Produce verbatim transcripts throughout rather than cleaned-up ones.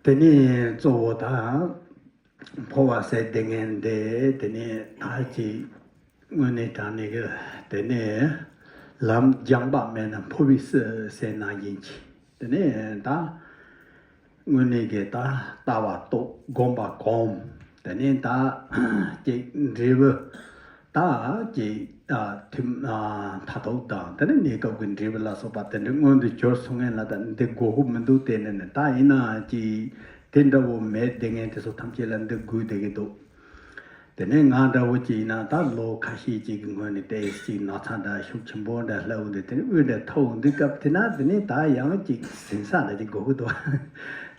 དེ་ནས་གཙོ་བོ་ད་འཕོ་བ་ཟེར་དེ་ངན་འདི་དེ་ནས་ད་ཅིག་དངོས་གནས་དྲང་གནས་ཀྱི་དེ་ནས་ལམ་སྦྱངས་པ་མེད་ན་འཕོ་བའི་སྲིད་ཟེར་ན་ཡིན་གྱི། དེ་ནས་ད་དངོས་གནས་ཀྱི་ད་ལྟ་བ་རྟོགས། སྒོམ་པ་གོམས། དེ་ནས་ད་ཅིག་འབྲས་བུ་ད་ཅིག་ཐུན་མཐར་ཐུག་དང་དེ་ནས་གནས་སྐབས་ཀྱི་འབྲས་བུ་ལ་སོགས་པ་དེ་འདྲ་མངོན་དུ་གྱུར་སོང་ངེས་ལ། ད་འདི་དགོས་ཀྱི་མི་འདུག་དེ་ནས་ནི་ད་ཡིན་ན་ཅིག་དེ་འདྲ་བོ་མེད། དེ་ངན་དེ་ཚོ་ཐམས་ཅད་ལ་འདི་དགོས་བསྡད་ཀྱི་འདུག་དེ་ནས་ང་འདྲ་བོ་ཅིག་ཡིན་ན་ད་ལོ་ཁ་ཤས་ཅིག་གི་སྔོན་ནས་ཏོག་ཙམ་ན་ཚ་འདྲ་ཤུགས་ཆེན་པོ་འདྲ་སླེབས་འོང་དུས་དེ་ནས་དབུགས་འདྲ་ཐོབ་འོང་དུས་སྐབས་དེ་ན་དེ་ནས་ད་ཡང་ཅིག་ཟིན་ས་འདྲ་ཅིག་དགོས་ཀྱི་འདུག་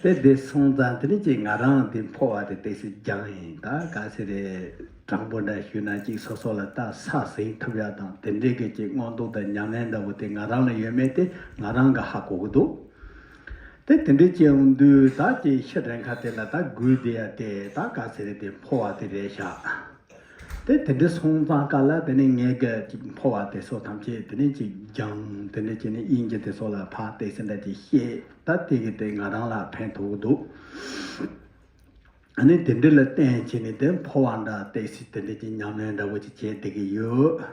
དེ་དེ་སོང་ཙང་དེ་ནས་ཅིག་ང་རང་དེ་འཕོ་བ་དེ་ཏོག་ཙམ་སྦྱངས་ཡིན། ད་ག་ཚོད་རེད། དྲང་པོ་འདྲ་ཞུས་ན་ཅིག་སོ་སོ་ལ་ད་ས་ཟིན་ཐུབ་ཡ་དང་དེ་འདྲའི་གི་ཅིག་མངོན་རྟོགས་དང་ཉམས་ལེན་འདྲ་བོ་དེ་ང་རང་ལ་ཡོད་མེད་དེ་ང་རང་གི་ཧ་གོ་གི་འདུག་དེ་དེ་འདྲའི་བྱས་འོང་དུས་ད་ཅིག་ཤི་རན་ཁ་དེ་ལ་ད་དགོས་བསྡད་ཡ་དེ་ད་ག་ཚོད་རེད། དེ་འཕོ་བ་དེ་རེད་ཤག་དེ་དེ་འདྲ་སོང་ཙང་ཀ་ལ་དེ་ནས་ངས་གི་ཅིག་འཕོ་བ་དེ་ཚོ་ཐམས་ཅད་དེ་ནས་ཅིག་སྦྱངས། དེ་འདྲ་བྱས་ནས་དབྱིན་ཇི་དེ་ཚོ་ལ་ཕར་ཏོག་ཙམ་འདྲ་ཅིག་ཤེས། ད་དེ་གི་དེ་ང་རང་ལ་ཕན་ཐོགས་གི་འདུག་ཨ་ནི་དེ་འདྲ་ལ་བརྟེན་བྱས་ནས་དེ་འཕོ་བ་འདྲ་ཏོག་ཙམ་དེ་འདྲ་ཅིག་ཉམས་ལེན་འདྲ་བོ་ཅིག་བྱས་བསྡད་ཀྱི་ཡོད།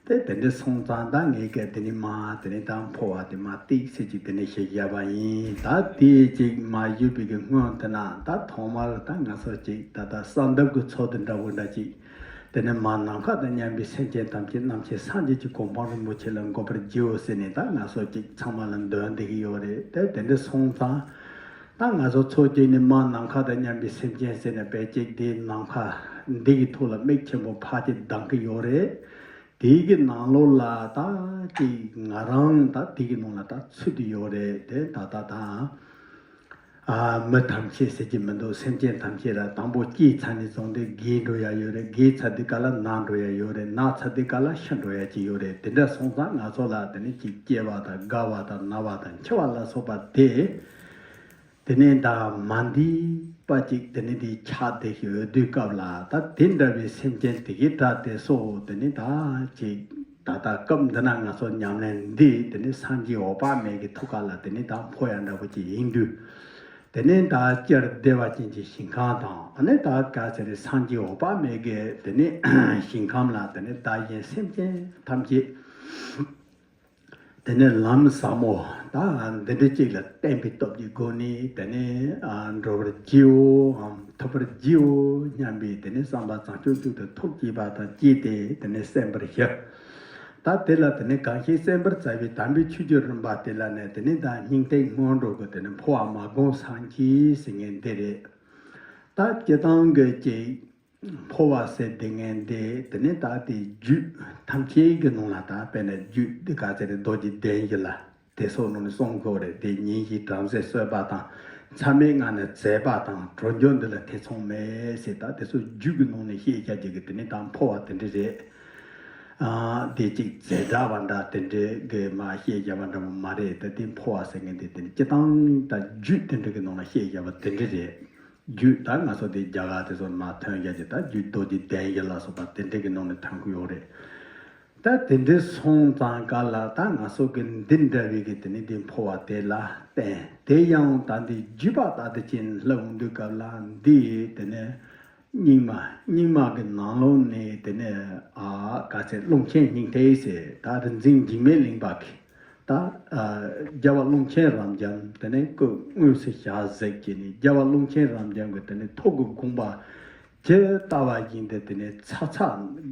དེ་དེ་འདྲ་སོང་ཙང་ད་ངས་ག་དེ་ནས་མ་དེ་ནས་ད་འཕོ་བ་དེ་མ་ཏོག་ཙམ་ཅིག་དེ་ནས་ཞིག་བཞག་པ་ཡིན། ད་དེ་ཅིག་མ་ཞུས་པའི་གི་སྔོན་དེ་ན་ད་ཐོག་མར་ད་ང་ཚོ་ཅིག་ད་ལྟ་གསང་གདབ་ཀྱི་ཚོགས་དེ་འདྲ་བོ་འདྲ་ཅིག་དེ་ནས་མ་ནམ་མཁའ་དང་མཉམ་པའི་སེམས་ཅན་ཐམས་ཅད་རྣམ་མཁྱེན་སངས་རྒྱས་ཀྱི་གོ་འཕང་རིན་པོ་ཆེ་ལ་འགོད་པར་བགྱིའོ་ཟེར་ནས་ད་ང་ཚོ་ཅིག་ཚང་མ་ལ་འདོན་བསྡད་ཀྱི་ཡོད་རེད། དེ་དེ་འདྲ་སོང་ཙང་ད་ང་ཚོ་ཚོ་གཅིག་ནི་མ་ནམ་མཁའ་དང་མཉམ་པའི་སེམས་ཅན་ཟེར་ནས་དཔེ་གཅིག་དེ་ནམ་མཁའ་འདི་གི་ཐོག་ལ་མིག་ཆེན་པོ་ཕར་ཅིག་གདངས་ཀྱི་ཡོད་རེད། དེའི་གི་ནང་ལོགས་ལ་ད་ཅིག་ང་རང་ད་དེའི་གི་ནང་ལ་ད་ཚུད་དུ་ཡོད་རེད། དེ་ད་ད་ད་ཨ་མི་ཐམས་ཅད་ཟེར་གྱི་མི་འདུག་སེམས་ཅན་ཐམས་ཅད་ལ་དང་པོ་སྐྱེས་ཚར་ནས་བཟུང་སྟེ་རྒས་འགྲོ་ཡ་ཡོད་རེད། རྒས་ཚར་དུས་ག་ལ་ན་འགྲོ་ཡ་ཡོད་རེད། ན་ཚར་དུས་ག་ལ་ཤི་འགྲོ་ཡ་ཅིག་ཡོད་རེད། དེ་འདྲ་སོང་ཙང་ང་ཚོ་ལ་དེ་ནི་ཅིག་སྐྱེ་བ་དང་རྒ་བ་དང་ན་བ་དང་འཆི་བ་ལ་སོགས་པ་དེ། དེ་ནས་ད་མ་འདས་པ་ཅིག་དེ་ནས་དེ་ཆགས་བསྡད་ཡོད་དུས་སྐབས་ལ་ད་དེ་འདྲ་བའི་སེམས་ཅན་དེ་གའི་དགྲ་དེ་ཚོ་དེ་ནས་ད་ཅིག་ད་ལྟ་སྐབས་འདི་ན་ང་ཚོ་ཉམས་ལེན་འདི་དེ་ནས་སངས་རྒྱས་འོད་དཔག་མེད་ཀྱི་ཐུགས་ཀ་ལ་དེ་ནས་ད་འཕོ་ཡ་འདྲ་པོ་ཅིག་ཡིན་དུས། དེ་ནས་ད་སྤྱིར་བདེ་བ་ཅན་གྱི་ཞིང་ཁམས་དང་ཨ་ནི་ད་ག་ཚེ་རེ་སངས་རྒྱས་འོད་དཔག་མེད་ཀྱི་དེ་ནས་ཞིང་ཁམས་ལ་དེ་ནས་བདག་གཞན་སེམས་ཅན་ཐམས་ཅད། དེ་ནས་ལམ་ཟབ་མོ་ད་འདི་འདྲ་གཅིག་ལ་བརྟན་པའི་སྟོབས་ཀྱི་སྒོ་ནས་དེ་ནས་ཨ་འགྲོ་བར་བགྱིའོ། ཨམ་ཐོབ་པར་བགྱིའོ་སྙམ་པའི་དེ་ནས་བསམ་པ་བཟང་སྤྱོད་ཅིག་ཏུ་ཐུགས་བསྐྱེད་པ་དང་བཅས་ཏེ་དེ་ནས་གསན་པར་ཞུ། ད་དེ་ལ་དེ་ནས་གང་ཞིག་གསན་པར་བྱ་བའི་དམ་པའི་ཆོས་ཀྱི་རིམ་པ་དེ་ལ་ནི་དེ་ནས་ད་སྙིང་ཐིག་སྔོན་འགྲོ་གི་དེ་ནས་འཕོ་བ་མ་བསྒོམས་སངས་རྒྱས་ཟེར་མཁན་འདི་རེད། ད་སྤྱིར་བཏང་གི་ཅིག་འཕོ་བ་ཟེར་དེ་ངན་འདི་དེ་ནས་ད་དེ་རྒྱུད་ཐམས་ཅད་ཀྱི་ནང་ལ་ད་དཔེར་ན་རྒྱུད་འདི་ག་ཚད་རེད། རྡོ་རྗེ་གདན་བཞི་ལ་དེ་ཚོ་ནང་ནས་གསུང་གི་ཡོད་རེད། དེ་ཉིན་བཞིན་བྲམ་ཟེ་གསོད་པ་དང་མཚམས་མེད་ལྔ་ནི་འཛད་པ་དང་གྲོལ་འགྱུར་འདི་ལ་ཐེ་ཚོམ་མེད་ཟེར། ད་དེ་ཚོ་རྒྱུད་ཀྱི་ནང་ནས་བཤད་བྱ་རྒྱུ་གི་དེ་ནས་ད་འཕོ་བ་དེ་འདྲ་རེད། ཨ་དེ་གཅིག་འཛད་དྲགས་པ་འདྲ་དེ་འདྲའི་གི་མ་བཤད་བྱ་བ་འདྲ་བོ་མ་རེད། ད་དེ་འཕོ་བ་ཟེར་མཁན་དེ་དེ་ནས་སྤྱིར་བཏང་ད་རྒྱུད་དེ་འདྲ་གི་ནང་ལ་བཤད་བྱ་བ་དེ་འདྲ་རེད། རྒྱུད་ད་ང་ཚོ་དེ་རྒྱ་གར་དེ་ཚོ་མ་ཐོན་རྒྱ་ཅིག་ད་རྒྱུད་རྡོ་རྗེ་གདན་བཞི་ལ་སོགས་པ་དེ་འདྲ་གི་ནང་ནས་ཐོན་གི་ཡོད་རེད། ད་དེ་འདྲ་སོང་ཙང་ཀ་ལ་ད་ང་ཚོ་གི་འདི་འདྲ་བའི་གི་དེ་ནི་འདི་འཕོ་བ་དེ་ལ་བརྟེན་དེ་ཡང་ད་འདི་རྒྱུད་པ་ད་དེ་ཅན་ལ་འོང་དུས་སྐབས་ལ་འདི་དེ་ནི་སྙིགས་མ་སྙིགས་མ་གི་ནང་ལོགས་ནས་དེ་ནི་ཨ་ག་ཚད་ཀློང་ཆེན་སྙིང་ཐིག་ཟེར་ད་རིག་འཛིན་འཇིགས་མེད་གླིང་པ་གི་ད་ཨ་རྒྱལ་བ་ཀློང་ཆེན་རབ་འབྱམས་དེ་ནས་སྐུ་དངོས་སུ་ཞལ་གཟིགས་ཀྱི་ནས་རྒྱལ་བ་ཀློང་ཆེན་རབ་འབྱམས་ཀྱི་དེ་ནས་ཐུགས་ཀྱི་དགོངས་པ་ཇི་ལྟ་བ་བཞིན་དུ་དེ་ནས་ཚ་ཚ་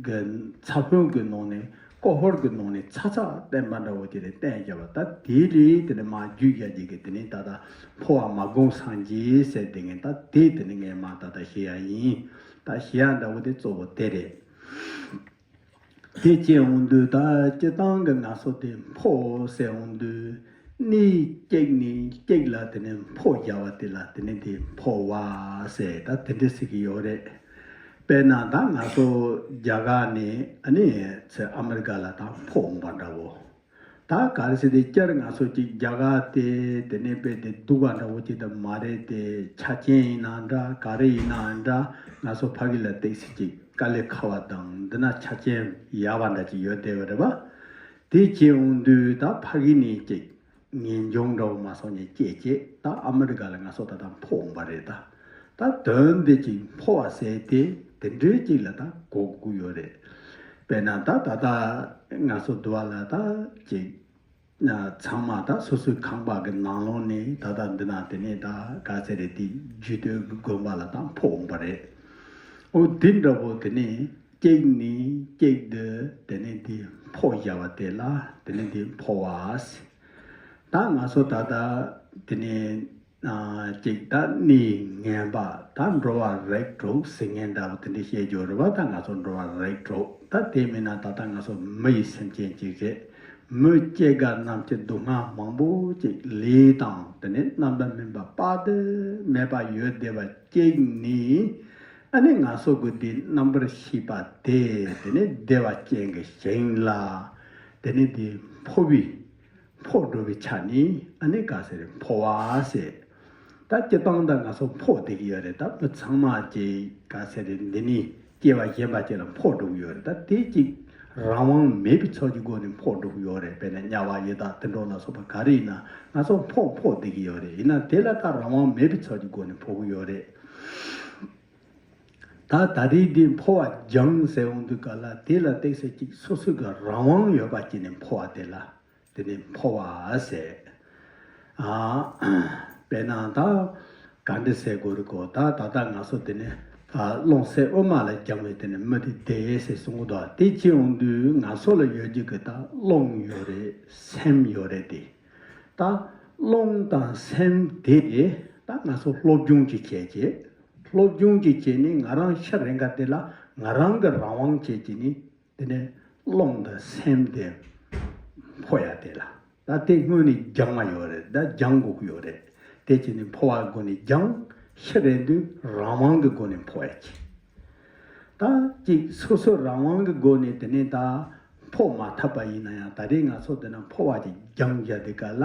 གི་ཚ་ཕུང་གི་ནང་ནས་ཀོ་ཧོར་གྱི་ནང་ནས་ཚ་ཚ་བསྟན་པ་འདྲ་བོ་དེ་ནས་བསྟན་བཞག་པ། ད་དེ་ལས་དེ་ནས་མ་རྒྱུད་རྒྱ་རྒྱུད་ཀྱི་དེ་ནས་ད་ལྟ་འཕོ་བ་མ་བསྒོམས་སངས་རྒྱས་ཟེར་དེ་ངས་ད་དེ་དེ་ནས་ངས་མ་ད་ལྟ་བཤད་ཡ་ཡིན། ད་བཤད་ཡ་འདྲ་བོ་དེ་གཙོ་བོ་དེ་རེད། དེ་བྱས་འོང་དུས་ད་སྤྱིར་བཏང་གི་ང་ཚོ་དེ་འཕོ་ཟེར་འོང་དུས་གནས་གཅིག་ནས་གཅིག་ལ་དེ་ནས་འཕོ་རྒྱག་པ་དེ་ལ་དེ་ནས་དེ་འཕོ་བ་ཟེར་ད་དེ་འདྲ་ཟེར་གི་ཡོད་རེད། དཔེར་ན་ད་ང་ཚོ་རྒྱ་གར་ནས་ཨ་ནི་ཚེ་ཨ་མི་རི་ཀ་ལ་ད་འཕོ་འོང་བ་འདྲ་བོ། ད་ག་རེ་ཟེར་དེ་སྤྱིར་ང་ཚོ་ཅིག་རྒྱ་གར་དེ་དེ་ནས་དཔེ་དེ་སྡུག་པ་འདྲ་བོ་ཅིག་ད་མ་རེད་དེ། ཆ་རྐྱེན་ཡིན་ན་འདྲ་ག་རེ་ཡིན་ན་འདྲ་ང་ཚོ་ཕ་གི་ལ་ཏོག་ཙམ་ཅིག་དཀའ་ལས་ཁག་པ་དང་འདི་ན་ཆ་རྐྱེན་ཡག་པ་འདྲ་ཅིག་ཡོད་བསྡད་པ་རེད་པ། དེ་བྱས་འོང་དུས་ད་ཕ་གི་ནས་ཅིག་ ངེས་འབྱུང་འདྲ་བོ་མ་སོང་ནས་སྐྱེས་བྱས་ད་ཨ་མི་རི་ཀ་ལ་ང་ཚོ་ད་ལྟ་འཕོ་འོང་པ་རེད་ད། ད་དོན་དེ་ཅིག་འཕོ་བ་ཟེར་དེ་དེ་འདྲའི་ཅིག་ལ་ད་གོ་དགོས་ཡོད་རེད། དཔེར་ན་ད་ད་ལྟ་ང་ཚོ་འདི་བ་ལ་ད་ཅིག་ཚང་མ་ད་སོ་སོའི་ཁང་པ་གི་ནང་ལོགས་ནས་ད་ལྟ་འདི་ན་དེ་ནས་ད་ག་ཚད་རེད་དེ་རྒྱུད་སྟོད་ཀྱི་དགོན་པ་ལ་ད་འཕོ་འོང་པ་རེད། འོ་དེ་འདྲ་བོ་དེ་ནས་གཅིག་ནས་གཅིག་ཏུ་དེ་ནས་དེ་འཕོ་བཞག་པ་དེ་ལ་དེ་ནས་དེ་འཕོ་བ་ཟེར། ད་ང་ཚོ་ད་ལྟ་དེ་ནས་ཨ་ཅིག་ད་གནས་ངན་པ་ད་འགྲོ་བ་རིགས་དྲུག་ཟེར་མཁན་འདྲ་བོ་དེ་འདྲ་བཤད་རྒྱུ་རེད་བ། ད་ང་ཚོ་འགྲོ་བ་རིགས་དྲུག་ད་དེ་མིན་ན་ད་ལྟ་ང་ཚོ་མི་ཡི་སེམས་ཅན་ཅིག་རེད། མི་སྐྱེ་རྒ་རྣམས་ཀྱི་སྡུག་བསྔལ་མང་པོ་ཅིག་ལས་དང་དེ་ནས་རྣམ་པར་སྨིན་པ་དཔག་ཏུ་མེད་པ་ཡོད་བསྡད་པ་གཅིག་ནི་ཨ་ནི་ང་ཚོ་གི་དེ་རྣམ་པར་ཤེས་པ་དེ་དེ་ནས་བདེ་བ་ཅན་གྱི་ཞིང་ལ་དེ་ནས་དེ་འཕོ་བའི་འཕོ་འགྲོ་བའི་ཆ་ནི་ཨ་ནི་ག་ཟེར་འཕོ་བ་ཟེར། ད་སྤྱིར་བཏང་ད་ང་ཚོ་འཕོ་བསྡད་ཀྱི་ཡོད་རེད། ད་མི་ཚང་མ་ཅིག་ག་ཟེར་འདི་ནི་སྐྱེ་བ་གཞན་པ་ཅིག་ལ་འཕོ་འགྲོ་གི་ཡོད་རེད། ད་དེ་ཅིག་རང་དབང་མེད་པའི་ཚོད་ཀྱི་སྒོ་ནས་འཕོ་འགྲོ་གི་ཡོད་རེད། དཔེར་ན་དམྱལ་བ་ཡི་དྭགས་དུད་འགྲོ་ལ་སོགས་པ་ག་རེ་ཡིན་ན་ང་ཚོ་འཕོ་འཕོ་བསྡད་ཀྱི་ཡོད་རེད། ཡིན་ན་དེ་ལ་ད་རང་དབང་མེད་པའི་ཚོད་ཀྱི་སྒོ་ནས་འཕོ་གི་ཡོད་རེད། ད་ད་རེས་འདི་འཕོ་བ་སྦྱངས་ཟེར་འོང་དུས་ག་ལ་དེ་ལ་ཏོག་ཙམ་ཅིག་སོ་སོ་གི་རང་དབང་ཡོད་པ་ཅིག་ནས་འཕོ་བ་དེ་ལ་དེ་ནས་འཕོ་བ་ཟེར། ཨ་དཔེར་ན་ད་ག་འདྲ་ཟེར་དགོས་རེད་གོ། ད་ད་ལྟ་ང་ཚོ་དེ་ནས་ཨ་རླུང་སེམས་དབུ་མ་ལ་སྦྱངས་པའི་དེ་ནས་མི་དེ་བདེ་ཟེར་གསུང་གི་འདུག་དེ་བྱེད་འོང་དུས་ང་ཚོ་ལ་ཡོད་རྒྱུ་གི་ད་རླུང་ཡོད་རེད། སེམས་ཡོད་རེད་དེ། ད་རླུང་དང་སེམས་དེ་ད་ང་ཚོ་སློབ་སྦྱོང་ཅིག་བྱས་རྗེས། སློབ་སྦྱོང་ཅིག་བྱས་ནས་ང་རང་ཤི་རན་ཁ་དེ་ལ་ང་རང་གི་རང་དབང་བྱས་ཀྱི་ནི་དེ་ནས་རླུང་དང་སེམས་དེ་འཕོ་ཡ་དེ་ལ་ད་དེ་སྔོན་ནས་སྦྱང་བ་ཡོད་རེད། ད་སྦྱང་དགོས་ཀྱི་ཡོད་རེད། དེ་བྱས་ནས་འཕོ་བ་སྒོ་ནས་སྦྱང་། ཤི་རན་དུས་རང་དབང་གི་སྒོ་ནས་འཕོ་ཡ་ཅིག་ད་ཅིག་སོ་སོ་རང་དབང་གི་སྒོ་ནས་དེ་ནས་ད་འཕོ་མ་ཐུབ་པ་ཡིན་ན་ཡང་ད་རེས་ང་ཚོ་དེ་ན་འཕོ་བ་ཅིག་སྦྱང་བྱ་དེ་ག་ལ།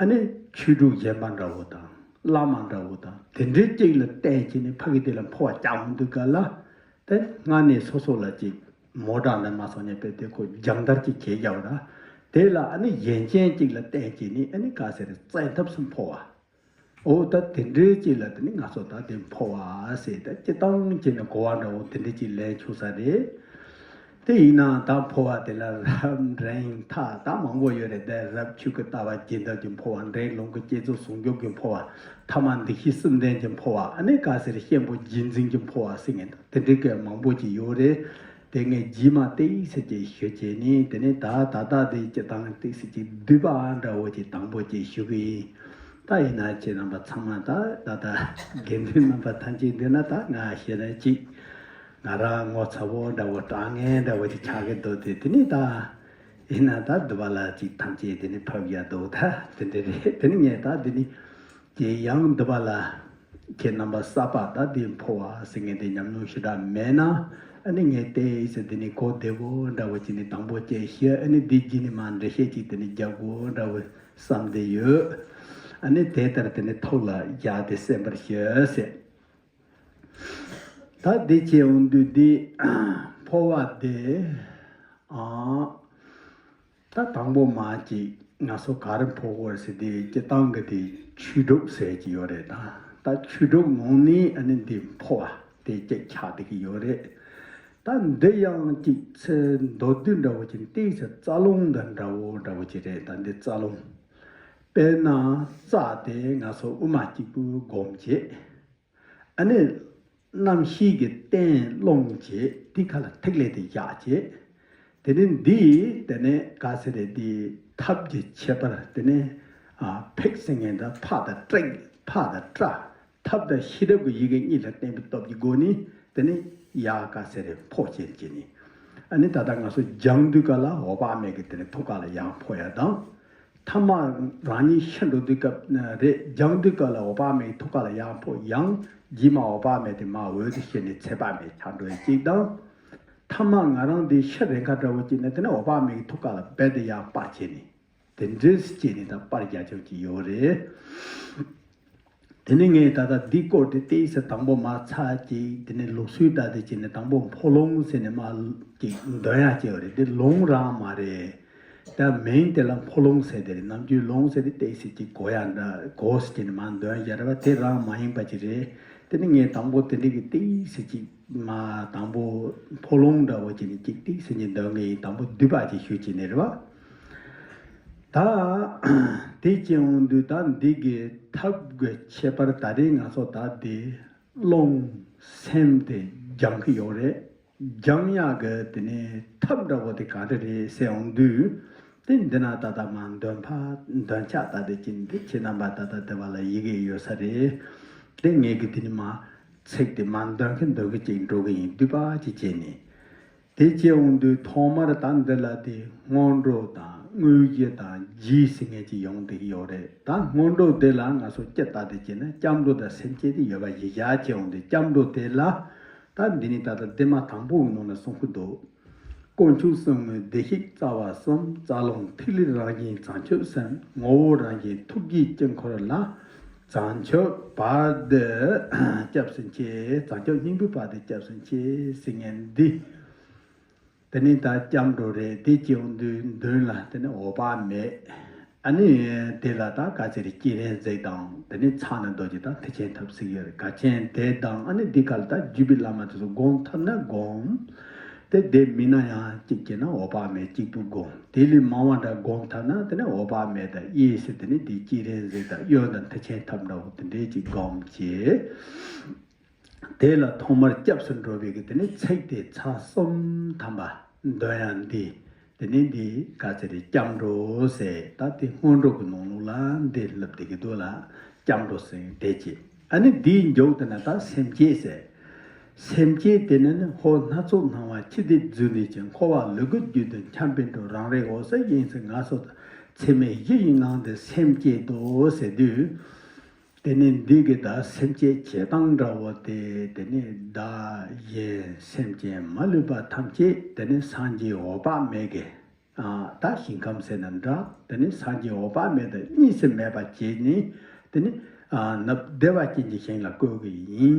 ཨ་ནི་ཆོས་དྲུག་བཞེངས་པ་འདྲ་བོ་དང་བླ་མ་འདྲ་བོ་དང་དེ་འདྲའི་གཅིག་ལ་བརྟེན་བྱས་ནས་ཕ་གི་དེ་ལ་འཕོ་བ་བཅའ་འོང་དུས་ག་ལ། དེ་སྔ་ནས་སོ་སོ་ལ་ཅིག་མོ་ཊ་འདྲ་མ་སོང་ནས་དཔེ་དེ་ཁོ་སྦྱང་བརྡར་ཅིག་བྱས་རྒྱག་ར། དེ་ལ་ཨ་ནི་གཞན་ཅན་ཅིག་ལ་བརྟེན་བྱས་ནས་ཨ་ནི་ག་ཟེར་བཙན་ཐབས་སུ་འཕོ་བ། འོ་ད་དེ་འདྲའི་ཅིག་ལ་དེ་ནི་ང་ཚོ་ད་དེ་འཕོ་བ་ཟེར་ད་སྤྱིར་བཏང་བྱས་ནས་གོ་བ་འདྲ་བོ་དེ་འདྲའི་ཅིག་ལེན་ཆོག་ས་རེད། དེ་ཡིན་ནའང་ད་འཕོ་བ་དེ་ལ་རབ་འབྲིང་ཐ་ད་མང་པོ་ཡོད་རེད། དེ་རབ་ཆོས་ཀྱི་ལྟ་བ་རྒྱས་འདེབས་ཀྱི་འཕོ་བ། འབྲིང་ལུང་གི་བསྐྱེད་རྫོགས་ཟུང་འཇུག་གི་འཕོ་བ། ཐ་མ་འདུ་ཤེས་གསུམ་ལྡན་གྱི་འཕོ་བ། ཨ་ནི་ག་ཟེར་གཤེན་པོ་རྗེས་འཛིན་གྱི་འཕོ་བ་ཟེར་མཁན་དང་དེ་འདྲའི་སྐད་མང་པོ་ཅིག་ཡོད་རེད། དེ་ངས་རྗེས་མ་ཏོག་ཙམ་ཅིག་ཞུ་བྱས་ནས་དེ་ནས་ད་ད་ལྟ་དེ་སྤྱིར་བཏང་ཏོག་ཙམ་ཅིག་བསྡུས་པ་འདྲ་བོ་ཅིག་དང་པོ་ཅིག་ཞུ་གི་ཡིན། ད་ཡིན་ན་ཁྱེད་རྣམ་པ་ཚང་མ་ད་ད་ལྟ་དགེ་འདུན་རྣམ་པ་ཐམས་ཅད་འདི་ན་ད་ང་ཞེ་ན་ཅིག་ང་རང་ངོ་ཚ་བོ་འདྲ་བོ་དྲང་ངན་འདྲ་བོ་ཅིག་ཆགས་ཀྱི་འདུག་དེ་དེ་ནས་ད་ཡིན་ན་ད་འདི་བ་ལ་ཅིག་ཐམས་ཅད་དེ་ནས་ཕབ་ཡ་འདུག་ད་དེ་འདྲ་རེད། དེ་ནས་ངས་ད་འདི་ནས་ཀྱི་ཡང་འདི་བ་ལ་ཁྱེད་རྣམ་པ་གསར་པ་ད་འདི་འཕོ་བ་ཟེར་མཁན་དེ་ཉམས་མྱོང་ཞེ་དྲག་མེད་ན་ཨ་ནི་ངས་ཏོག་ཙམ་འདི་ནས་གོ་བདེ་བོ་འདྲ་བོ་ཅིག་ནས་དང་པོ་ཅིག་ཞུ། ཨ་ནི་འདི་རྗེས་ནས་མར་འགྲེལ་བཤད་ཅིག་དེ་ནས་རྒྱག་དགོས་འདྲ་བོ་བསམ་བསྡད་ཡོད། ཨ་ནི་དེ་ལྟར་དེ་ནས་ཐུགས་ལ་བཞག་སྟེ་གསན་པར་ཞུ་ཟེར། ད་འདི་བྱས་འོང་དུས་འདི་འཕོ་བ་དེ་ཨ་ད་དང་པོ་མ་ཅིག་ང་ཚོ་ག་རེ་འཕོ་དགོས་ཟེར་དེ་སྤྱིར་བཏང་གི་དེ་ཆོས་དྲུག་ཟེར་གྱི་ཡོད་རེད། ད་ད་ཆོས་དྲུག་ནང་ནས་ཨ་ནི་འདི་འཕོ་བ་དེ་གཅིག་ཆགས་བསྡད་ཀྱི་ཡོད་རེད། ད་འདི་ཡང་ཅིག་ཚེ་མདོར་བསྡུས་འདྲ་བོ་ཅིག་ཏོག་ཙམ་རྩ་རླུང་དང་འདྲ་བོ་འདྲ་བོ་ཅིག་རེད། ད་འདི་རྩ་རླུང་དཔེར་ན་རྩ་དེ་ང་ཚོ་དབུ་མ་གཅིག་པུ་བསྒོམ་བྱས། ཨ་ནི་རྣམ་ཤེས་ཀྱི་རྟེན་སློང་བྱེད་དེ་ཁ་ལ་ཐིག་ལེ་དེ་བཞག་བྱེད། དེ་ནས་འདི་དེ་ནས་ག་ཟེར་རེད། འདི་ཐབས་ཀྱི་ཁྱད་པར་དེ་ནས་ཨ་ཕེག་ཟེར་མཁན་དང་ཕ་དང་ཀྲིག་ཕ་དང་ཀྲ་ཐབས་དང་ཤེས་རབ་ཀྱི་ཡི་གེ་གཉིས་ལ་བརྟེན་པའི་སྟོབས་ཀྱི་སྒོ་ནས་དེ་ནས་ཡར་ག་ཟེར་རེད་འཕོ་བྱེད་ཀྱི་ནི། ཨ་ནི་ད་ལྟ་ང་ཚོ་སྦྱང་དུས་ག་ལ་འོད་དཔག་མེད་ཀྱི་དེ་ནས་ཐུགས་ཀ་ལ་ཡར་འཕོ་ཡ་དང་། ཐ་མ་རང་ཉིད་ཤི་འགྲོ་དུས་སྐབས་ན་རེད། སྦྱང་དུས་སྐབས་ལ་འོད་དཔག་མེད་ཐུགས་ཀ་ལ་ཡར་འཕོ། ཡང་རྗེས་མ་འོད་དཔག་མེད་དེ་མར་འོད་དུ་ཤར་ནས་ཚེ་དཔག་མེད་ཆགས་འགྲོ་ཡ་གཅིག་དང་། ཐ་མ་ང་རང་འདི་ཤི་རན་ཁ་འདྲ་བོ་ཅིག་ན་དེ་ནས་འོད་དཔག་མེད་ཀྱི་ཐུགས་ཀ་ལ་རྦད་དེ་ཡར་སྤར་བྱས་ནས་དེ་འདྲས་སུ་བྱས་ནས་ད་སྤར་རྒྱག་ཆོག་གི་ཡོད་རེད། དེ་ནས་ངས་ད་ལྟ་འདི་སྐོར་དེ་ཏོག་ཙམ་དང་པོ་མར་ཚར་གཅིག་དེ་ནས་ལུགས་སྲོལ་ལྟར་དེ་བྱས་ནས་དང་པོ་འཕོ་ལུང་ཟེར་ནས་མར་གཅིག་འདོན་ཡ་བྱས་པ་རེད། དེ་ལུང་རང་མ་རེད། ད་མིང་དེ་ལ་འཕོ་ལུང་ཟེར་དེ་རེད། ནམ་རྒྱུན་ལུང་ཟེར་དེ་ཏོག་ཙམ་ཅིག་གོ་ཡ་འདྲ་གོ་ཟེར་གྱི་ནི་མ་འདོན་ཡ་རེད་བ། དེ་རང་མ་ཡིན་པ་ཅིག་རེད། དེ་ནི་ངས་དང་པོ་དེ་འདྲ་གི་ཏོག་ཙམ་ཅིག་མ་དང་པོ་འཕོ་ལུང་འདྲ་བོ་ཅིག་ནི་ཅིག་ཏོག་ཙམ་ཅིག་འདོན་གི་ཡིན། དང་པོ་བསྡུས་པ་ཅིག་ཞུ་གྱི་ནི་རེད་བ། ད་དེ་ཅི་འོང་དུས་ད་འདི་གི་ཐབས་ཀྱི་ཁྱད་པར་ད་རེས་ང་ཚོ་ད་དེ་རླུང་སེམས་དེ་སྦྱང་གི་ཡོད་རེད། སྦྱང་ཡག་གི་དེ་ནས་ཐབས་འདྲ་བོ་དེ་ག་རེ་རེད་ཟེར་འོང་དུས། དེ་འདི་ན་ད་ལྟ་མ་འདོན་ཕ་འདོན་ཆགས་ད་དེ་ཅི་འདི་ཁྱེད་རྣམ་པ་ད་ལྟ་དེ་བ་ལ་ཡི་གེ་ཡོད་ས་རེད། དེ་ངས་གི་དེ་ནི་མ་ཚིག་དེ་མ་འདོན་གི་འདོན་གི་ཅིག་འགྲོ་གི་ཡིན། བསྡུས་པ་ཅིག་བྱས་ནས། དེ་བྱས་འོང་དུས་ཐོག་མར་ད་འདི་ལ་དེ་སྔོན་འགྲོ་དང་དངོས་གཞི་དང་རྗེས་ཟེར་མཁན་ཅིག་ཡོང་བསྡད་ཀྱི་ཡོད་རེད། ད་སྔོན་འགྲོ་དེ་ལ་ང་ཚོ་སྤྱིར་བཏང་དེ་བྱས་ན་སྐྱབས་འགྲོ་དང་སེམས་བསྐྱེད་དེ་ཡོད་པ་ཞིག་བཞག་བྱས་འོང་དུས་སྐྱབས་འགྲོ་དེ་ལ། ད་འདི་ནི་ད་ལྟ་ལྡེབ་མ་དང་པོའི་ནང་ལ་གསུང་གི་འདུག་དཀོན་མཆོག་གསུམ་མགོན་བདེ་གཤེགས་རྩ་བ་གསུམ། རྩ་རླུང་ཐིག་ལེ་རང་བཞིན་བྱང་ཆུབ་སེམས། ངོ་བོ་རང་བཞིན་ཐུགས་རྗེའི་དཀྱིལ་འཁོར་ལ། བྱང་ཆུབ་བར་དུ་སྐྱབས་སུ་མཆི། བྱང་ཆུབ་སྙིང་པོའི་བར་དུ་སྐྱབས་སུ་མཆི་ཟེར་མཁན་འདི། དེ་ནི་ད་སྐྱབས་འགྲོ་རེད། དེ་བྱས་འོང་དུས་མདུན་ལ་དེ་ནི་འོད་དཔག་མེད། ཨ་ནི་དེ་ལ་ད་ག་ཚད་རེད། སྤྱན་རས་གཟིགས་དང་དེ་ནི་ཕྱག་ན་རྡོ་རྗེ་དང་ཐེག་ཆེན་ཐབས་ཟེར་གྱི་ཡོད་རེད། ག་ཆེན་དེ་དང་ཨ་ནི་འདི་ག་ལ་ད་བརྒྱུད་པའི་བླ་མ་དེ་ཚོ་སྒོམ་ཐུབ་ན་སྒོམ། དེ་དེ་མིན་ན་ཡང་གཅིག་བྱས་ན་འོད་དཔག་མེད་གཅིག་པུ་སྒོམ། དེ་ལས་མང་བ་འདྲ་སྒོམ་ཐུབ་ན་དེ་ནི་འོད་དཔག་མེད་དང་གཡས་སུ་དེ་ནི་དེ་སྤྱན་རས་གཟིགས་དང་གཡོན་དང་ཐེག་ཆེན་ཐབས་འདྲ་བོ་དེ་འདྲས་ཅིག་སྒོམ་བྱས། དེ་ལ་ཐོག་མར་སྐྱབས་སུ་འགྲོ་བའི་གི་དེ་ནི་ཚིག་དེ་ཚར་གསུམ་ཐམ་པ་འདོན་ཡ་འདི། དེ་ནི་འདི་ག་ཚད་རེད། སྐྱབས་འགྲོ་ཟེར། ད་དེ་སྔོན་འགྲོ་གི་ནང་ལོགས་ལ་འདི་ལབ་བསྡད་ཀྱི་འདུག་ལ། སྐྱབས་འགྲོ་ཟེར་དེ་བྱས། ཨ་ནི་འདིའི་མཇུག་དེ་ན་ད་སེམས་བསྐྱེད་ཟེར། སེམས་བསྐྱེད་དེ་ནི་ནི་ཧོ་སྣ་ཚོགས་སྣང་བ་ཕྱི་བདེ་རྫུ་འདི་ཅན། འཁོར་བ་ལུ་གུ་རྒྱུད་དུ་འཁྱམས་པའི་འགྲོ། རང་རེ་འོད་གསལ་དབྱིངས་སུ་ངལ་གསོ་དང་། ཚད་མེད་བཞི་ཡི་ངང་དུ་སེམས་བསྐྱེད་དོ་ཟེར་དུས། དེ་ནས་འདི་གི་ད་སེམས་བསྐྱེད་བྱེད་སྟངས་འདྲ་བོ་དེ། དེ་ནས་བདག་གཞན་སེམས་ཅན་མ་ལུས་པ་ཐམས་ཅད་དེ་ནས་སངས་རྒྱས་འོད་དཔག་མེད་ཀྱི། ཨ། ད་ཞིང་ཁམས་ཟེར་ན་འདྲ། དེ་ནས་སངས་རྒྱས་འོད་དཔག་མེད་དང་གཉིས་སུ་མེད་པ་བྱས་ནས། དེ་ནས་ཨ་ནི་བདེ་བ་ཅན་གྱི་ཞིང་ལ་བཀོད་ཀྱི་ཡིན་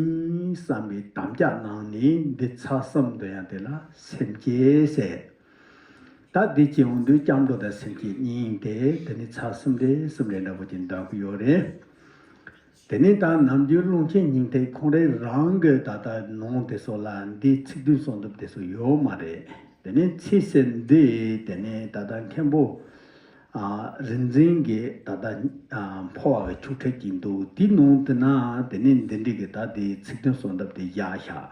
བསམ་པའི་དམ་བཅའ་གནང་ནས་འདི་ཚར་གསུམ་འདོན་ཡ་དེ་ལ་སེམས་བསྐྱེད་ཟེར། ད་འདི་བྱེད་འོང་དུས་སྐྱབས་འགྲོ་དང་སེམས་བསྐྱེད་གཉིས་དེ་དེ་ནི་ཚར་གསུམ་རེ་གསུམ་རེ་འདྲ་པོ་ཅིག་འདོན་གྱི་ཡོད་རེད། དེ་ནི་ད་ནམ་རྒྱུན་ཀློང་ཆེན་སྙིང་ཐིག་ཁོང་རང་རང་གི་ད་ལྟ་ནང་དེ་ཚོ་ལ་འདི་ཚིག་བདུན་གསོལ་འདེབས་དེ་ཚོ་ཡོད་མ་རེད། དེ་ནི་ཚིག་ཟེར་འདི་དེ་ནི་ད་ལྟ་མཁན་པོ་ཨ་རིག་འཛིན་གྱི་ད་ལྟ་ཨ་འཕོ་བ་གི་ཆོག་ཁྲིད་ཀྱི་འདུག་དེའི་ནང་དུ་ན་དེ་ནི་འདི་འདྲ་གི་ད་དེ་ཚིག་བདུན་གསོལ་འདེབས་དེ་བཞག་བཞག་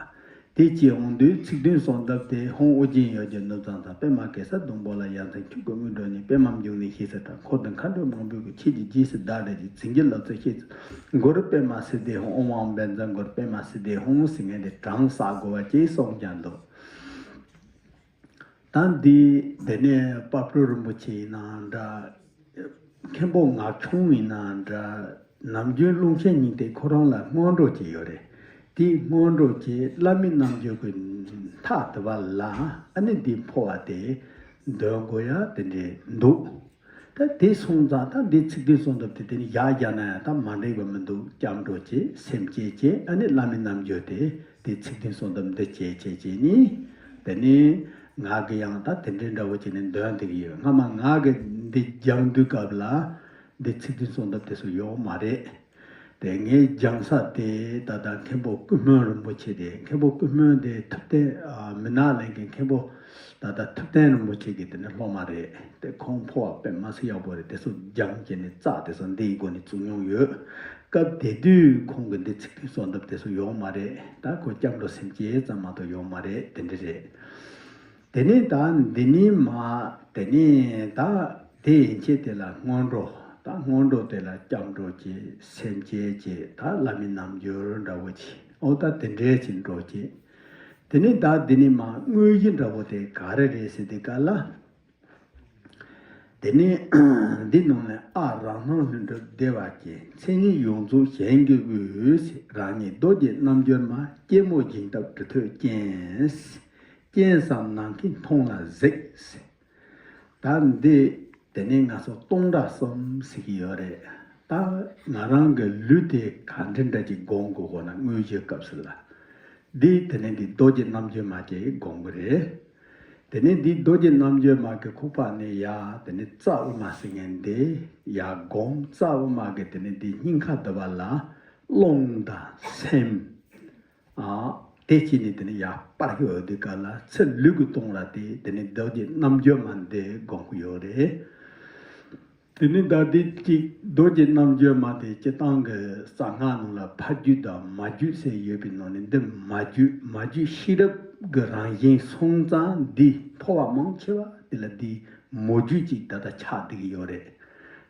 དེ་བྱེད་འོང་དུས་ཚིག་བདུན་གསོལ་འདེབས་དེ་ཧཱུྃ་ཨོ་རྒྱན་ཡོ་རྒྱལ་ནུབ་བྱང་མཚམས། པདྨ་གེ་སར་སྡོང་པོ་ལ། ཡ་མཚན་ཁྱུག་གི་དངོས་གྲུབ་བརྙེས། པདྨ་འབྱུང་གནས་ཞེས་སུ་གྲགས། འཁོར་དང་མཁའ་འགྲོ་མང་པོས་ཀྱང་། ཁྱེད་ཀྱི་རྗེས་སུ་བདག་སྒྲུབ་ཀྱིས། བྱིན་གྱིས་བརླབ་ཚུལ་བཤད་ཚུལ། གུ་རུ་པདྨ་སིདྡྷི་ཧཱུྃ། ཨོཾ་ཨཱཿཧཱུྃ་བཛྲ་གུ་རུ་པདྨ་སིདྡྷི་ཧཱུྃ་ཟེར་མཁན་དེ་གྲངས་བསགས་དགོས་པ་བཅས་གསུངས་ཀྱང་འདུག་ད་འདི་དེ་ནས་དཔལ་སྤྲུལ་རིན་པོ་ཆེ་ཡིན་ནའང་འདྲ། མཁན་པོ་ངག་ཆུང་ཡིན་ནའང་འདྲ། ནམ་རྒྱུན་ཀློང་ཆེན་སྙིང་ཐིག་ཁོ་རང་ལ་སྔོན་འགྲོ་ཅིག་ཡོད་རེད། དེའི་སྔོན་འགྲོ་ཅིག་བླ་མའི་རྣལ་འབྱོར་གྱི་མཐའ་དེ་བ་ལ་ཨ་ནི་འདི་འཕོ་བ་དེ་འདོན་དགོས་ཡ་དེ་འདྲས་འདུག་ད་དེ་སོང་ཙང་ད་འདི་ཚིག་བདུན་གསོལ་འདེབས་དེ་དེ་ནི་ཡར་བཞག་ན་ཡང་ད་མ་འགྲིག་པ་མི་འདུག་སྐྱབས་འགྲོ་བྱེད། སེམས་བསྐྱེད་བྱེད། ཨ་ནི་བླ་མའི་རྣལ་འབྱོར་དེ་དེ་ཚིག་བདུན་གསོལ་འདེབས་འདི་བྱེད་བྱེད་བྱེད་ནི། དེ་ནི་ང་གི་ཡང་ད་དེ་འདྲའི་འདྲ་བོ་བྱས་ནས་འདོན་བསྡད་ཀྱི་ཡོད། སྔ་མ་ང་གི་འདི་སྦྱང་དུས་སྐབས་ལ་འདི་ཚིག་བདུན་གསོལ་འདེབས་དེ་ཚོ་ཡོད་མ་རེད། དེ་ངའི་སྦྱང་ས་དེ་ད་ལྟ་མཁན་པོ་ཀུན་སྨོན་རིན་པོ་ཆེ་རེད། མཁན་པོ་ཀུན་སྨོན་དེ་ཐུབ་བསྟན་ཨ་མི་ནག་གླིང་གི་མཁན་པོ་ད་ལྟ་ཐུབ་བསྟན་རིན་པོ་ཆེ་གི་དེ་ནི་སློབ་མ་རེད། དེ་ཁོང་འཕོ་བ་དཔེ་མ་སྲིད་ཡག་པོ་རེད། དེ་ཚོ་སྦྱངས་བྱས་ནས་རྩ་དེ་ཚོ་འདིའི་སྒོ་ནས་བཙུགས་མྱོང་ཡོད། སྐབས་དེ་དུས་ཁོང་གི་འདི་ཚིག་བདུན་གསོལ་འདེབས་དེ་ཚོ་ཡོད་མ་རེད། ད་ཁོ་སྐྱབས་འགྲོ་སེམས་བསྐྱེད་ཙམ་མ་གཏོགས་ཡོད་མ་རེད། དེ་འདྲ་རེད། དེ་ནས་ད་འདི་ནས་མ་དེ་ནས་ད་དེ་ཡན་ཆད་དེ་ལ་སྔོན་འགྲོ། ད་སྔོན་འགྲོ་དེ་ལ་སྐྱབས་འགྲོ་བྱེད། སེམས་བསྐྱེད་བྱེད། ད་བླ་མའི་རྣལ་འབྱོར་འདྲ་བོ་བྱེད། ཨོ་ད་དེ་འདྲས་ཅིག་འགྲོ་བྱེད། དེ་ནས་ད་འདི་ནས་མ་དངོས་གཞི་འདྲ་བོ་དེ་ག་རེ་རེད་ཟེར་དུས་སྐབས་ལ། དེ་ནས་འདི་ནང་ནས་ཨ་རང་སྣང་ལྷུན་གྲུབ་བདེ་བ་ཅན། མཚན་ཉིད་ཡོངས་རྫོགས་གཞན་གྱིས་དབུལ། རང་ཉིད་རྡོ་རྗེ་རྣལ་འབྱོར་མ། སྐྱེད་མོས་སྦྱིན་བདག་གྲུབ་ཐོབ་ཅན། རྐྱེན་བསམ་ནམ་མཁའི་མཐོངས་ལ་གཟིགས། ད་འདི་དེ་ནས་ང་ཚོ་སྟོང་ཕྲག་གསུམ་ཟེར་གྱི་ཡོད་རེད། ད་ང་རང་གི་ལུས་དེ་ག་འདྲ་འདྲ་ཅིག་སྒོམ་དགོས་གོ་ན་དངོས་གཞིའི་སྐབས་སུ་ལ། འདི་དེ་ནས་འདི་རྡོ་རྗེ་རྣལ་འབྱོར་མ་ཅིག་སྒོམ་གི་རེད། དེ་ནས་འདི་རྡོ་རྗེ་རྣམ་འགྱུར་མ་གི་ཁུག་པ་ནས་ཡར་དེ་ནས་རྩ་དབུ་མ་ཟེར་མཁན་འདི་ཡར་བསྒོམ། རྩ་དབུ་མ་གི་དེ་ནས་འདི་སྙིང་ཁ་འདི་བ་ལ་རླུང་དང་སེམས། ཨ། དེ་གཅིག་ནས་དེ་ནས་ཡར་སྤར་གི་ཡོད་དུས་ག་ལ་ཚེ་ལུས་ཀྱི་སྟོང་ར་དེ་དེ་ནས་རྡོ་རྗེ་རྣམ་འགྱུར་མ་འདི་སྒོམ་གི་ཡོད་རེད། དེ་ནས་ད་འདི་གཅིག་རྡོ་རྗེ་རྣམ་འགྱུར་མ་དེ་སྤྱིར་བཏང་གི་གསང་སྔགས་ནང་ལ་ཕ་རྒྱུད་དང་མ་རྒྱུད་ཟེར་ཡོད་པའི་ནང་ནས་འདི་མ་རྒྱུད། མ་རྒྱུད་ཤེས་རབ་ཀྱི་རང་བཞིན་སོང་ཙང་འདི་འཕོ་བ་མང་ཆེ་བ་དེ་ལ་འདི་མོ་རྒྱུད་ཅིག་ད་ལྟ་ཆགས་བསྡད་ཀྱི་ཡོད་རེད།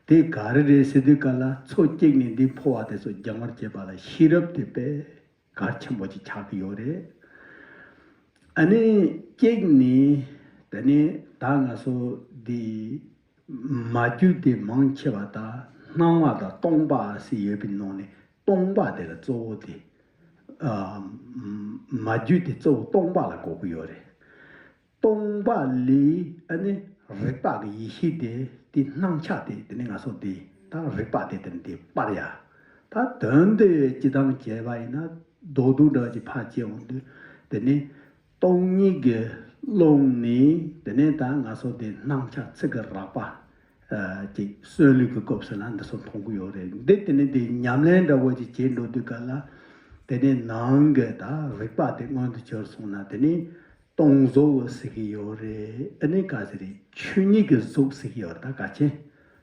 དེ་ག་རེ་རེད་ཟེར་དུས་ག་ལ་ཚོ་གཅིག་ནས་འདི་འཕོ་བ་དེ་ཚོ་སྦྱང་བར་བྱེད་པ་ལ་ཤེས་རབ་དེ་དཔེ་གལ་ཆེན་པོ་ཅིག་ཆགས་ཀྱི་ཡོད་རེད། ཨ་ནི་གཅིག་ནི་དེ་ནི་ད་ང་ཚོ་འདི་མ་རྒྱུད་དེ་མང་ཆེ་བ་ད་སྣང་བ་དང་སྟོང་པ་ཟེར་ཡོད་པའི་ནང་ནས་སྟོང་པ་དེ་ལ་གཙོ་བོ་དེ། ཨ། མ་རྒྱུད་དེ་གཙོ་བོ་སྟོང་པ་ལ་གོ་གི་ཡོད་རེད། སྟོང་པ་ལས་ཨ་ནི་རིག་པ་གི་ཡེ་ཤེས་དེ་དེ་སྣང་ཆ་དེ་དེ་ནི་ང་ཚོ་དེ་ད་རིག་པ་དེ་དེ་ནི་དེ་སྤར་ཡ། ད་དོན་དེ་སྤྱི་དང་བྱས་པ་ཡིན་ན་རྡོག་རྡོག་འདྲ་ཅིག་ཕར་བྱས་འོང་དུས་དེ་ནི་སྟོང་ཉིད་ཀྱི་ཀློང་ནས་དེ་ནས་ད་ང་ཚོ་དེ་སྣང་ཆ་ཚིག་གི་རགས་པ། ཨ། ཅིག་གསོན་ལུགས་ཀྱི་སྐབས་སུ་ལ་འདི་ཚོ་མཐོང་གི་ཡོད་རེད། འདི་དེ་ནས་དེ་ཉམས་ལེན་འདྲ་བོ་ཅིག་བྱེད་འགྲོ་དུས་ག་ལ་དེ་ནས་ནང་གི་ད་རིག་པ་དེ་མངོན་དུ་གྱུར་སོང་ན་དེ་ནས་སྟོང་གཟུགས་ཟེར་གི་ཡོད་རེད། ཨ་ནི་ག་ཟེར་རེད། ཆོས་ཉིད་ཀྱི་གཟུགས་ཟེར་གི་ཡོད་རེད། ད་ག་ཆེན་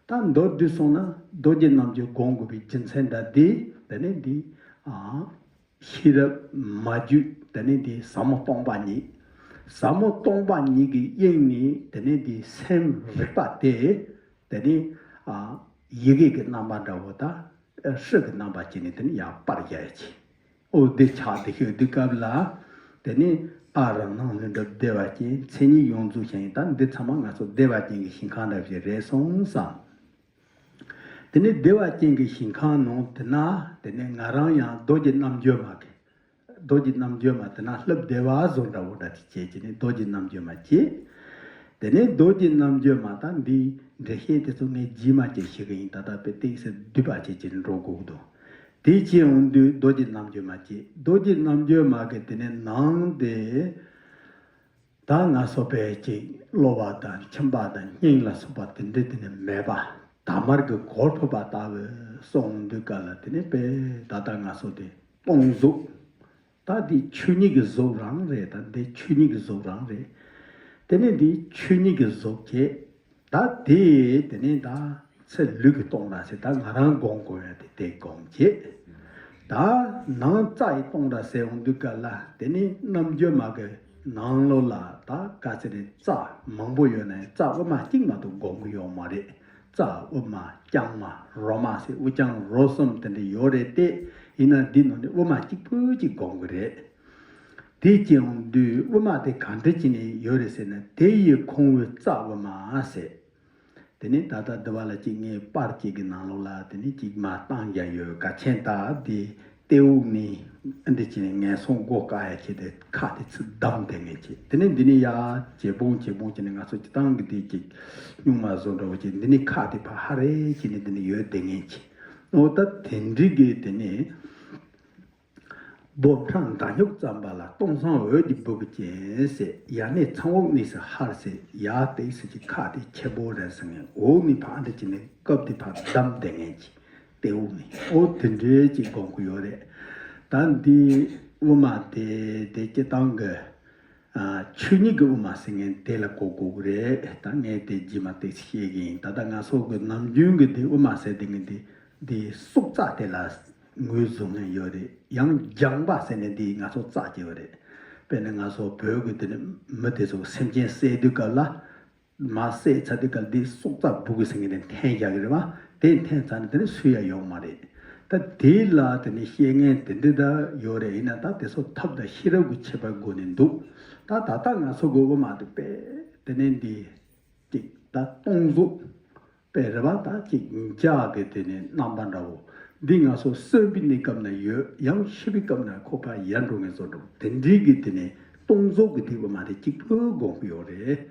ད་མདོར་བསྡུས་སོང་ན་རྡོ་རྗེ་རྣམ་འགྱུར་སྒོམ་དགོས་པའི་རྒྱུ་མཚན་འདྲ་དེ་དེ་ནས་འདི། ཨ། ཤེས་རབ་མ་རྒྱུད་དེ་ནས་དེ་ཟབ་མོ་སྟོང་པ་ཉིད། ཟབ་མོ་སྟོང་པ་ཉིད་ཀྱི་དབྱིངས་ནས་དེ་ནས་དེ་སེམས་རིག་པ་དེ་དེ་ནས། ཨ། ཡི་གེ་གི་རྣམ་པ་འདྲ་བོ་དང་། ཨ། སྤྲིན་གྱི་རྣམ་པ་བྱས་ནས་དེ་ནས་ཡར་སྤར་རྒྱག་ཡ་ཆེ། འོ་དེ་ཆགས་དེ་ཤོད་དུས་སྐབས་ལ་དེ་ནས་ཨ་རང་སྣང་ལྷུན་གྲུབ་བདེ་བ་ཅན། མཚན་ཉིད་ཡོངས་རྫོགས་ཞིང་། ད་འདི་ཚང་མ་ང་ཚོ་བདེ་བ་ཅན་གྱི་ཞིང་ཁམས་འདྲ་བོ་ཞིག་རེད་སོང་བསམ། དེ་ནས་བདེ་བ་ཅན་གྱི་ཞིང་ཁམས་ནང་དེ་ན་དེ་ནས་ང་རང་ཡང་རྡོ་རྗེ་རྣམ་འགྱུར་མ་གི། རྡོ་རྗེ་རྣམ་འགྱུར་མ་དེ་ན་ལྷུབ་བདེ་བ་བཟོ་འདྲ་བོ་འདྲ་དེ་བྱས་བྱས་ནས་རྡོ་རྗེ་རྣམ་འགྱུར་མ་བྱས། དེ་ནས་རྡོ་རྗེ་རྣམ་འགྱུར་མ་དང་འདིའི་འགྲེལ་བཤད་དེ་ཚོ་ངས་རྗེས་མ་ཅིག་ཞུ་གི་ཡིན། ད་ལྟ་དཔེ་ཏོག་ཙམ་བསྡུས་པ་བྱས་བྱས་འགྲོ་དགོས་ཀྱི་འདུག་དེ་བྱས་འོང་དུས་རྡོ་རྗེ་རྣམ་འགྱུར་མ་བྱས། རྡོ་རྗེ་རྣམ་འགྱུར་མ་གི་དེ་ནས་ནང་དེ། ད་ང་ཚོ་དཔེ་ཅིག་གློ་བ་དང་མཆིན་པ་དང་སྙིང་ལ་སོགས་པ་དེ་འདྲ་དེ་ནི་མེད་པ། དར་དམར་གྱི་གོར་ཕུབ་པ་ལྟ་བུ་སོང་དུས་ག་ལ་དེ་ནི་དཔེ་ད་ལྟ་ང་ཚོ་དེ་སྟོང་གཟུགས། ད་འདི་ཆོས་ཉིད་ཀྱི་གཟུགས་རང་རེད། ད་འདི་ཆོས་ཉིད་ཀྱི་གཟུགས་རང་རེད། དེ་ནི་འདི་ཆོས་ཉིད་ཀྱི་གཟུགས་བྱས། ད་དེ་དེ་ནས་ད་ཚེ་ལུས་ཀྱི་སྟོང་ར་ཟེར། ད་ང་རང་སྒོམ་དགོས་ཡ་དེ་དེ་སྒོམ་བྱེད། ད་ནང་རྩ་ཡི་སྟོང་ར་ཟེར་འོང་དུས་ག་ལ་དེ་ནས་རྣམ་འགྱུར་མ་གི་ནང་ལོགས་ལ་ད་ག་ཚོད་རེད། རྩ་མང་པོ་ཡོད་ན་ཡང་རྩ་དབུ་མ་གཅིག་མ་གཏོགས་སྒོམ་གི་ཡོད་མ་རེད། རྩ་དབུ་མ་རྐྱང་མ་རོ་མ་ཟེར་དབུ་རྐྱང་རོ་གསུམ་དེ་འདྲ་ཡོད་རེད་དེ། ཡིན་ན་འདི་ནང་ནས་དབུ་མ་གཅིག་པུ་གཅིག་སྒོམ་གི་རེད། དེ་སྐྱེ་འོང་དུས་དབུ་མ་དེ་ག་འདྲ་བྱས་ནས་ཡོད་རེད་ཟེར་ན། དེ་ཡི་ཁོངས་བུ་རྩ་དབུ་མ་ཟེར། དེ་ནས་ད་ལྟ་འདི་བ་ལ་གཅིག་ངས་པར་གཅིག་གི་ནང་ལོགས་ལ་དེ་ནས་གཅིག་མ་བཏང་རྒྱ་ཡོད། ག་ཆེན་ད་དེ་ལྟེ་འོག་ནས་འདི་བྱས་ནས་ངན་སོང་སྒོ་བཀག་ཡ་བྱས་ཏེ་ཁ་དེ་ཚུར་བསྡམས་བསྡད་མཁན་ཅིག་དེ་ནས་འདི་ནས་ཡར་ཇེ་སྦོམ་ཇེ་སྦོམ་བྱས་ནས་ང་ཚོ་སྤྱིར་བཏང་གི་དེ་གཅིག་སྨྱུག་མ་བཟོ་འདྲ་བོ་བྱས། འདི་ནས་ཁ་དེ་ཕར་ཧ་རེ་བྱས་ནས་འདི་ནས་ཡོད་བསྡད་མཁན་ཅིག་འོ་ད་དེ་འདྲི་གི་དེ་ནས། སྦོམ་ཕྲ་མདའ་སྨྱུག་བརྩམས་པ་ལ། སྟོང་སང་འོད་ཀྱི་སྦུ་གུ་ཅན་ཟེར། ཡར་ནས་ཚངས་འོག་གཉིས་སུ་ཧར་ཟེར། ཡར་ཏོག་ཙམ་གྱི་ཁ་དེ་ཆེ་པོ་རེད་ཟེར་ནས་འོག་ནས་ཕར་འདི་བྱས་ནས་རྐབ་དེ་ཕར་བསྡམས་བསྡད་མཁན་ཅིག་ལྟེ་འོག་ནས་འོ་དེ་འདྲའི་ཅིག་སྒོམ་གི་ཡོད་རེད། ད་འདི་དབུ་མ་དེ་དེ་སྤྱིར་བཏང་གི། ཨ། ཆོས་ཉིད་ཀྱི་དབུ་མ་ཟེར་མཁན་དེ་ལ་གོ་དགོས་ཀྱི་རེད། ད་ངས་དེ་རྗེས་མ་ཏོག་ཙམ་བཤད་ཀྱི་ཡིན། ད་ལྟ་ང་ཚོ་གི་ནམ་རྒྱུན་གྱི་དེ་དབུ་མ་ཟེར་དེ་ངས་དེ་དེ་སྲོག་རྩ་དེ་ལ་ངོས་བཟུང་མཁན་ཡོད་རེད། ཡང་སྦྱངས་པ་ཟེར་ནས་དེ་ང་ཚོ་རྩ་ཅིག་ཡོད་རེད། དཔེར་ན་ང་ཚོ་བོད་ཀྱི་དེ་ནས་མི་དེ་ཚོ་སེམས་ཅན་བསད་དུས་སྐབས་ལ། མ་བསད་ཚར་དུས་སྐབས་འདི་སྲོག་རྩ་སྦུ་གུ་ཟེར་མཁན་དེ་འཐེན་བཞག་གི་རེད་བ། དེ་འཐེན་ཚར་ན་དེ་ནི་སུ་ཡང་ཡོང་མ་རེད། ད་དེ་ལ་དེ་ནི་བཤད་མཁན་དེ་འདྲ་ད་ཡོད་རེད། ཡིན་ན་ད་དེ་ཚོ་ཐབས་དང་ཤེས་རབ་ཀྱི་ཁྱད་པར་སྒོ་ནས་འདུག་ད་ད་ལྟ་ང་ཚོ་གི་དབུ་མ་དེ་དཔེ་དེ་ནི་འདི་ཅིག་ད་སྟོང་གཟུགས་དཔེ་རེད་བ། ད་ཅིག་འཇའ་གི་དེ་ནི་རྣམ་པ་འདྲ་བོ། འདི་ང་ཚོ་གསོན་པའི་གནས་སྐབས་ན་ཡོད། ཡང་ཤི་བའི་སྐབས་ན་ཁོ་ཕར་ཡལ་འགྲོ་མཁན་བཟོ་འདྲ་བོ། དེ་འདྲའི་གི་དེ་ནི་སྟོང་གཟུགས་ཀྱི་དེ་དབུ་མ་དེ་གཅིག་པུ་སྒོམ་གི་ཡོད་རེད།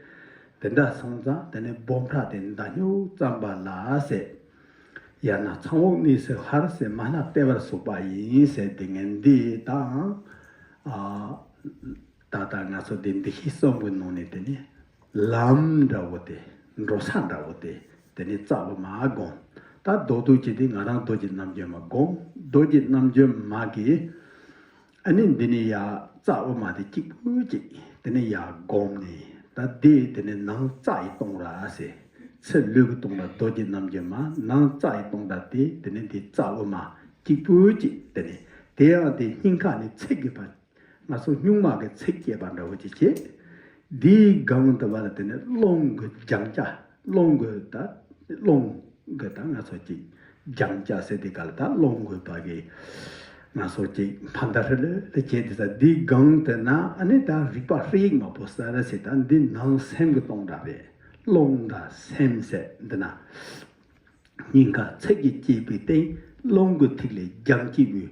དེ་འདྲ་སོང་ཙང་དེ་ནས་སྦོམ་ཕྲ་དེ་མདའ་སྨྱུག་བརྩམས་པ་ལ་ཟེར། ཡང་ན་ཚངས་འོག་གཉིས་སུ་ཧར་ཟེར། མ་ལྷ་ལྟེ་བར་ཟུག་པ་ཡིན་ཟེར། དེ་ངས་འདི་དང་། ཨ། ད་ལྟ་ང་ཚོ་འདི་འདི་ཤེས་གསུམ་གྱི་ནང་ནས་དེ་ནས་ ལམ་འདྲ་བོ་དེ། འགྲོ་ས་འདྲ་བོ་དེ། དེ་ནས་རྩ་དབུ་མ་བསྒོམ། ད་མདོར་བསྡུས་བྱས་ཏེ་ང་རང་རྡོ་རྗེ་རྣམ་འགྱུར་མ་བསྒོམ། རྡོ་རྗེ་རྣམ་འགྱུར་མ་གིས། ཨ་ནི་འདི་ནས་ཡར་རྩ་དབུ་མ་དེ་གཅིག་པུ་གཅིག་དེ་ནས་ཡར་བསྒོམས་ནས། ད་དེ་དེ་ནས་ནང་རྩ་ཡི་སྟོང་ར་ཟེར། ཚུར་ལུས་ཀྱི་སྟོང་ར་རྡོ་རྗེ་རྣམ་འགྱུར་མ། ནང་རྩ་ཡི་སྟོང་ར་དེ་དེ་ནས་འདི་རྩ་དབུ་མ་གཅིག་པུ་གཅིག་དེ་ནས། དེ་ཡང་དེ་སྙིང་ཁ་ནས་ཚིག་གི་བར། ང་ཚོ་སྨྱུག་མ་གི་ཚིགས་བཅད་པ་འདྲ་བོ་ཅིག་བྱས། འདིའི་སྒང་དུ་བ་ལ་དེ་ནས་རླུང་གི་སྦྱང་བྱ། རླུང་གི་ད། རླུང་གི་ད་ང་ཚོ་ཅིག་སྦྱང་བྱ་ཟེར་དེ་ག་ལ་ད་རླུང་གི་བ་གི་ང་ཚོ་ཅིག་ཕ་མཐའ་ཧྲི་ལི་ལི་བྱས་དེ་ས། འདིའི་སྒང་དུ་ན་ཨ་ནི་ད་རིག་པ་ཧྲི་ཡིག་མ་བུ་ས་ར་ཟེར། ད་འདི་ནང་སེམས་ཀྱི་སྟོང་ར་རེད། རླུང་དང་སེམས་ཟེར་འདི་ན། སྙིང་ཁ་ཚིགས་ཀྱིས་བསྐྱེད་པའི་སྟེང་། རླུང་གི་ཐིག་ལེ་སྦྱང་བྱེད་པའི།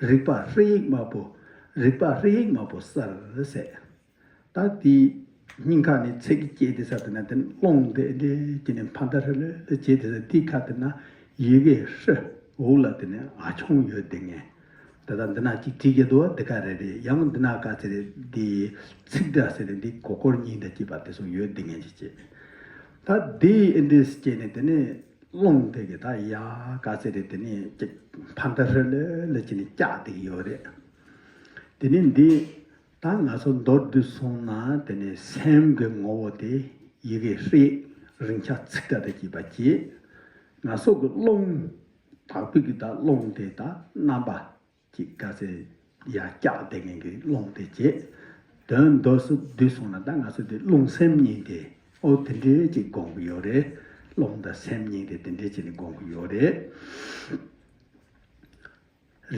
རིག་པ་ཧྲི་ཡིག་མ་བུ། རིག་པ་ཧྲི་ཡིག་མ་བུ་ས་ར་ཟེར། ད་དེའི་སྙིང་ཁ་ནས་ཚིགས་ཀྱིས་བསྐྱེད་དེ་ས་དེ་ན་དེ་ནས་རླུང་དེ་འདྲ་བྱས་ནས་ཕ་མཐའ་ཧྲི་ལི་ལི་བྱས་དེ་ས། དེའི་ཁ་དེ་ན་ཡི་གེ་ཧྲི། འོག་ལ་དེ་ནས་འ་ཆུང་ཡོད་དེ་ངས། ད་ལྟ་འདི་ན་གཅིག་བྲིས་ཀྱི་འདུག་འདི་ག་རེ་རེད། ཡང་འདི་ན་ག་ཚེ་རེད། འདི་ཚིག་སྒྲ་ཟེར་ནས་འདི་གོ་སྐོར་གཉིས་འདྲ་བྱས་པ་དེ་ཚོ་ཡོད་དེ་ངས་ཅིག་བྱས། ད་དེ་འདྲ་བྱས་ནས་དེ་ནས་རླུང་དེ་གི་ད་ཡ་ག་ཚེ་རེད། དེ་ནས་ཅིག་ཕ་མཐའ་ཧྲི་ལི་ལི་བྱས་ནས་བཀྱག་བསྡད་ཀྱི་ཡོད་རེད། དེ་ནས་འདི་ད་ང་ཚོ་མདོར་བསྡུས་སོང་ན་དེ་ནས་སེམས་ཀྱི་ངོ་བོ་དེ་ཡི་གེ་ཧྲི་ཡིག་རིང་ཆ་ཚིག་སྒྲ་དང་བཅས་པ་བྱས། ང་ཚོ་གི་རླུང་དག་པའི་གི་ད་རླུང་དེ་ད་རྣམ་པ་ཅིག་ག་ཚེ་ཡར་བཀྱག་བསྡད་མཁན་གྱི་རླུང་དེ་བྱས། དོན་མདོར་བསྡུས་སོང་ན་ད་ང་ཚོ་དེ་རླུང་སེམས་གཉིས་དེ་ཨོ་དེ་འདྲའི་ཅིག་སྒོམ་གྱི་ཡོད་རེད། རླུང་དང་སེམས་གཉིས་དེ་དེ་འདྲའི་ཅིག་ནས་སྒོམ་གྱི་ཡོད་རེད།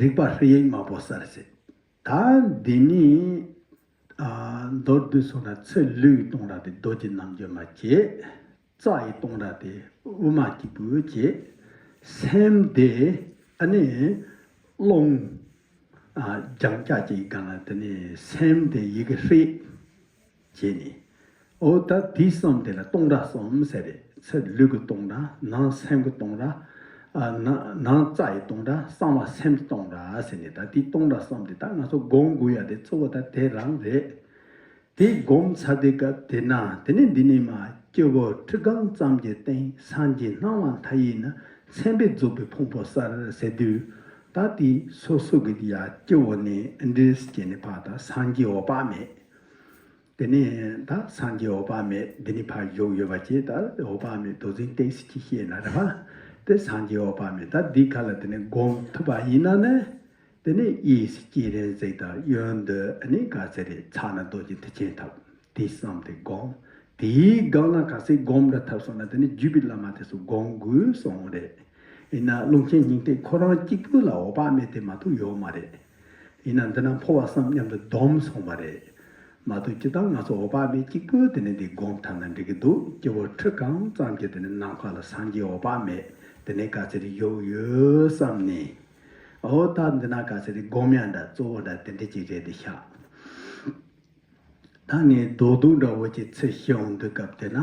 རིག་པ་ཧྲི་ཡིག་མ་བུ་ས་ར་ཟེར། ད་འདི་ནི་ཨ་མདོར་བསྡུས་སོང་ན་ཚུར་ལུས་སྟོང་ར་དེ་རྡོ་རྗེ་རྣམ་འགྱུར་མ་བྱས། རྩ་ཡི་སྟོང་ར་དེ་དབུ་མ་གཅིག་པུ་བྱས། སེམས་དེ་ཨ་ནི་རླུང་ཨ་སྦྱང་བྱ་ཅིག་གི་སྒང་ལ་དེ་ནས་སེམས་དེ་ཡི་གེ་ཧྲི་བྱས་ནས། ཨོ་ད་དེ་གསུམ་དེ་ལ་སྟོང་ར་གསུམ་ཟེར་རེད། ཚུར་ལུས་ཀྱི་སྟོང་ར། ནང་སེམས་ཀྱི་སྟོང་ར། ཨ་ནང་ནང་རྩ་ཡི་སྟོང་ར། གསང་བ་སེམས་སྟོང་ར་ཟེར་ནས། ད་དེ་སྟོང་ར་གསུམ་དེ་ད་ང་ཚོ་སྒོམ་དགོས་ཡ་དེ་གཙོ་བོ་ད་དེ་རང་རེད། དེ་སྒོམ་ཚར་དུས་སྐབས་དེ་ན་དེ་ནས་འདི་ནས་མར་སྤྱི་བོ་ཁྲི་སྒང་ཙམ་གྱི་སྟེང་། སངས་རྒྱས་སྣང་བ་མཐའ་ཡས་ན། མཚན་དཔེས་རྫོགས་པའི་ཕུང་པོ་གསལ་ཟེར་དུས། ད་དེ་སོ་སོ་གི་ཡ་སྤྱི་བོ་ནས་འདྲིས་བྱས་ནས་ཕར་ད་སངས་རྒྱས་འོད་དཔག་མེད། དེ་ནས་ད་སངས་རྒྱས་འོད་དཔག་མེད་འདི་ནས་ཕར་བཞུགས་ཡོད་པ་བྱས། ད་འོད་དཔག་མེད་མདོ་འཛིན་ཏོག་ཙམ་ཅིག་བཤད་ན་རེད་པ། དེ་སངས་རྒྱས་འོད་དཔག་མེད་ད་འདི་ཁ་ལ་དེ་ནས་སྒོམ་ཐུབ་པ་ཡིན་ན་ནི། དེ་ནས་ཡེ་ཤེས་སྤྱན་རས་གཟིགས་དང་། གཡོན་དུ་ཨ་ནི་ག་ཚད་རེད། ཕྱག་ན་རྡོ་རྗེ་མཐུ་ཆེན་ཐབས། དེ་གསུམ་དེ་སྒོམ། དེའི་སྒང་ལ་ག་ཚད་སྒོམ་འདྲ་ཐུབ་སོང་ན་དེ་ནས་བརྒྱུད་པའི་བླ་མ་དེ་ཚོ་སྒོམ་དགོས་གསུངས་རེད། ཡིན་ན་ཀློང་ཆེན་སྙིང་ཐིག་ཁོ་རང་གཅིག་པུ་ལ་འོད་དཔག་མེད་དེ་མ་གཏོགས་ཡོད་མ་རེད། ཡིན་ན་འདི་ན་འཕོ་བ་གསུམ་མཉམ་དུ་བསྡོམས་སོང་བ་རེད། མ་གཏོགས་སྤྱིར་བཏང་ང་ཚོ་འོད་དཔག་མེད་གཅིག་པུ་དེ་ནས་འདི་སྒོམ་ཐུབ་ན་འགྲིག་གི་འདུག་སྤྱི་བོ་ཁྲི་སྒང་ཙམ་གྱི་དེ་ནས་ནམ་མཁའ་ལ་སངས་རྒྱས་འོད་དཔག་མེད་དེ་ནས་ག་ཚད་རེད་ཡོད་ཡོད་བསམ་ནས། འོ་ད་འདི་ན་ག་ཚད་རེད་སྒོམ་ཡ་འདྲ་གཙོ་བོ་འདྲ་དེ་འདྲ་ཅིག་རེད་དེ་ཤག་ད་ངས་མདོར་བསྡུས་འདྲ་བོ་ཅིག་ཚུར་ཞུ་ཡོང་དུས་སྐབས་དེ་ན་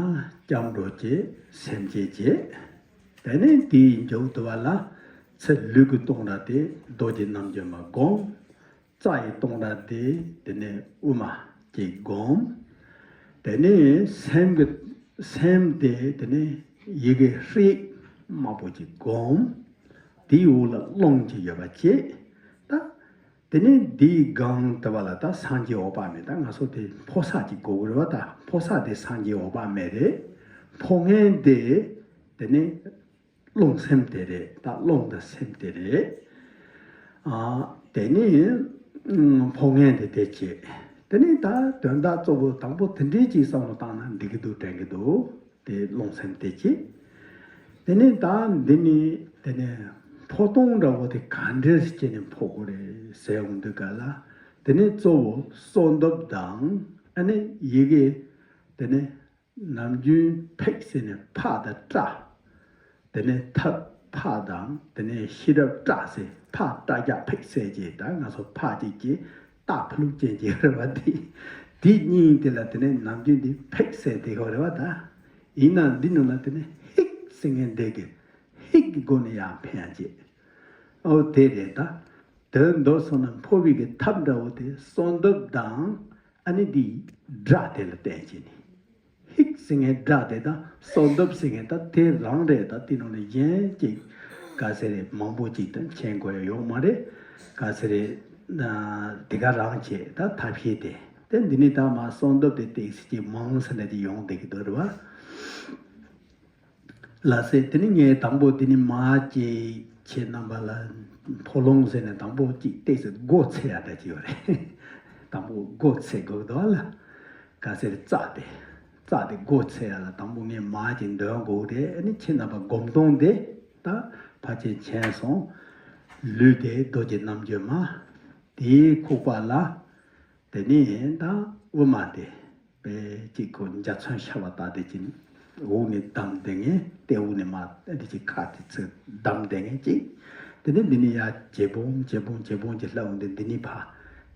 སྐྱབས་འགྲོ་བྱེད། སེམས་བསྐྱེད་བྱེད། དེ་ནས་དེའི་མཇུག་ཏུ་བ་ལ་ཚུར་ལུས་ཀྱི་སྟོང་ར་དེ་རྡོ་རྗེ་རྣམ་འགྱུར་མ་སྒོམ། རྩ་ཡི་སྟོང་ར་དེ་དེ་ནས་དབུ་མ་ཅིག་སྒོམ། དེ་ནས་སེམས་ཀྱི་སེམས་དེ་དེ་ནས་ཡི་གེ་ཧྲིག་དམར་པོ་ཅིག་སྒོམ། དེའི་འོག་ལ་རླུང་ཅིག་ཡོད་པ་བྱེད། ད་དེ་ནས་འདིའི་སྒང་དུ་བ་ལ་ད་སངས་རྒྱས་འོད་དཔག་མེད། ད་ང་ཚོ་དེ་འཕོ་ས་ཅིག་དགོས་ཀྱི་རེད་བ། ད་འཕོ་ས་དེ་སངས་རྒྱས་འོད་དཔག་མེད་རེད། འཕོ་མཁན་དེ་དེ་ནས་རླུང་སེམས་དེ་རེད། ད་རླུང་དང་སེམས་དེ་རེད། ཨ་དེ་ནས་ཨུམ་འཕོ་མཁན་དེ་དེ་བྱེད། དེ་ནས་ད་དོན་དག་གཙོ་བོ་དང་པོ་དེ་འདྲའི་ཅིག་བསམ་བློ་བཏང་ན་འགྲིག་གི་འདུག་དྲན་གི་འདུག་དེ་རླུང་སེམས་དེ་བྱེད། དེ་ནས་ད་འདི་ནས་དེ་ནས་འཕོ་སྟངས་འདྲ་བོ་དེ་ག་འདྲས་བྱས་ནས་འཕོ་དགོས་རེད་ཟེར་ཡོང་དུས་ག་ལ། དེ་ནས་གཙོ་བོ་གསོལ་འདེབས་དང་ཨ་ནི་ཡི་གེ། དེ་ནས་ནམ་རྒྱུན་ཕཊ་ཟེར་ནས་ཕ་དང་ཊ། དེ་ནས་ཐབ་ཕ་དང་དེ་ནས་ཤེས་རབ་ཏྲ་ཟེར། ཕ་ཊ་རྒྱ་ཕཊ་ཟེར་གྱི་ད་ང་ཚོ་ཕ་གཅིག་གིས་ཏ་ཕ་ལུག་ཅན་གྱི་རེད་བ། དེ་དེ་གཉིས་དེ་ལ་དེ་ནས་ནམ་རྒྱུན་འདི་ཕཊ་ཟེར་དེ་གོ་རེད་བ། ད་ཡིན་ན་འདི་ནང་ལ་དེ་ནས་ཧིག་ཟེར་མཁན་འདི་གི་ཧིག་གི་སྒོ་ནས་ཡང་འཕེན་ཡང་བྱེད། ཨོ་དེ་རེད། ད་དོན་མདོར་སོང་ན་འཕོ་བའི་གི་ཐབས་འདྲ་བོ་དེ་གསོལ་འདེབས་དང་ཨ་ནི་འདི་སྒྲ་དེ་ལ་བརྟེན་བྱས་ནས་ཧིག་ ཟེར་མཁན་སྒྲ་དེ་དང་གསོལ་འདེབས་ཟེར་མཁན་ད་དེ་རང་རེད། ད་དེ་ནང་ནས་གཞན་གཅིག་ག་ཟེར་རེད། མང་པོ་གཅིག་ད་མཁྱེན་དགོས་ཡ་ཡོད་མ་རེད། ག་ཟེར་རེད། དེ་ག་རང་བྱས་ད་ཐབས་ཤེས་དེ་དེ་འདི་ནི་ད་མ་གསོལ་འདེབས་དེ་ཏོག་ཙམ་གཅིག་མང་ཟེར་ན་གཅིག་ཡོང་བསྡད་ཀྱི་འདུག་རེད་བ། ལགས་སེ། དེ་ནི་ངས་དང་པོ་དེ་ནི་མ་ཅིག་ཁྱེད་རྣམ་པ་ལ་ཕོ་ལོང་ཟེར་ནས་དང་པོ་གཅིག་ཏོག་ཙམ་སྒོ་ཚེ་ཡ་འདྲ་ཅིག་ཡོད་རེད། དང་པོ་སྒོ་ཚེ་དགོས་འདུག་ལ། ག་ཟེར་རྩ་དེ། རྩ་དེ་སྒོ་ཚེ་ཡ་ལ་དང་པོ་ངས་མ་ཅིག་འདོན་དགོས་རེད། ཨ་ནི་ཁྱེད་རྣམ་པ་སྒོམ་སྟངས་དེ་ད་ཕལ་ཆེར་མཁྱེན་སོང་། ལུས་དེ་རྡོ་རྗེ་རྣམ་འགྱུར་མ། དེའི་ཁུག་པ་ལ། དེ་ནས་ད་དབུ་མ་དེ་དཔེ་གཅིག་ཁོ་འཇའ་ཚོན་ཤར་བ་ལྟ་དེ་ཅིག་འོག་ནས་བསྡམས་བསྡད་མཁན་དེ། དབུ་ནས་མར་དེ་ཅིག་ཁ་དེ་ཚུར་བསྡམས་བསྡད་མཁན་ཅིག་དེ་ནས་འདི་ནས་ཡར་ཇེ་སྦོམ་ཇེ་སྦོམ་ཇེ་སྦོམ་གྱི་ལྷ་འོང་དུས་འདི་ནས་ཕར་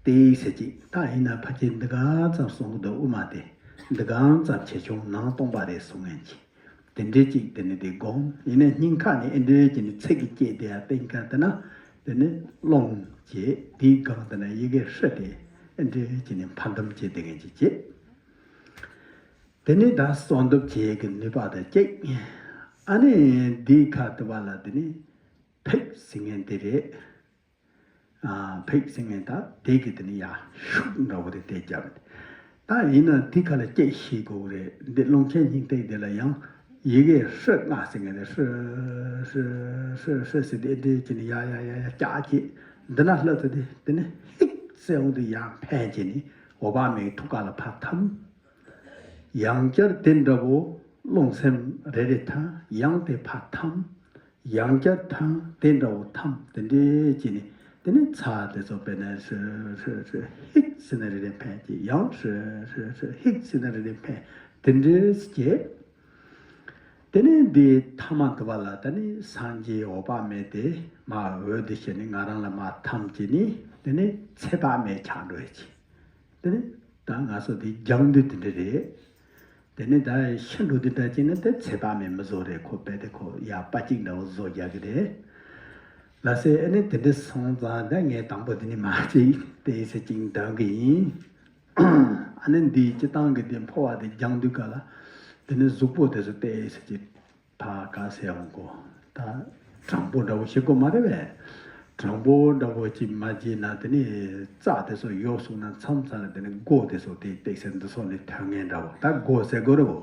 ཏོག་ཙམ་ཅིག་ད་ཡིན་ན་ཕལ་ཆེར་འདི་ག་ཙམ་སོང་གི་འདུག་དབུ་མ་དེ་འདི་ག་ཙམ་ཆེ་ཆུང་ནང་སྟོང་པ་རེད་གསུང་མཁན་ཅིག་དེ་འདྲའི་ཅིག་དེ་ནི་དེ་སྒོམ་ཡིན་ན་སྙིང་ཁ་ནས་ཨེ་འདྲའི་ཅིག་ནི་ཚིག་གི་སྐད་དེ་ཡང་བསྟན་ཁ་དེ་ན་དེ་ནི་ཀློང་བྱེད་དེའི་སྒང་དེ་ན་ཡི་གེ་ཧྲི་དེ་ཨེ་འདྲའི་ཅིག་ནི་ཕར་འདུམ་བྱེད་དེ་ངན་ཅིག་བྱེད། དེ་ནི་ད་གསོལ་འདེབས་བྱེད་ཀྱི་ནུས་པ་དང་གཅིག་ཨ་ནི་འདིའི་ཁ་དེ་བ་ལ་དེ་ནི་ཕེག་ཟེར་མཁན་དེ་རེད། ཕེག་ཟེར་མཁན་ད་དེ་གི་དེ་ནི་ཡ་ཤུགས་འདྲ་བོ་རེད་དེ་རྒྱབ། ད་ཡིན་ན་དེ་ཁ་ལ་སྐད་ཤེས་དགོས་རེད། འདི་ཀློང་ཆེན་སྙིང་ཐིག་དེ་ལ་ཡང་ཡི་གེ་ཧྲི་ལྔ་ཟེར་མཁན་དེ་ཧྲི་ཧྲི་ཧྲི་ཧྲི་ཟེར་དེ་འདྲའི་ཅི་ནི་ཡ་ཡ་ཡ་ཡ་ཀྱག་ཅིག་འདི་ན་ལྷ་ཚོ་དེ་དེ་ནི་ཧིག་ཟེར་འོང་དུས་ཡང་འཕེན་ཅིག་ནི་འོད་དཔག་མེད་ཐུགས་ཀ་ལ་ཕར་འཐམ། ཡང་བསྐྱར་དེ་འདྲ་བོ་རླུང་སེམས་རེ་རེ་ཐང་ཡང་དེ་ཕར་འཐམ། ཡང་བསྐྱར་ཐང་དེ་འདྲ་བོ་འཐམ་དེ་འདྲའི་ཅི་ནི་དེ་ནི་ཚ་དེ་ཚོ་དཔེར་ན་ཧྲི་ཧྲི་ཧྲི་ཧིག་ཟེར་ན་རེ་རེ་འཕེན་ཅིག་ཡང་ཧྲི་ཧྲི་ཧྲི་ཧིག་ཟེར་ན་རེ་རེ་འཕེན་དེ་འདྲའི་སྐྱེ། དེ་ནི་འདི་ཐ་མ་དུ་བ་ལ་ད་ནི་སངས་རྒྱས་འོད་དཔག་མེད་དེ་མ་འོད་དེ་བྱས་ནི་ང་རང་ལ་མ་འཐམ་ཅིག་ནི་དེ་ནི་ཚེ་དཔག་མེད་ཆགས་འགྲོ་ཡ་ཅིག་དེ་ནི་ད་ང་ཚོ་དེ་སྦྱང་དུས་དེ་འདྲ་རེད། དེ་ནི་ད་ཤི་འགྲོ་དུས་འདྲ་ཅིག་ནི་དེ་ཚེ་དཔག་མེད་མི་བཟོ་རེད། ཁོ་དཔེ་དེ་ཁོ་ཡ་པ་གཅིག་འདྲ་བོ་བཟོ་རྒྱག་གི་རེད། ལ་སེ་ཨ་ནི་དེ་འདྲ་སོང་ཙང་ད་ངས་དང་པོ་དེ་ནི་མ་ཅིག་དེ་ཟེར་ཅིག་འདོན་གི་ཡིན། ཨ་ནི་འདིའི་སྤྱི་བཏང་གི་དེ་འཕོ་བ་དེ་སྦྱང་དུས་ག་ལ་དེ་ནི་གཟུགས་པོ་དེ་ཚོ་དེ་ཟེར་ཅིག་ད་ག་ཟེར་འོང་གོ་ད་དྲང་པོ་འདྲ་བོ་ཞིག་གོ་མ་རེད་པས། དྲང་པོ་འདྲ་བོ་ཅིག་མ་བྱས་ན་དེ་ནི་རྩ་དེ་ཚོ་ཡོག་སོང་ན་མཚམས་མཚམས་ལ་དེ་ནི་སྒོ་དེ་ཚོ་དེ་ཏོག་ཙམ་འདི་ཚོ་ནི་ཐོན་ངེས་འདྲ་བོ་ད་སྒོ་ཟེར་དགོས་རེད་བོ།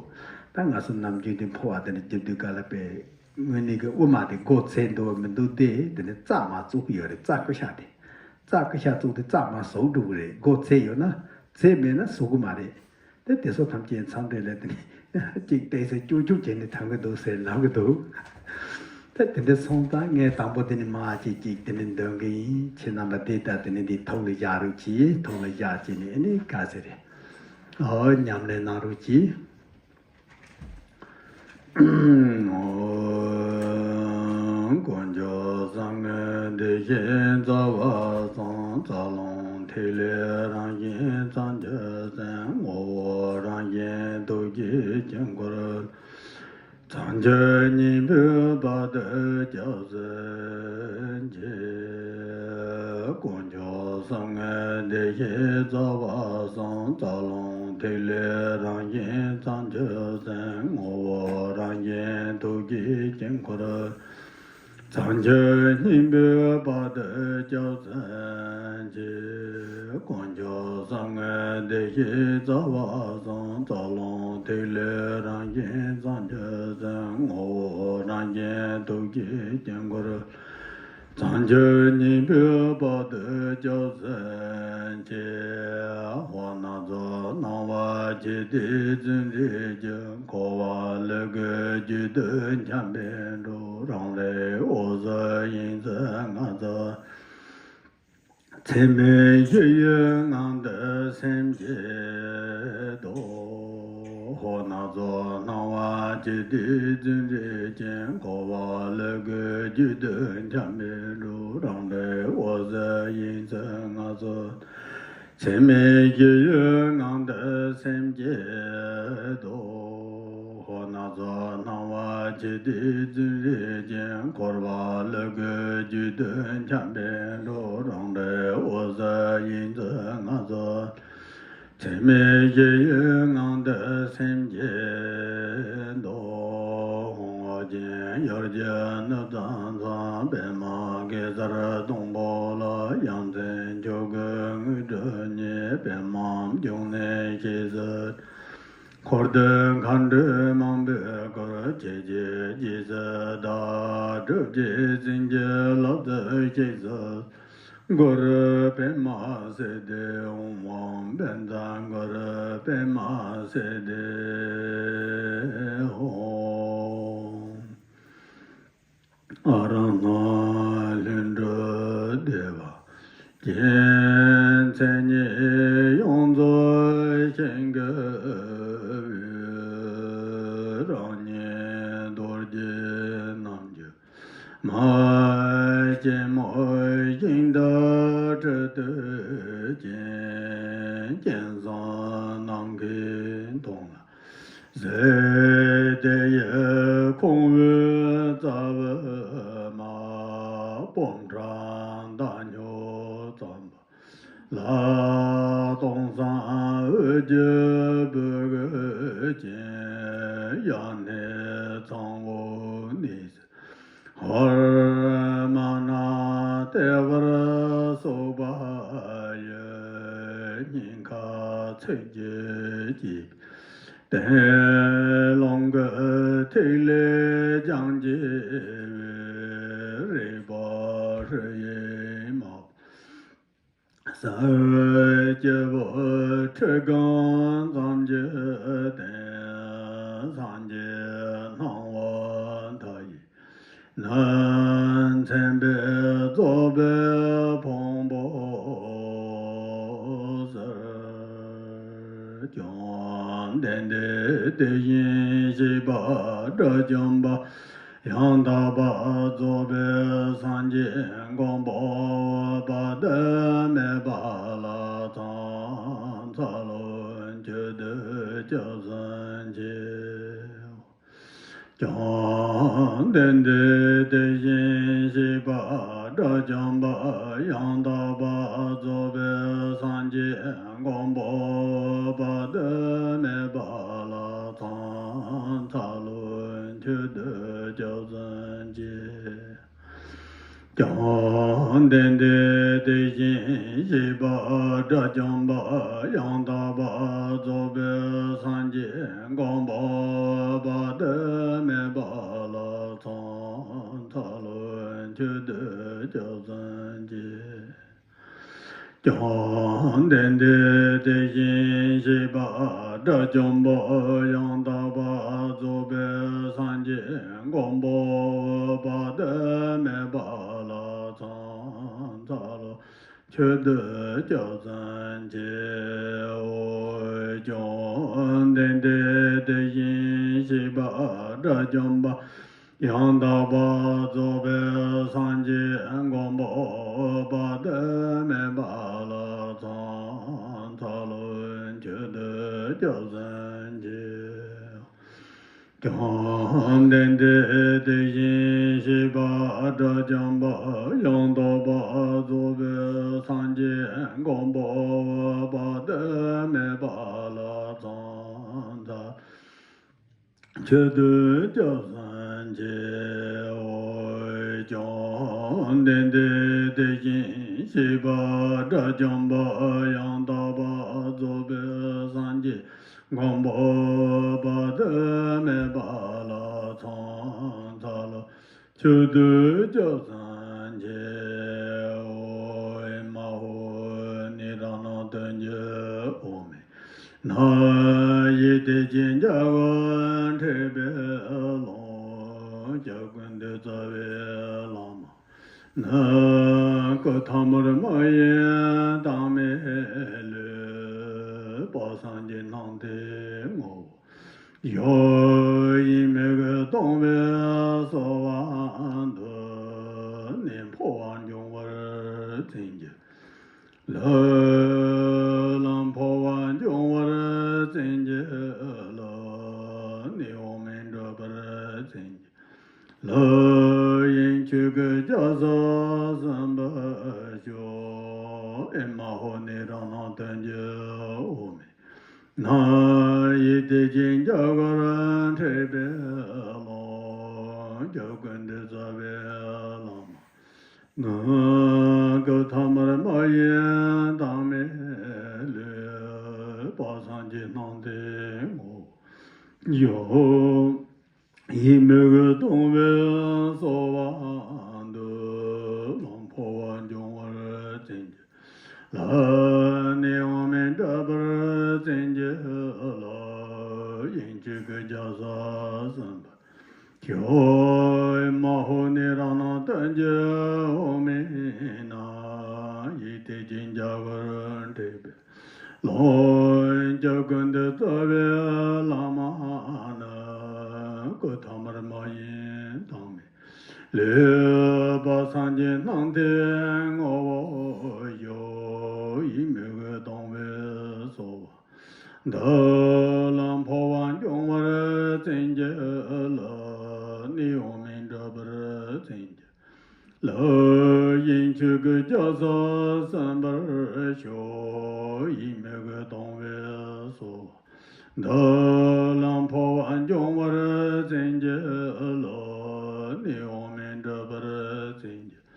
ད་ང་ཚོ་ནམ་རྒྱུན་དེ་འཕོ་བ་དེ་ནི་རྒྱབ་དུས་ག་ལ་པས་དངོས་གནས་ཀྱི་དབུ་མ་དེ་སྒོ་ཚེ་འདུག་མི་འདུག་དེ་དེ་ནི་རྩ་མ་བཙུགས་ཀྱི་ཡོད་རེད། རྩ་ཀུ་ཤ་དེ་རྩ་ཀུ་ཤ་བཙུགས་དེ་རྩ་མ་ཟུག་འགྲོ་གི་རེད། སྒོ་ཚེ་ཡོད་ན་ཚེ་མེད་ན་ཟུག་གི་མ་རེད། དེ་དེ་ཚོ་ཐམས་ཅད་མཚམས་རེ་ལ་དེ་ནི་གཅིག་བལྟས་ཚེ་ཀྱུག་ཀྱུག་བྱས་ནས་ཐོན་གི་འདུག་ཟེར་ལབ་གི་འདུག་དེ་དེ་འདྲ་སོང་ཙང་ངས་དང་པོ་དེ་ནི་མ་གཅིག་གཅིག་དེ་ནི་འདོན་གི་ཡིན། ཁྱེད་རྣམ་པ་དེ་ལྟར་དེ་ནི་འདི་ཐུགས་ལ་བཞག་རོགས་གྱིས། ཐུགས་ལ་བཞག་བྱས་ནས་ཨ་ནི་ག་ཟེར་རེད། ཨོ་ཉམས་ལེན་གནང་རོགས་གྱིས། དཀོན་མཆོག་གསུམ་མགོན་བདེ་གཤེགས་རྩ་བ་གསུམ། རྩ་རླུང་ཐིག་ལེ་རང་བཞིན་བྱང་ཆུབ་སེམས། ངོ་བོ་རང་བཞིན་ཐུགས་རྗེ་དཀྱིལ་འཁོར། བྱང་ཆུབ་སྙིང་པོའི་བར་དུ་སྐྱབས་སུ་མཆི། དཀོན་མཆོག་གསུམ་མགོན་བདེ་གཤེགས་རྩ་བ་གསུམ། རྩ་རླུང་ཐིག་ལེ་རང་བཞིན་བྱང་ཆུབ་སེམས། ངོ་བོ་རང་བཞིན་ཐུགས་རྗེ་དཀྱིལ་འཁོར། བྱང་ཆུབ་སྙིང་པོའི་བར་དུ་སྐྱབས་སུ་མཆི། དཀོན་མཆོག་གསུམ་མགོན་བདེ་གཤེགས་རྩ་བ་གསུམ། རྩ་རླུང་ཐིག་ལེ་རང་བཞིན་བྱང་ཆུབ་སེམས། ངོ་བོ་རང་བཞིན་ཐུགས་རྗེ་དཀྱིལ་འཁོར། བྱང་ཆུབ་སྙིང་པོའི་བར་དུ་སྐྱབས་སུ་མཆི། འོ་སྣ་ཚོགས་སྣང་བ་ཇི་སྲིད་རྩོན་འགྲུས་ཀྱིས། འཁོར་བ་ལུ་གུ་རྒྱུད་དུ་འཁྱམས་པའི་འགྲོ། རང་ལས་འོད་གསལ་དབྱིངས་སུ་མངའ་གསོལ། ཚད་མེད་ཤེས་ཡོན་ངང་དུ་སེམས་བསྐྱེད་དོ། འོ་སྣ་ཚོགས་སྣང་བ་ཇི་སྲིད་རྩོན་འགྲུས་ཀྱིས། འཁོར་བ་ལུ་གུ་རྒྱུད་དུ་འཁྱམས་པའི་འགྲོ། རང་ལས་འོད་གསལ་དབྱིངས་སུ་མངའ་གསོལ། ཚད་མེད་ཤེས་ཡོན་ངང་དུ་སེམས་བསྐྱེད་དོ། འོ་སྣ་ཚོགས་སྣང་བ་ཇི་སྲིད་རྩོན་འགྲུས་ཀྱིས། འཁོར་བ་ལུ་གུ་རྒྱུད་དུ་འཁྱམས་པའི་འགྲོ། རང་ལས་འོད་གསལ་དབྱིངས་སུ་མངའ་གསོལ། ཚད་མེད་ཤེས་ཡོན་ངང་དུ་སེམས་བསྐྱེད་ རྗེ་ནུབ་ཙམ་ཚང་པདྨ་གེ་སར་སྡོང་པོ་ལ། ཡ་མཚན་མཆོག་གི་དངོས་གྲུབ་བརྙེས། པདྨ་འབྱུང་གནས་ཞེས་སུ། འཁོར་དུ་མཁའ་འགྲོ་མང་པོས་བསྐོར། ཁྱེད་ཀྱི་རྗེས་སུ་བདག་སྒྲུབ་ཀྱིས། བྱིན་གྱིས་བརླབ་ཏུ་གཤེགས་སུ། གུ་རུ་པདྨ་སིདྡྷི་ཧཱུྃ། ཨོཾ་བཛྲ་གུ་རུ་པདྨ་སིདྡྷི་ཧཱུྃ། ཨ་ར་ཧ་ལྷུན་གྲུབ་བདེ་བ་ཅན། མཚན་ཉིད་ཡོངས་རྫོགས་ཞིང་གི་དབུས། རང་ཉིད་རྡོ་རྗེ་རྣམ་འགྱུར་མ། སྐྱེད་མོས་ཤིང་རྟ་ཁྲི་སྟོད་ཅན། སྐྱེམས་སམ་ནམ་མཁའི་མཐོངས་ལ་གཟིགས། དེ་ཡི་ཁོང་བུ་རྩ་བའི་མ། སྤོམ་ཕྲ་མདའ་སྨྱུག་ཙམ་པ་ལ། སྟོང་སང་འོད་ཀྱི་སྦུ་གུ་ཅན། ཡ་ནས་ཚངས་པའི་གནས་སུ་འཕུར། མ་ན་ལྟེ་བར་སོགས་པ་ཡི། སྙིང་ཁ་ཚིགས་ཀྱི་སྐྱེས་པའི་སྟེང་། རླུང་གི་ཐིག་ལེ་ལྗང་གུ་བའི། རེག་པ་ཧྲཱིཿ་ཡིག་དམར་པོ་གསལ། སྐྱེས་བུ་ཁྲི་གང་ཙམ་གྱི་སྟེང་། སངས་རྒྱས་སྣང་བ་མཐའ་ཡས་ནི། མཚན་དཔེ་རྫོགས་པའི་ཕུང་པོ་ཟེར། བཅོམ་ལྡན་འདས་དེ་བཞིན་གཤེགས་པ་དགྲ་བཅོམ་པ་ཡང་དག་པར་རྫོགས་པའི་སངས་རྒྱས་མགོན་པོ་དཔག་ཏུ་མེད་པ་ལ་ཕྱག་འཚལ་ལོ། མཆོད་བསྟོད་སྐྱབས་སུ་མཆི། བཅོམ་ལྡན་འདས་དེ་བཞིན་གཤེགས་པ་དགྲ་བཅོམ་པ་ཡང་དག་པར་རྫོགས་པའི་སངས་རྒྱས་མགོན་པོ་དཔག་ཏུ་མེད་པ་ལ་ཕྱག་འཚལ་ལོ། མཆོད་བསྟོད་སྐྱབས་སུ་མཆི། བཅོམ་ལྡན་འདས་དེ་བཞིན་གཤེགས་པ་དགྲ་བཅོམ་པ་ཡང་དག་པར་རྫོགས་པའི་སངས་རྒྱས་མགོན་པོ་དཔག་ཏུ་མེད་པ་ལ་ཕྱག་འཚལ་ལོ། མཆོད་བསྟོད་སྐྱབས་སུ་མཆི། བཅོམ་ལྡན་འདས་དེ་བཞིན་གཤེགས་པ་དགྲ་བཅོམ་པ་ཡང་དག་པར་རྫོགས་པའི་སངས་རྒྱས་མགོན་པོ་དཔག་ཏུ་མེད་པ་ལ་ཕྱག་འཚལ་ལོ། མཆོད་བསྟོད་སྐྱབས་སུ་མཆིའོ། བཅོམ་ལྡན་འདས་དེ་བཞིན་གཤེགས་པ་དགྲ་བཅོམ་པ་ཡང་དག་པར་རྫོགས་པའི་སངས་རྒྱས་མགོན་པོ་དཔག་ཏུ་མེད་པ་ལ་ཕྱག་འཚལ་ལོ། མཆོད་བསྟོད་སྐྱབས་སུ་མཆིའོ། བཅོམ་ལྡན་འདས་དེ་བཞིན་གཤེགས་པ་དགྲ་བཅོམ་པ་ཡང་དག་པར་རྫོགས་པའི་སངས་རྒྱས་མགོན་པོ་དཔག་ཏུ་མེད་པ་ལ་ཕྱག་འཚལ། མཆོད་བསྟོད་སྐྱབས་སུ་མཆིའོ། བཅོམ་ལྡན་འདས་དེ་བཞིན་གཤེགས་པ་དགྲ་བཅོམ་པ་ཡང་དག་པར་རྫོགས་པའི་སངས་རྒྱས་མགོན་པོ་དཔག་ཏུ་མེད་པ་ལ་ཕྱག་འཚལ་ལོ། མཆོད་བསྟོད་སྐྱབས་སུ་མཆིའོ། ཨེ་མ་ཧོ། ནད་དང་ནང་དོན་གྱི་འོ་མས། ན་ཡི་དེ་ཅིག་འཇའ་གུར་འཁྲིགས་པའི་ཀློང་། སྐྱབས་ཀུན་འདུས་རྩ་བའི་བླ་མ་ནི། སྐུ་ཐ་མར་མ་ཡིན་དྭངས་མའི་ལུས། དཔག་བསམ་གྱི་སྣང་མཐའི་ངོ་བོ། གཞོགས་གཡེང་མིག་གིས་སྟོང་པའི་སོལ་བ་འདི། ནད་འཕོ་བ་འབྱུང་བར་བརྩོན་གྱི་ལུས། ལམ་འཕོ་བ་འབྱུང་བར་བརྩོན་གྱི་ལུས། ནད་འོག་མིན་འགྲོལ་བར་བརྩོན་གྱི་ལུས། དབྱིངས་ཆོས་སྐུའི་རྒྱ་མཚོ་ཟིན་པར་ཤོག། ཨེ་མ་ཧོ། ནད་དང་ནང་དོན་གྱི་འོ་མས། ན་ཡི་དེ་ཅིག་འཇའ་གུར་འཁྲིགས་པའི་ཀློང་། སྐྱབས་ཀུན་ ནི། སྐབས་ཐ་མར་མ་ཡིན་དྭངས་མའི་ལུས། དཔག་བསམ་གྱི་སྣང་མཐའི་ངོ་བོར་གཞོལ། ཡིད་མོས་གུས་གཏོང་བས་གསོལ་བ་འདེབས། ལམ་འཕོ་བ་འབྱུང་བར་བྱིན་གྱིས་རློབས། ནད་དབང་མེད་འགྲུབ་པར་བྱིན་གྱིས་རློབས། དབྱིངས་ཆོས་སྐུའི་རྒྱལ་སར་གསན་པར་ཤོག། མ་ཧོ་ནི་རང་སྣང་སྟོང་གི་འོག་མིན་ན། ཡེ་གདོད་ཀྱི་འཇའ་གུར་འཁྲིགས་པའི་ལོངས་སྤྱོད་ཀུན་ཏུ་རྩལ་བའི་བླ་མ་ནི། སྐབས་ཐ་མར་མ་ཡིན་དྭངས་མའི་ལུས། དཔག་བསམ་གྱི་སྣང་མཐའི་ངོ་བོར་གཞོལ། ཡིད་མོས་གུས་གཏོང་བས་གསོལ་བ་འདེབས། ལམ་འཕོ་བ་འབྱུང་བར་བྱིན་གྱིས་རློབས། ནད་དབང་མེད་འགྲུབ་པར་བྱིན་གྱིས་རློབས། དབྱིངས་ཆོས་སྐུའི་རྒྱལ་སར་གསན་པར་ཤོག། ཡིད་མོས་གུས་གཏོང་བས་གསོལ་བ་འདེབས། ལམ་འཕོ་བ་འབྱུང་བར་བྱིན་གྱིས་རློབས། ནད་དབང་མེད་འགྲུབ་པར་བྱིན་གྱིས་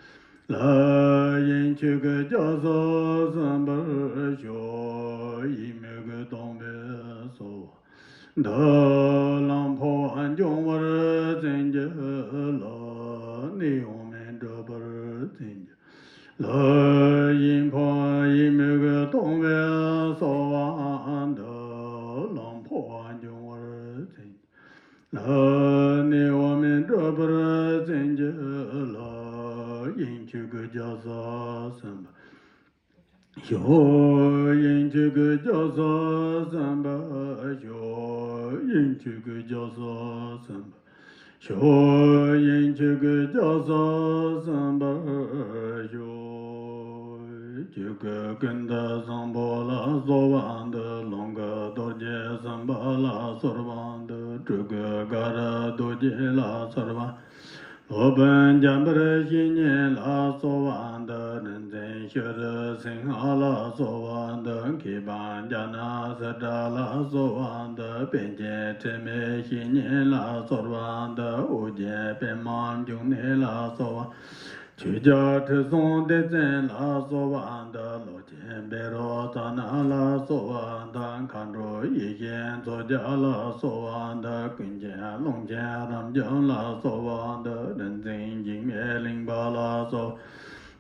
རློབས། དབྱིངས་ཆོས་སྐུའི་རྒྱལ་སར་གསན་པར་ཤོག། ཡིད་མོས་གུས་གཏོང་བས་གསོལ་བ་འདེབས། ལམ་འཕོ་བ་འབྱུང་བར་བྱིན་གྱིས་རློབས། ནད་དབང་མེད་འགྲུབ་པར་བྱིན་གྱིས་རློབས། ཡིད་འཕོ་ཡིད་མོས་གུས་གཏོང་བས་གསོལ་བ་འདེབས། ལམ་འཕོ་བ་འབྱུང་བར་བྱིན་གྱིས་རློབས། ནད་དབང་མེད་འགྲུབ་པར་བྱིན་གྱིས་རློབས། དབྱིངས་ཆོས་སྐུའི་རྒྱལ་སར་གསན་པར་ཤོག། དབྱིངས་ཆོས་སྐུའི་རྒྱལ་སར་གསན་པར་ཤོག། དབྱིངས་ཆོས་སྐུའི་རྒྱལ་སར་གསན་པར་ཤོག། དབྱིངས་ཆོས་སྐུའི་རྒྱལ་སར་གསན་པར་ཤོག། ཆོས་སྐུའི་ཀུན་ཏུ་བཟང་པོ་ལ་གསོལ་བ་འདེབས། ལོངས་སྐུའི་རྡོ་རྗེ་སེམས་དཔའ་ལ་གསོལ་བ་འདེབས། སྤྲུལ་སྐུའི་དགའ་རབ་རྡོ་རྗེ་ལ་གསོལ་བ། སློབ་དཔོན་འཇམ་དཔལ་བཤེས་གཉེན་ལ་གསོལ་བ་འདེབས། རིག་འཛིན་ཤེས་རབ་སིང་ཧ་ལ་གསོལ་བ་འདེབས། མཁས་པ་ཛྙཱ་ན་སཱི་ཏྲ་ལ་གསོལ་བ་འདེབས། པཎ་ཆེན་དྲི་མེད་བཤེས་གཉེན་ལ་གསོལ་བ་འདེབས། ཨོ་རྒྱན་པདྨ་འབྱུང་གནས་ལ་གསོལ་བ། ཆོས་རྒྱལ་ཁྲི་སྲོང་ལྡེ་བཙན་ལ་གསོལ་བ་འདེབས། ལོ་ཆེན་བཻ་རོ་ཙ་ན་ལ་གསོལ་བ་འདེབས། མཁའ་འགྲོ་ཡེ་ཤེས་མཚོ་རྒྱལ་ལ་གསོལ་བ་འདེབས། ཀུན་མཁྱེན་ཀློང་ཆེན་རབ་འབྱམས་ལ་གསོལ་བ་འདེབས། རིག་འཛིན་འཇིགས་མེད་གླིང་པ་ལ་གསོལ།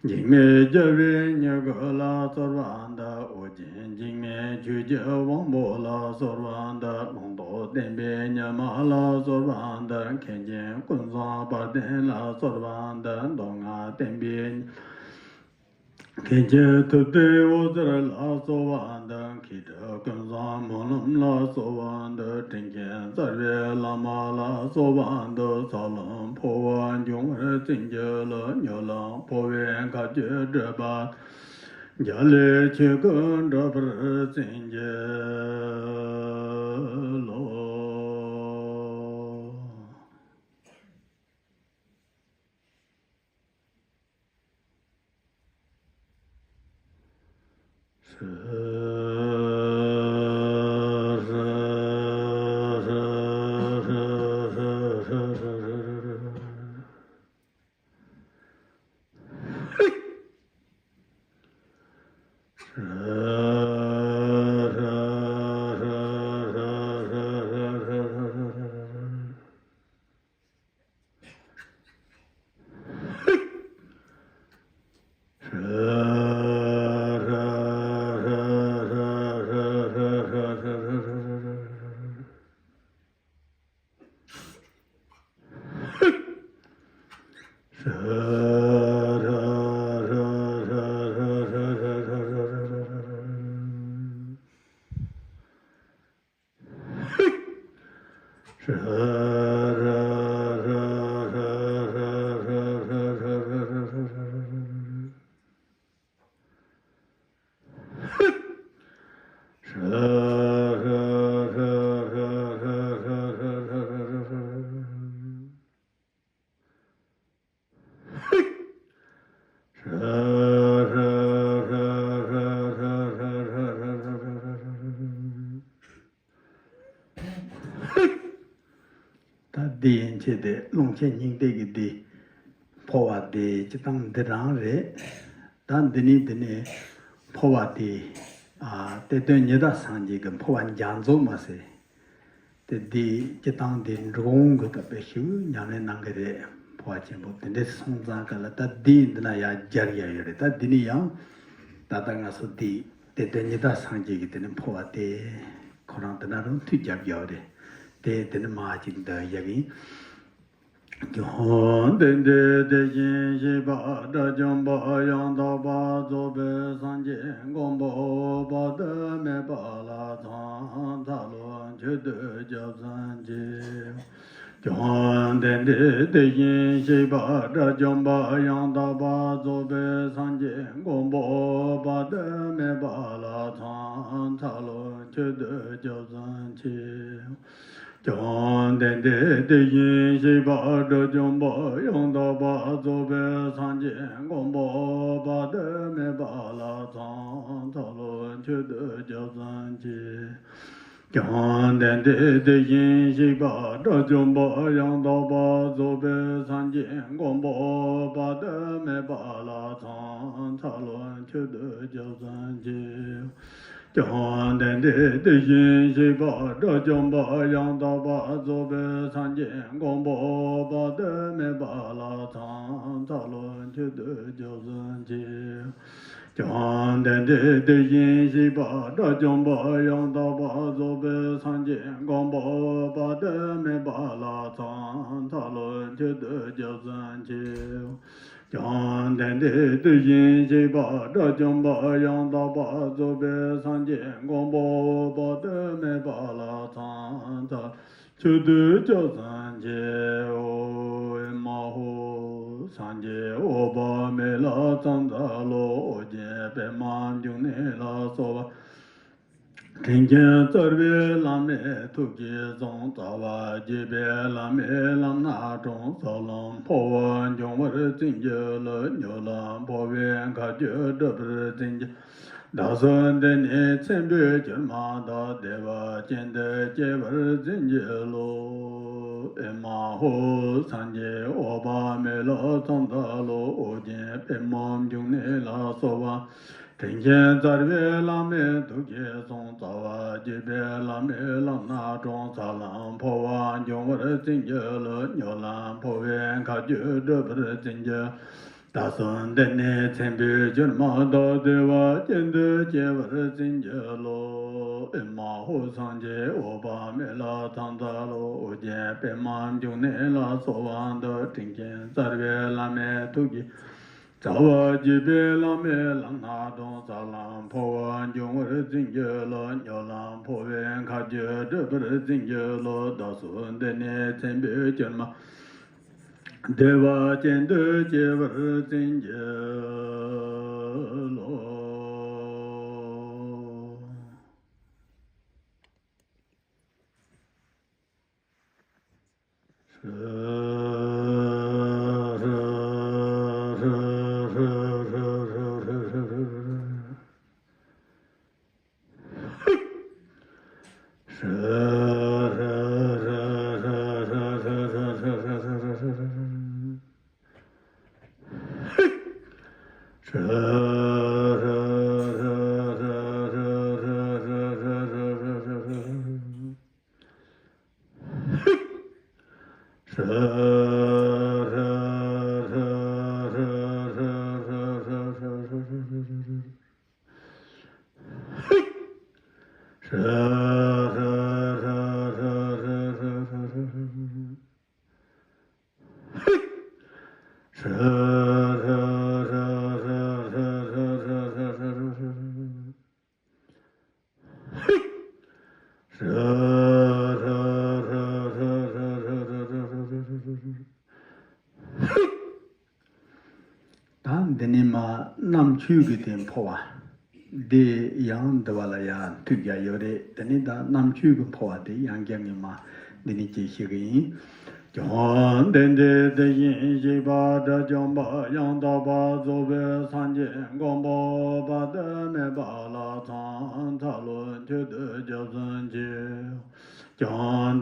འཇིགས་མེད་རྒྱལ་བའི་མྱུ་གུ་ལ་གསོལ་བ་འདེབས། ཨོ་རྒྱན་འཇིགས་མེད་ཆོས་ཀྱི་དབང་པོ་ལ་གསོལ་བ་འདེབས། ལུང་རྟོགས་བསྟན་པའི་ཉི་མ་ལ་གསོལ་བ་འདེབས། མཁན་ཆེན་ཀུན་བཟང་དཔལ་ལྡན་ལ་གསོལ་བ་འདེབས། མདོ་སྔགས་བསྟན་པའི་མཁན་ཆེན་ཐུབ་བསྟན་འོད་ཟེར་ལ་གསོལ་བ་འདེབས། མཁས་གྲུབ་ཀུན་བཟང་སྨོན་ལམ་ལ་གསོལ་བ་འདེབས། དྲིན་ཅན་རྩ་བའི་བླ་མ་ལ་གསོལ་བ་འདེབས། ས་ལམ་འཕོ་བ་འབྱུང་བར་བྱིན་གྱིས་རློབས། སྨྱོ་ལམ་འཕོ་བའི་མཁའ་སྤྱོད་སྒྲུབ་པ། རྒྱ་ལས་ཆོས་སྐུ་འགྲུབ་པར་བྱིན་གྱིས་རློབས། ད་འདི་ཡན་ཆད་དེ་ཀློང་ཆེན་སྙིང་ཐིག་གི་འདི། འཕོ་བ་དེ་སྤྱིར་བཏང་འདི་རང་རེད། ད་འདི་ནས་འདི་ནས་འཕོ་བ་དེ། ཨ། གཏེར་སྟོན་ཉི་ཟླ་སངས་རྒྱས་ཀྱི་འཕོ་བ་བརྒྱ་རྫོགས་མ་ཟེར། དེ་འདི་སྤྱིར་བཏང་འདི་འབྲི་གུང་གི་སྐབས་པའི་ཞིག་ཉམས་ལེན་གནང་གི་རེད། འཕོ་བ་ཆེན་པོ་དེ་འདྲའི་སོང་ཙང་ག་ལ། ད་འདི་འདི་ན་ཡང་སྦྱར་ཡ་ཡོད་རེད། ད་འདི་ནས་ཡང་ད་ལྟ་ང་ཚོ་འདི་གཏེར་སྟོན་ཉི་ཟླ་སངས་རྒྱས་ཀྱི་དེ་ནས་འཕོ་བ་དེ་ཁོ་རང་དེ་ན་རང་མཐུད་རྒྱབ་རྒྱབ་རེད། དེ་དེ་ནས་མ་ཅིག་འདི་ཡག་ཡིན། བཅོམ་ལྡན་འདས་དེ་བཞིན་གཤེགས་པ་དགྲ་བཅོམ་པ་ཡང་དག་པར་རྫོགས་པའི་སངས་རྒྱས་མགོན་པོ་དཔག་ཏུ་མེད་པ་ལ་མཚམས་མཚམས་ལ་མཆོད་བསྟོད་སྐྱབས་སུ་མཆི། བཅོམ་ལྡན་འདས་དེ་བཞིན་གཤེགས་པ་དགྲ་བཅོམ་པ་ཡང་དག་པར་རྫོགས་པའི་སངས་རྒྱས་མགོན་པོ་དཔག་ཏུ་མེད་པ་ལ་མཚམས་མཚམས་ལ་མཆོད་བསྟོད་སྐྱབས་སུ་མཆི། བཅོམ་ལྡན་འདས་དེ་བཞིན་གཤེགས་པ་དགྲ་བཅོམ་པ་ཡང་དག་པར་རྫོགས་པའི་སངས་རྒྱས་མགོན་པོ་དཔག་ཏུ་མེད་པ་ལ་མཚམས་མཚམས་ལ་མཆོད་བསྟོད་སྐྱབས་སུ་མཆི། བཅོམ་ལྡན་འདས་དེ་བཞིན་གཤེགས་པ་དགྲ་བཅོམ་པ་ཡང་དག་པར་རྫོགས་པའི་སངས་རྒྱས་མགོན་པོ་དཔག་ཏུ་མེད་པ་ལ་མཚམས་མཚམས་ལ་མཆོད་བསྟོད་སྐྱབས་སུ་མཆི། བཅོམ་ལྡན་འདས་དེ་བཞིན་གཤེགས་པ་དགྲ་བཅོམ་པ་ཡང་དག་པར་རྫོགས་པའི་སངས་རྒྱས་མགོན་པོ་དཔག་ཏུ་མེད་པ་ལ་མཚམས་མཚམས་ལ་མཆོད་བསྟོད་སྐྱབས་སུ་མཆི། བཅོམ་ལྡན་འདས་དེ་བཞིན་གཤེགས་པ་དགྲ་བཅོམ་པ་ཡང་དག་པར་རྫོགས་པའི་སངས་རྒྱས་མགོན་པོ་དཔག་ཏུ་མེད་པ་ལ་མཚམས་མཚམས་ལ་མཆོད་བསྟོད་སྐྱབས་སུ་མཆི། བཅོམ་ལྡན་འདས་དེ་བཞིན་གཤེགས་པ་དགྲ་བཅོམ་པ་ཡང་དག་པར་རྫོགས་པའི་སངས་རྒྱས་མགོན་པོ་དཔག་ཏུ་མེད་པ་ལ་མཚམས་མཚམས་མཆོད་བསྟོད་སྐྱབས་སུ་མཆིའོ། ཨེ་མ་ཧོ། སངས་རྒྱས་འོད་དཔག་མེད་ལ་ཕྱག་འཚལ་ལོ། ཨོ་རྒྱན་པདྨ་འབྱུང་གནས་ལ་སོགས་པ། དྲིན་ཅན་རྩ་བའི་བླ་མའི་ཐུགས་ཀྱི་གསུང་། རྩ་བ་རྒྱས་པའི་བླ་མའི་ལམ་སྣ་དྲོངས། ས་ལམ་འཕོ་བ་སྦྱོང་བར་བྱིན་གྱིས་རློབས། སྨྱོ་ལམ་འཕོ་བའི་མཁའ་སྤྱོད་སྒྲུབ་པར་བྱིན་གྱིས། བདག་སོགས་འདི་ནས་ཚེ་འཕོས་གྱུར་མ་ཐག། བདེ་བ་ཅན་དུ་སྐྱེ་བར་བྱིན་གྱིས་རློབས། ཨེ་མ་ཧོ། སངས་རྒྱས་འོད་དཔག་མེད་ལ་ཕྱག་འཚལ་ལོ། ཨོ་རྒྱན་པདྨ་འབྱུང་གནས་ལ་སོགས་པ། དྲིན་ཅན་རྩ་བའི་བླ་མའི་ཐུགས་ཀྱི་གསུང། རྩ་བ་རྒྱས་པའི་བླ་མའི་ལམ་སྣ་དྲོངས། ས་ལམ་འཕོ་བ་སྦྱོང་བར་བྱིན་གྱིས་རློབས། སྨྱོ་ལམ་འཕོ་བའི་མཁའ་སྤྱོད་སྒྲུབ་པར་བྱིན་གྱིས། བདག་སོགས་འདི་ནས་ཚེ་འཕོས་གྱུར་མ་ཐག། བདེ་བ་ཅན་དུ་སྐྱེ་བར་བྱིན་གྱིས་རློབས། ཨེ་མ་ཧོ། སངས་རྒྱས་འོད་དཔག་མེད་ལ་ཕྱག་འཚལ་ལོ། ཨོ་རྒྱན་པདྨ་འབྱུང་གནས་ལ་སོགས་པ་དང་། དྲིན་ཅན་རྩ་བའི་བླ་མའི་ཐུགས་ཀྱི། རྩ་བ་རྒྱས་པའི་བླ་མའི་ལམ་སྣ་དྲོངས། ས་ལམ་འཕོ་བ་སྦྱོང་བར་བྱིན་གྱིས་རློབས། སྨྱོ་ལམ་འཕོ་བའི་མཁའ་སྤྱོད་སྒྲུབ་པར་བྱིན་གྱིས་རློབས། བདག་སོགས་འདི་ནས་ཚེ་འཕོས་གྱུར་མ། བདེ་བ་ཅན་དུ་སྐྱེ་བར་བྱིན་གྱིས་རློབས། ད་འདི་ནས་མར་རྣམ་འཕྲུལ་གྱི་དེ་འཕོ་བ། འདི་ཡང་འདི་བ་ལ་ཡང་མཐུད་རྒྱ་ཡོད་རེད། དེ་ནས་ད་རྣམ་འཕྲུལ་གྱི་འཕོ་བ་དེ་ཡང་བསྐྱར་ངས་མར་འདི་ནས་ཅིག་ཞུ་གི་ཡིན། བཅོམ་ལྡན་འདས་དེ་བཞིན་གཤེགས་པ་དགྲ་བཅོམ་པ་ཡང་དག་པར་རྫོགས་པའི་སངས་རྒྱས་མགོན་པོ་དཔག་ཏུ་མེད་པ་ལ་ཕྱག་འཚལ་ལོ། མཆོད་བསྟོད་སྐྱབས་སུ་མཆི། བཅོམ་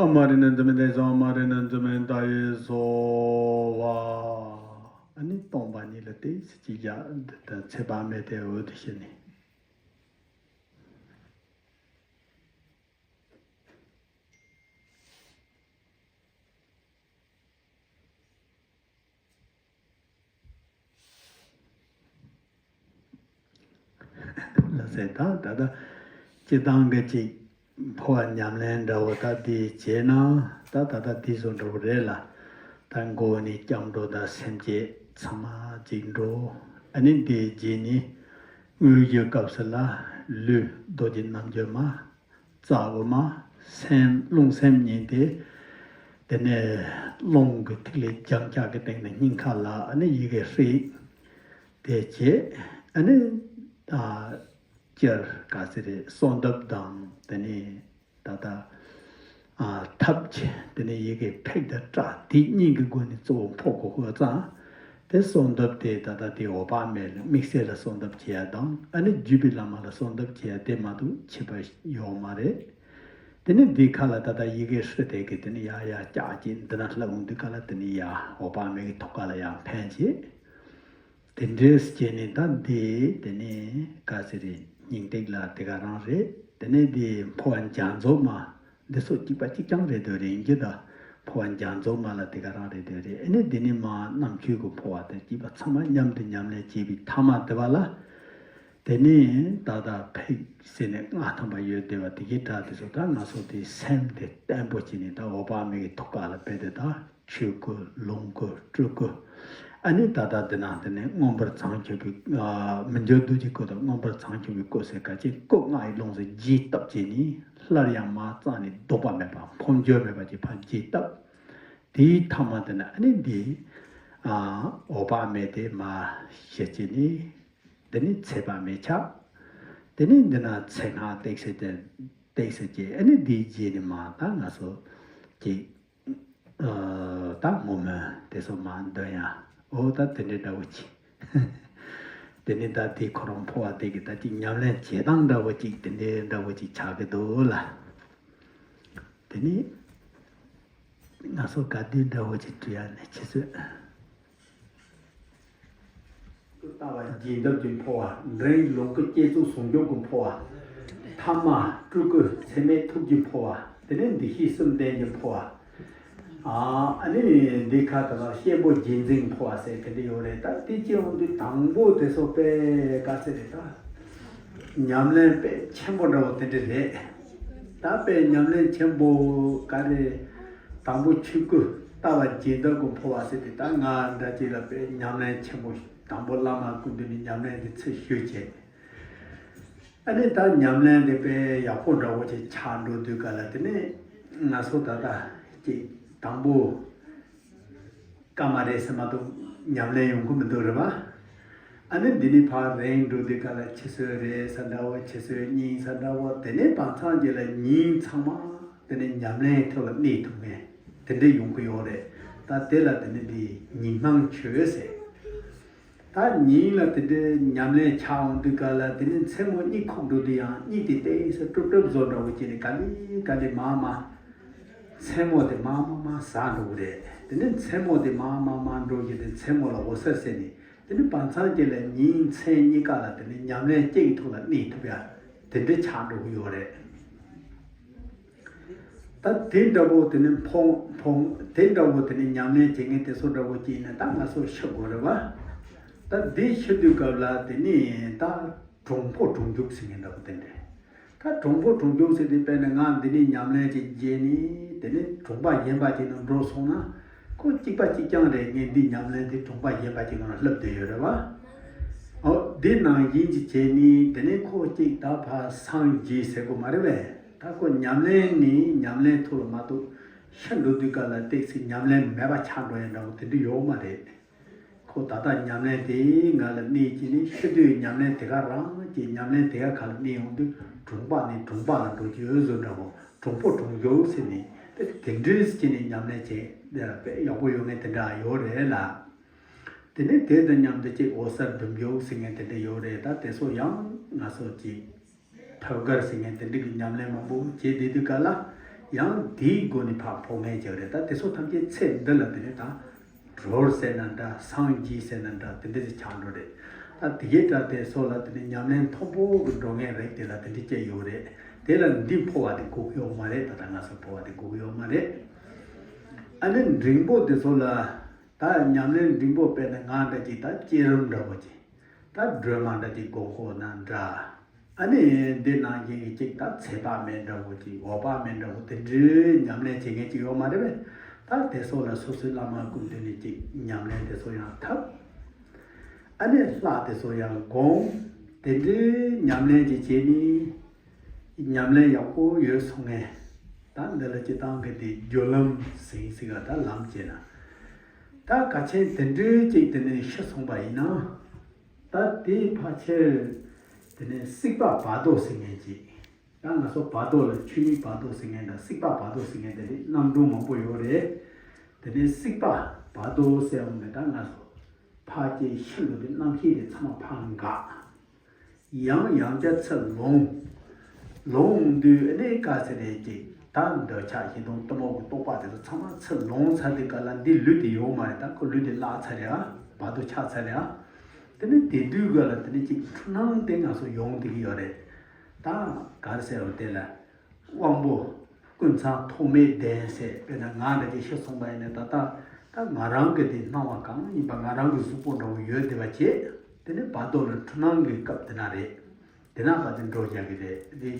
ཨ་མ་རི་ན་འཛི་མི་དེ་སོ་ཨ་མ་རི་ན་འཛི་མི་ད་ཡེ་སོ་བ། ཨ་ནི་སྟོང་པ་ཉིད་ལ་དེ་སི་ཅི་རྒྱ་འདི་ད་ཚེ་དཔག་མེད་དེ་འོད་དུ་ཞི་ནས། ཟེར་ད་ད་ལྟ་སྤྱིར་བཏང་གི་ཅིག་འཕོ་བ་ཉམས་ལེན་འདྲ་བོ་ད་འདི་བྱས་ན་ད་ད་ལྟ་འདི་བཟོ་འདྲ་བོ་རེད་ལ། ད་མགོ་ནས་སྐྱབས་འགྲོ་དང་སེམས་བསྐྱེད་ཚང་མ་ཅིག་འགྲོ། ཨ་ནི་འདི་རྗེས་ནས་དངོས་ཀྱི་སྐབས་སུ་ལ་ལུས་རྡོ་རྗེ་རྣམ་འགྱུར་མ། རྩ་དབུ་མ། སེམས་རླུང་སེམས་གཉིས་ཏེ། དེ་ནས་རླུང་གི་ཐིག་ལེ་རྒྱང་ཆགས་ཀྱི་སྟེང་ནས་སྙིང་ཁ་ལ་ཨ་ནི་ཡི་གེ་ཧྲཱིཿ་དེ་བྱས། ཨ་ནི་ཨ་སྤྱིར་ག་ཟེར་རེད། གསོལ་འདེབས་དང་དེ་ནས་ད་ལྟ་ཨ་ཐབས་བྱས། དེ་ནས་ཡི་གེ་ཕཊ་དང་ཏྲ་དེ་གཉིས་ཀྱི་སྒོ་ནས་གཙོ་བོ་འཕོ་དགོས་ཁོ་ཙང་། དེ་གསོལ་འདེབས་དེ་ད་ལྟ་དེ་འོད་དཔག་མེད་ལ་དམིགས་བསལ་ལ་གསོལ་འདེབས་བྱེད་ཡ་དང་། ཨ་ནི་བརྒྱུད་པའི་བླ་མ་ལ་གསོལ་འདེབས་བྱེད་ཡ་དེ་མ་གཏོགས་ཁྱད་པར་ཡོད་མ་རེད། དེ་ནས་འདི་ཁ་ལ་ད་ལྟ་ཡི་གེ་ཧྲཱིཿ་དེ་གི་དེ་ནས་ཡར་ཡར་བཀྱག་ཅིག་འདི་ན་ལྷག་འོང་དུས་ཁ་ལ་དེ་ནས་ཡར་འོད་དཔག་མེད་ཀྱི་ཐོག་ཁ་ལ་ཡར་འཕེན་བྱེད། དེ་འདྲས་བྱས་ནས་ད་འདི་དེ་ནས་ག་ཟེར་རེད། སྙིང་ཐིག་ལ་དེ་ག་རང་རེད། དེ་ནས་འདི་འཕོ་བ་འཇའ་ཚོན་མ། འདི་སོགས་གཅིག་པ་གཅིག་རྐྱང་རེད་འདོད་རེད་ཡིན་གྱི། ད་འཕོ་བ་འཇའ་ཚོན་མ་ལ་དེ་ག་རང་རེད་འདོད་རེད། ཨ་ནི་འདི་ནི་མ་རྣམ་འཕྲུལ་གྱི་འཕོ་བ་དེ་གཅིག་པ་ཚང་མ་མཉམ་དུ་ཉམས་ལེན་བྱས་པའི་ཐ་མ་དེ་བ་ལ། དེ་ནས་ད་ལྟ་ཕཊ་ཟེར་ནས་ལྔ་ཐམ་པ་ཡོད་བསྡད་པ་དེ་གའི་སྒྲ་དེ་ཚོ་ད་ང་ཚོ་དེ་སེམས་དེ་བརྟན་པོ་བྱས་ནས་ད་འོད་དཔག་མེད་ཀྱི་ཐོག་ཁ་ལ་སྦས་ཏེ་ད། ཆོས་སྐུ། ལོངས་སྐུ། སྤྲུལ་སྐུ། ཨ་ནི་ད་ལྟ་འདི་ན་འདི་ནས་མངོན་པར་བྱང་ཆུབ་པའི་ཨ་མི་འགྱུར་རྡོ་རྗེའི་སྐུ་དང་མངོན་པར་བྱང་ཆུབ་པའི་སྐུ་ཟེར་ག་ཅིག་སྐུ་ལྔ་ཡི་ལོངས་སུ་རྒྱས་བཏབ་བྱས་ནས་སླར་ཡང་མར་རྩ་ནས་ལྡོག་པ་མེད་པ་འཕོ་འགྱུར་མེད་པ་ཅིག་ཕར་རྒྱས་བཏབ། དེའི་ཐ་མ་འདི་ན་ཨ་ནི་འདི་ཨ་འོད་དཔག་མེད་དེ་མར་ཞི་བྱས་ནས། དེ་ནས་ཚེ་དཔག་མེད་ཆགས། དེ་ནས་འདི་ན་ཚེ་སྔགས་ཏོག་ཙམ་ཏོག་ཙམ་བྱས། ཨ་ནི་འདིའི་རྗེས་ནས་མར་ད་ང་ཚོ་ཅིག་ཨ་ད་ངོ་མ་དེ་ཚོ་མར་འདོན་ཡ། འོ་ད་དེ་འདྲའི་འདྲ་བོ་ཅིག་དེ་ནས་ད་དེ་ཁོ་རང་འཕོ་བ་དེ་གི་ད་ཅིག་ཉམས་ལེན་བྱེད་སྟངས་འདྲ་བོ་ཅིག་དེ་འདྲའི་འདྲ་བོ་ཅིག་ཆགས་ཀྱི་འདུག་ལ། དེ་ནས་ང་ཚོ་ག་དུས་འདྲ་བོ་ཅིག་བྲིས་ཡ་ནས་ཁྱེད་ཚོས། ལྟ་བ་རྒྱས་འདེབས་ཀྱི་འཕོ་བ། འབྲིང་ལོངས་སྐུ་བསྐྱེད་རྫོགས་ཟུང་འཇུག་གི་འཕོ་བ། ཐ་མ་སྤྲུལ་སྐུ་ཚད་མེད་ཐུགས་ཀྱི་འཕོ་བ། དེ་ནས་འདུ་ཤེས་གསུམ་ལྡན་གྱི་འཕོ་བ། ཨ་ཨ་ནི་འདི་ཁ་དེ་ལ་གཤེད་པོ་རྗེས་འཛིན་འཕོ་བ་ཟེར་དེ་འདྲ་ཡོད་རེད། ད་དེ་སྤྱི་ཡོངས་འདི་དང་པོ་དེ་ཚོ་དཔེ་དཀའ་ཚེགས་རེད་ད། ཉམས་ལེན་དཔེ་ཆེན་པོ་འདྲ་བོ་དེ་འདྲ་རེད། ད་དཔེ་ཉམས་ལེན་ཆེན་པོ་ག་རེ། དང་པོ་ཆོས་སྐུ་ལྟ་བ་རྒྱས་འདེབས་ཀྱི་འཕོ་བ་ཟེར་དེ་ད་ང་འདྲ་ཅིག་ལ་དཔེ་ཉམས་ལེན་ཆེན་པོ། དང་པོ་བླ་མ་སྐུ་མདུན་ནས་ཉམས་ལེན་གྱི་ཚུལ་ཞུས་བྱས། ཨ་ནི་ད་ཉམས་ལེན་དེ་དཔེ་ཡག་པོ་འདྲ་བོ་ཅིག་ཆགས་འགྲོ་དུས་ག་ལ་དེ་ནས་ང་ཚོ་ད་ལྟ་ཅིག་དང་པོ་སྐར་མ་རེ་ཟིན་མ་གཏོགས་ཉམས་ལེན་ཡོང་གི་མི་འདུག་རེད་པ། ཨ་ནི་འདི་ནས་ཕར་རིང་འགྲོ་དུས་ག་ལ་ཆུ་ཚོད་རེ་ཟ་འདྲ་བོ། ཆུ་ཚོད་གཉིས་ཟ་འདྲ་བོ། དེ་ནས་བར་མཚམས་ཅིག་ལ་ཉིན་ཚང་མ་དེ་ནས་ཉམས་ལེན་ཐོག་ལ་གནས་ཐུབ་མཁན་དེ་འདྲ་ཡོང་གི་ཡོད་རེད། ད་དེ་ལ་དེ་ནས་འདི་ཉི་སྣང་ཆོས་ཟེར། ད་ཉིན་ལ་དེ་འདྲའི་ཉམས་ལེན་ཆགས་འོང་དུས་ག་ལ་དེ་ནས་མཚན་མོ་གཉིད་ཁུག་འགྲོ་དུས་ཡང་གཉིད་དེ་ཏོག་ཙམ་གྲུབ་གྲུབ་བཟོ་འདྲ་བོ་བྱས་ནས་ག་ལེ་ག་ལེ་མར་མར་མཚན་མོ་དེ་མར་མར་མར་ཟག་འགྲོ་གི་རེད། དེ་ནས་མཚན་མོ་དེ་མར་མར་མར་འགྲོ་བཞིན་དུ་མཚན་མོ་ལ་འོད་གསལ་ཟེར་ནས། དེ་ནས་བར་མཚམས་ཅིག་ལ་ཉིན་མཚན་གཉིས་ཀ་ལ་དེ་ནས་ཉམས་ལེན་གཅིག་གི་ཐོག་ལ་གནས་ཐུབ་ཡ་དེ་འདྲ་ཆགས་འགྲོ་གི་ཡོད་རེད། ད་དེ་འདྲ་བོ་དེ་ནས་འཕོ་འཕོ་དེ་འདྲ་བོ་དེ་ནས་ཉམས་ལེན་བྱེད་མཁན་དེ་ཚོ་འདྲ་བོ་ཅིག་ཡིན་ན་ད་ང་ཚོ་ཤི་དགོས་རེད་བ། ད་འདི་ཤི་དུས་སྐབས་ལ་དེ་ནས་ད་གྲོང་འཕོ་གྲོང་འཇུག་ཟེར་མཁན་འདྲ་བོ་དེ་འདྲ། ད་གྲོང་འཕོ་གྲོང་འཇུག་ཟེར་དུས་དཔེར་ན་ང་འདི་ནས་ཉམས་ལེན་ཅིག་བྱས་ནས་དེ་ནས་གྲོང་པ་གཞན་པ་ཅིག་ནང་འགྲོ་སོང་ན། ཁོ་གཅིག་པ་གཅིག་རྐྱང་རེད། ངས་འདི་ཉམས་ལེན་དེ་གྲོང་པ་གཞན་པ་ཅིག་ནང་ལ་བསླབ་བསྡད་ཡོད་རེད་བ། ཨོ་འདི་ནང་བཞིན་ཅིག་བྱས་ནས་དེ་ནས་ཁོ་གཅིག་ད་ཕར་སངས་རྒྱས་ཟེར་དགོས་མ་རེད་བས། ད་ཁོ་ཉམས་ལེན་ནི་ཉམས་ལེན་ཐོག་ལ་མ་གཏོགས་ཤི་འགྲོ་དུས་སྐབས་ལ་ཏོག་ཙམ་ཉམས་ལེན་མེད་པ་ཆགས་འགྲོ་ཡ་འདྲ་བོ་དེ་འདྲ་ཡོད་མ་རེད། ཁོ་ད་ལྟ་ཉམས་ལེན་དེའི་ངང་ལ་གནས་ཀྱི་ནི་ཤི་དུས་ཉམས་ལེན་དེ་ག་རང་གི་ཉམས་ལེན་དེ་ག་ག་ལ་གནས་ཡོང་དུས་གྲོང་པ་ནས་གྲོང་པ་ལ་འགྲོ་རྒྱུ་བཟོ་འདྲ་བོ། གྲོང་པོ་གྲོང་འཇུག་ཟེར་ནས་དེ་དེ་འདྲའི་ཅིག་ནས་ཉམས་ལེན་བྱེད་དཔེ་ཡག་པོ་ཡོད་མཁན་དེ་འདྲ་ཡོད་རེད་ལ། དེ་ནས་དེ་དང་མཉམ་དུ་ཅིག་འོད་གསལ་སྒྲིབ་འཇུག་ཟེར་མཁན་དེ་འདྲ་ཡོད་རེད། ད་དེ་ཚོ་ཡང་ང་ཚོ་ཅིག་ཐབས་མཁས་ཟེར་མཁན་དེ་འདྲ་གི་ཉམས་ལེན་མང་པོ་བྱེད་བསྡད་དུས་ག་ལ་ཡང་དེའི་སྒོ་ནས་ཕར་འཕོ་མཁན་ཅིག་རེད། ད་དེ་ཚོ་ཐམས་ཅད་ཚེ་འདི་ལ་དེ་ནས་ད་གྲོལ་ཟེར་ན་འདྲ། སངས་རྒྱས་ཟེར་ན་འདྲ། དེ་འདྲ་ཞིག་ཆགས་འགྲོ་རེད། ད་དེ་གའི་སྒྲ་དེ་ཚོ་ལ་དེ་ནས་ཉམས་ལེན་མཐོན་པོ་གི་འགྲོ་མཁན་རེད། དེ་ལ་དེ་འདྲ་སྐྱེ་ཡོད་རེད། དེ་ལ་འདི་འཕོ་བ་དེ་དགོས་ཀྱི་ཡོད་མ་རེད། ད་ལྟ་ང་ཚོ་འཕོ་བ་དེ་དགོས་ཀྱི་ཡོད་མ་རེད། ཨ་ནི་འབྲིང་པོ་དེ་ཚོ་ལ་ད་ཉམས་ལེན་འབྲིང་པོ་དཔེར་ན་ང་འདྲ་ཅིག་ད་བསྐྱེད་རིམ་འདྲ་བོ་ཅིག་ད་སྒྲོལ་མ་འདྲ་ཅིག་དགོས་ཁོ་ན་འདྲ། ཨ་ནི་འདི་ནང་བཞིན་གྱི་ཅིག་ད་ཚེ་དཔག་མེད་འདྲ་བོ་ཅིག་འོད་དཔག་མེད་འདྲ་བོ་དེ་འདྲའི་ཉམས་ལེན་བྱེད་མཁན་ཅིག་ཡོད་མ་རེད་པས། ད་དེ་ཚོ་ལ་སོ་སོའི་བླ་མ་སྐུ་མདུན་ནས་ཅིག་ཉམས་ལེན་དེ་ཚོ་ཡང་འཐབ། ཨ་ནི་ལྷ་དེ་ཚོ་ཡང་སྒོམ། དེ་འདྲའི་ཉམས་ལེན་ཅིག་བྱས་ནས་ཉམས་ལེན་ཡག་པོ་ཡོད་སོང་ངས། ད་འདི་ལ་སྤྱིར་བཏང་གི་དེ་སྦྱོར་ལམ་ཟེར་ཟེར་ག་ད་ལམ་བྱས་ན། ད་གལ་ཆེན་དེ་འདྲའི་ཅིག་དེ་ནས་ཤི་སོང་པ་ཡིན་ན། ད་དེའི་ཕལ་ཆེར་དེ་ནས་སྲིད་པ་བར་དོ་ཟེར་མཁན་ཅིག་ད་ང་ཚོ་བར་དོ་ལ་ཆོས་ཉིད་བར་དོ་ཟེར་མཁན་དང་སྲིད་པ་བར་དོ་ཟེར་མཁན་དེ་འདྲའི་རྣམ་གྲངས་མང་པོ་ཡོད་རེད། དེ་ནས་སྲིད་པ་བར་དོ་ཟེར་འོང་ནས་ད་ང་ཚོ་ཕར་སྐྱེ་ཤི་འགྲོ་དུས་རྣམ་ཤེས་དེ་ཚང་མ་ཕར་འགག་ཡང་ཡང་བསྐྱར་ཚུར་ལོངས། ལོངས་དུས་ཨ་ནི་ག་ཟེར་རེད་ཅིག་ད་འདོད་ཆགས་ཞེ་སྡང་གཏི་མུག་གི་རྟོག་པ་དེ་ཚོ་ཚང་མ་ཚུར་ལོངས་ཚར་དུས་ག་ལ་འདི་ལུས་དེ་ཡོད་མ་རེད། ད་ཁོ་ལུས་དེ་བརླག་ཚར་རེད་ཨ། བར་དོ་ཆགས་ཚར་རེད་ཨ། དེ་ནི་དེ་དུས་ག་ལ་དེ་ནི་ཅིག་འཁྲུལ་སྣང་དེ་ང་ཚོ་ཡོང་བསྡད་ཀྱི་ཡོད་རེད། ད་ག་རེ་ཟེར་བ་དེ་ལ། དབང་པོ་ཀུན་ཚང་ཐོགས་མེད་ལྡན་ཟེར་དཔེར་ན་ང་འདྲ་ཅིག་ཤི་སོང་པ་ཡིན་ན་ད་ལྟ་ད་ང་རང་གི་དེ་སྣང་བ་གང་ཡིན་པ་ང་རང་གི་གཟུགས་པོ་འདྲ་བོ་ཡོད་བསྡད་པ་བྱས། དེ་ནི་བར་དོ་ལ་འཁྲུལ་སྣང་གི་སྐབས་དེ་ན་རེད། དེ་ན་བར་དུ་འགྲོ་བཞག་གི་རེད། དེ་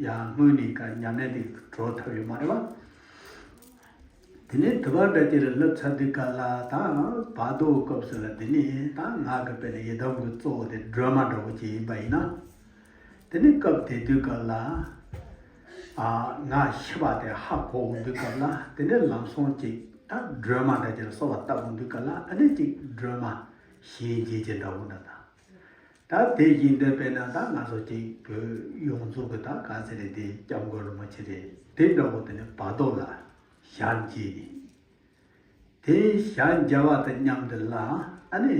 ཡང་སྔོན་ནས་ཀ་ཉམས་ལེན་དེ་གྲོལ་ཐབས་ཡོད་མ་རེད་བ། དེ་ནས་དུ་བ་འདྲ་ཅིག་ལ་སླེབས་ཚར་དུས་ག་ལ་ད་བར་དོ་སྐབས་སུ་ལ་དེ་ནས་ད་ང་གི་དཔེར་ན་ཡི་དམ་གྱི་གཙོ་བོ་དེ་སྒྲོལ་མ་འདྲ་བོ་ཅིག་ཡིན་པ་ཡིན་ན། དེ་ནས་སྐབས་དེ་དུས་སྐབས་ལ། ཨ། ང་ཤི་བ་དེ་ཧ་གོ་འོང་དུས་སྐབས་ལ་དེ་ནས་ལམ་སང་ཅིག་ད་སྒྲོལ་མ་འདྲ་ཅིག་ལ་གསོལ་བ་བཏབ་འོང་དུས་སྐབས་ལ་ཨ་ནི་ཅིག་སྒྲོལ་མ་ཞལ་མཇལ་གྱི་འདྲ་བོ་འདྲ་དང་། ད་དེ་བཞིན་དུ་དཔེར་ན་ད་ང་ཚོ་ཅིག་བོད་ཡོངས་རྫོགས་ཀྱི་ད་ག་ཚད་རེད་དེ་སྐྱབས་མགོན་རིན་པོ་ཆེ་རེད་དེ་འདྲ་བོ་དེ་ནས་བར་དོ་ལ་ཞལ་མཇལ་ནས། དེ་ཞལ་མཇལ་བ་དང་མཉམ་དུ་ལ་ཨ་ནི།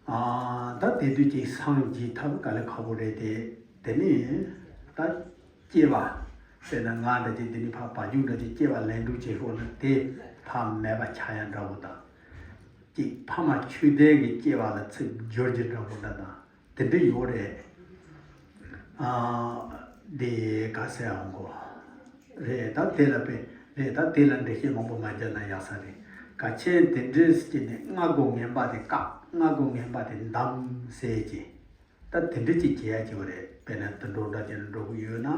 ཨ། ད་དེ་དུས་ཀྱི་སངས་རྒྱས་ཐབས་དཀའ་ལས་ཁག་པོ་རེད་དེ། དེ་ནི་ད་སྐྱེ་བ། དཔེར་ན་ང་འདྲ་ཅིག་དེ་ནི་ཕར་བ་རྒྱུད་འདྲ་ཅིག་སྐྱེ་བ་ལེན་སྒྲུབ་བྱེད་ཤོག་ན་དེ་ཕར་མེད་པ་ཆགས་ཡ་འདྲ་བོ་དང་། ཅིག་ཕ་མ་ཆོས་ལྡན་གྱི་སྐྱེ་བ་ལ་ཚུར་འགྱུར་རྒྱུ་འདྲ་བོ་འདྲ་དང་དེ་འདྲ་ཡོད་རེད། ཨ། དེ་ག་ཟེར་འོང་གོ། རེད་ད་དེ་ལ་དཔེ། རེད་ད་དེ་ལ་འགྲེལ་བཤད་མང་པོ་མ་བརྒྱབ་ན་ཡག་ས་རེད། གལ་ཆེན་དེ་འདྲས་ཀྱི་ནི་སྔ་རྒོལ་ངན་པ་དེ་བཀག་སྔ་རྒོལ་ངན་པ་དེ་འདམ་ཟེར་གྱི། ད་དེ་འདྲས་ཀྱི་བྱེད་ཡ་ཅིག་རེད། དཔེར་ན་དུད་འགྲོ་འདྲ་ཅིག་འགྲོ་གི་ཡོད་ན།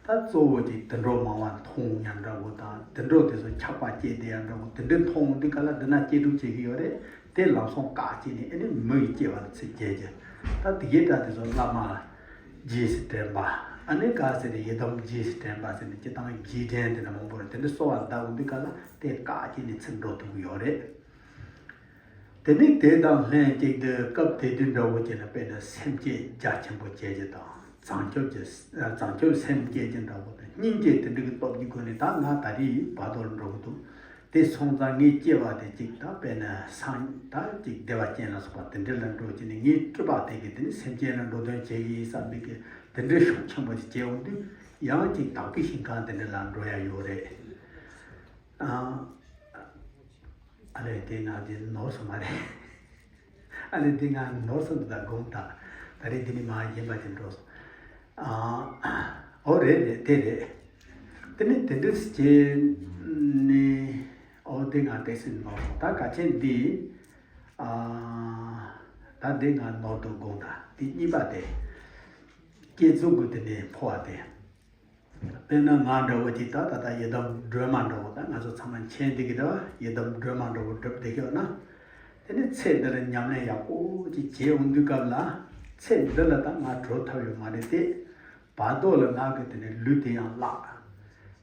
ད་གཙོ་བོ་ཅིག་དུད་འགྲོ་མང་བ་མཐོང་ཡ་འདྲ་བོ་དང་དུད་འགྲོ་དེ་ཚོ་ཆགས་པ་སྐྱེས་བསྡད་ཡ་འདྲ་བོ་དེ་འདྲས་མཐོང་འདི་ག་ལ་འདི་ན་སྐྱེ་སྒྲུབ་བྱེད་ཀྱི་ཡོད་རེད། དེ་ལམ་སང་བཀག་ཅིག་ནི་ཨ་ནི་མི་ཡི་སྐྱེ་བ་ལ་ཚུར་སྐྱེལ་རྒྱུ། ད་དེ་གའི་སྒྲ་དེ་ཚོ་བླ་མ། རྗེས་སུ་དྲན་པ། ཨ་ནི་ག་ཟེར་ཏེ་ཡི་དམ་རྗེས་སུ་དྲན་པ་ཟེར་ནས་སྤྱིར་བཏང་རྗེས་དྲན་དེ་འདྲ་མང་པོ་རེད། དེ་འདྲ་གསོལ་བ་བཏབ་འོང་དུས་ག་ལ་དེ་བཀག་ཅིག་ནས་ཚུར་འགྲོ་ཐུབ་ཀྱི་ཡོད་རེད། དེ་ནས་དེ་དང་ལྷན་ཅིག་ཏུ་སྐབས་དེ་དུས་འདྲ་བོ་བྱས་ན་དཔེར་ན་སེམས་བསྐྱེད་རྒྱ་ཆེན་པོ་བྱེད་རྒྱུ་དང་བྱང་ཆུབ་ཀྱི་བྱང་ཆུབ་སེམས་བསྐྱེད་ཀྱི་འདྲ་བོ་དང་སྙིང་རྗེ་དེ་འདྲ་གི་སྟོབས་ཀྱི་སྒོ་ནས་ད་ང་ད་རེས་བར་དོར་འགྲོ་གི་འདུག་དེ་སོང་ཙང་ངའི་སྐྱེ་བ་དེ་གཅིག་ད་དཔེར་ན་སངས་ད་གཅིག་བདེ་བ་ཅན་ལ་སོགས་པ་དེ་འདྲ་ལ་འགྲོ་གི་ནི་ངའི་སྤྲུལ་པ་དེ་གིས་དེ་ནི་སེམས་ཅན་ལ་འགྲོ་དོན་བྱེད་ཀྱི་ཡིན་བསམ་པའི་གི་དེ་འདྲའི་ཤུགས་ཆེན་པོ་ཞིག་བྱས་འོང་དུས་ཡང་གཅིག་དག་པའི་ཞིང་ཁམས་དེ་འདྲ་ལ་འགྲོ་ཡ་ཡོད་རེད། ཨ་ཨ་ལས་དེ་ང་དེ་ནོར་སོང་མ་རེད། ཨ་ལས་དེ་ང་ནོར་སོང་འདུག་ད་དགོངས་དག་ད་རེས་དེ་ནི་མ་ཡིན་པ་དེ་འགྲོ་སོང་། ཨ་ཨོ་རེད་རེད་དེ་རེད། དེ་ནི་དེ་འདྲ་བྱས་ནས་ཨོ་དེ་ང་དེ་སྲིད་ནོར་སོང་ད་ག་ཆེན་འདི། ཨ། ད་འདི་ང་ནོར་འདུག་དགོངས་དག་དེ་གཉིས་པ་དེ། བསྐྱེད་རྫོགས་ཀྱི་དེ་ནས་འཕོ་བ་དེ། དཔེར་ན་ང་འདྲ་བོ་ཅིག་ད་ད་ལྟ་ཡི་དམ་སྒྲོལ་མ་འདྲ་བོ་ད་ང་ཚོ་ཚང་མ་མཁྱེན་བསྡད་ཀྱི་རེད་བ། ཡི་དམ་སྒྲོལ་མ་འདྲ་བོ་སྒྲུབ་བསྡད་ཀྱི་ཡོད་ན། དེ་ནི་ཚེ་འདི་ལ་ཉམས་ལེན་ཡག་པོ་ཅིག་བྱེད་འོང་དུས་སྐབས་ལ། ཚེ་འདི་ལ་ད་ང་གྲོལ་ཐབས་ཡོད་མ་རེད་དེ། བར་དོ་ལ་ང་གི་དེ་ནི་ལུས་དེ་ཡང་བརླག་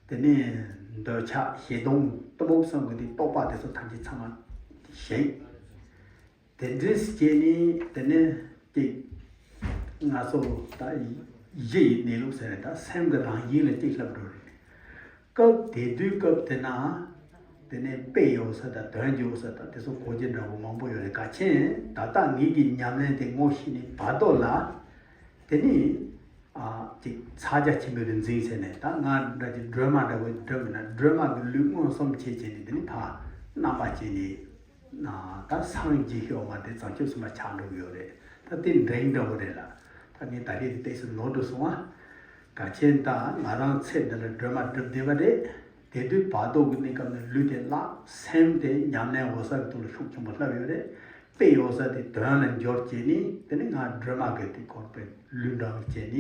དེ་ནས་འདོད་ཆགས་ཞེ་སྡང་གཏི་མུག་གསུམ་གྱི་དེ་རྟོག་པ་དེ་ཚོ་ཐམས་ཅད་ཚང་མ་ཞིག་དེ་འདྲས་བྱས་ནས་དེ་ནས་ཅིག་ང་ཚོ་ད་གཞི་ཡི་གནས་ལུགས་ཟེར་ད་སེམས་ཀྱི་རང་བཞིན་ལ་ཅིག་སླེབས་འགྲོ་རེད། སྐབས་དེ་དུས་སྐབས་དེ་ན་དེ་ནས་དཔེ་ཡོད་ས་དང་དོན་ཡོད་ས་དང་དེ་ཚོ་གོ་རྒྱུ་འདྲ་བོ་མང་པོ་ཡོད་རེད། གལ་ཆེན་ད་ལྟ་ངེད་ཀྱི་ཉམས་ལེན་དེ་ངོ་ཤེས་ནས་བར་དོ་ལ་དེ་ནས། ཨ། ཅིག་ཕྱག་རྒྱ་ཆེན་པོའི་རིག་འཛིན་ཟེར་ནས་ད་ང་འདྲ་ཅིག་སྒྲོལ་མ་འདྲ་བོ་སྒྲོལ་མིན་ན་སྒྲོལ་མ་གི་ལུས་མངོན་སུམ་བྱེད་བྱས་ནས་དེ་ནི་ཕར་རྣམ་པ་བྱས་ནས་ན་ད་སངས་རྒྱས་ཤོག་མ་དེ་བྱང་ཆུབ་སེམས་དཔའ་ཆགས་འགྲོ་གི་ཡོད་རེད། ད་དེ་འདྲ་ཡིན་འདྲ་བོ་རེད་ལ། ད་ངས་ད་རེས་དེ་ཏོག་ཙམ་ནོར་འགྲོ་སོང་ཨ། གལ་ཆེན་ད་ང་རང་ཚེ་འདི་ལ་སྒྲོལ་མ་སྒྲུབ་བསྡད་པ་རེད། དེ་དུས་བར་དོ་གི་གནས་སྐབས་ནས་ལུས་དེ་བརླག་སེམས་དེ་ཉམས་ལེན་འོད་གསལ་གྱི་ཐོག་ལ་ཤུགས་ཆེན་པོ་སླེབས་ཡོད་རེད། དཔེ་ཡོད་ས་དེ་དོན་ལ་འཇོག་བྱས་ནས། དེ་ནི་ང་སྒྲོལ་མ་གི་དེ་སྐོར་དཔེ་ལུས་འདྲ་བ་བྱས་ནས།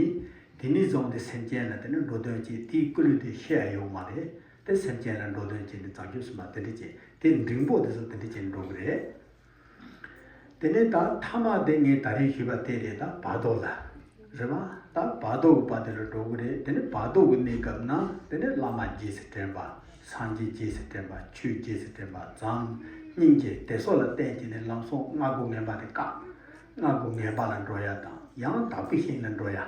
དེ་ནས་བཟུང་སྟེ་སེམས་ཅན་ལ་དེ་ནི་འགྲོ་དོན་བྱེད། དེའི་ཀུན་སློང་དེ་ཤེས་ཡ་ཡོད་མ་རེད། དེ་སེམས་ཅན་ལ་འགྲོ་དོན་བྱས་ནས་བྱང་ཆུབ་སེམས་དཔའ་དེ་འདྲ་བྱས། དེ་འབྲིང་པོ་དེ་ཚོ་དེ་འདྲ་བྱས་ནས་འགྲོ་གི་རེད། དེ་ནས་ད་ཐ་མ་དེ་ངས་ད་རེས་ཞུས་པ་དེ་རེད། ད་བར་དོ་ལ། རེད་བ། ད་བར་དོ་གི་བར་དེ་ལ་འགྲོ་གི་རེད། དེ་ནས་བར་དོ་གི་གནས་སྐབས་ན་དེ་ནས་བླ་མ་རྗེས་སུ་དྲན་པ། སངས་རྒྱས་རྗེས་སུ་དྲན་པ། ཆོས་རྗེས་སུ་དྲན་པ། བྱམས་སྙིང་རྗེ་དེ་སོགས་ལ་བརྟེན་བྱས་ནས་ལམ་སྲོལ་སྔ་རྒོལ་ངན་པ་དེ་བཀག་སྔ་རྒོལ་ངན་པ་ལ་འགྲོ་ཡ་དང་། ཡང་དག་པའི་ཞིང་ལ་འགྲོ་ཡ།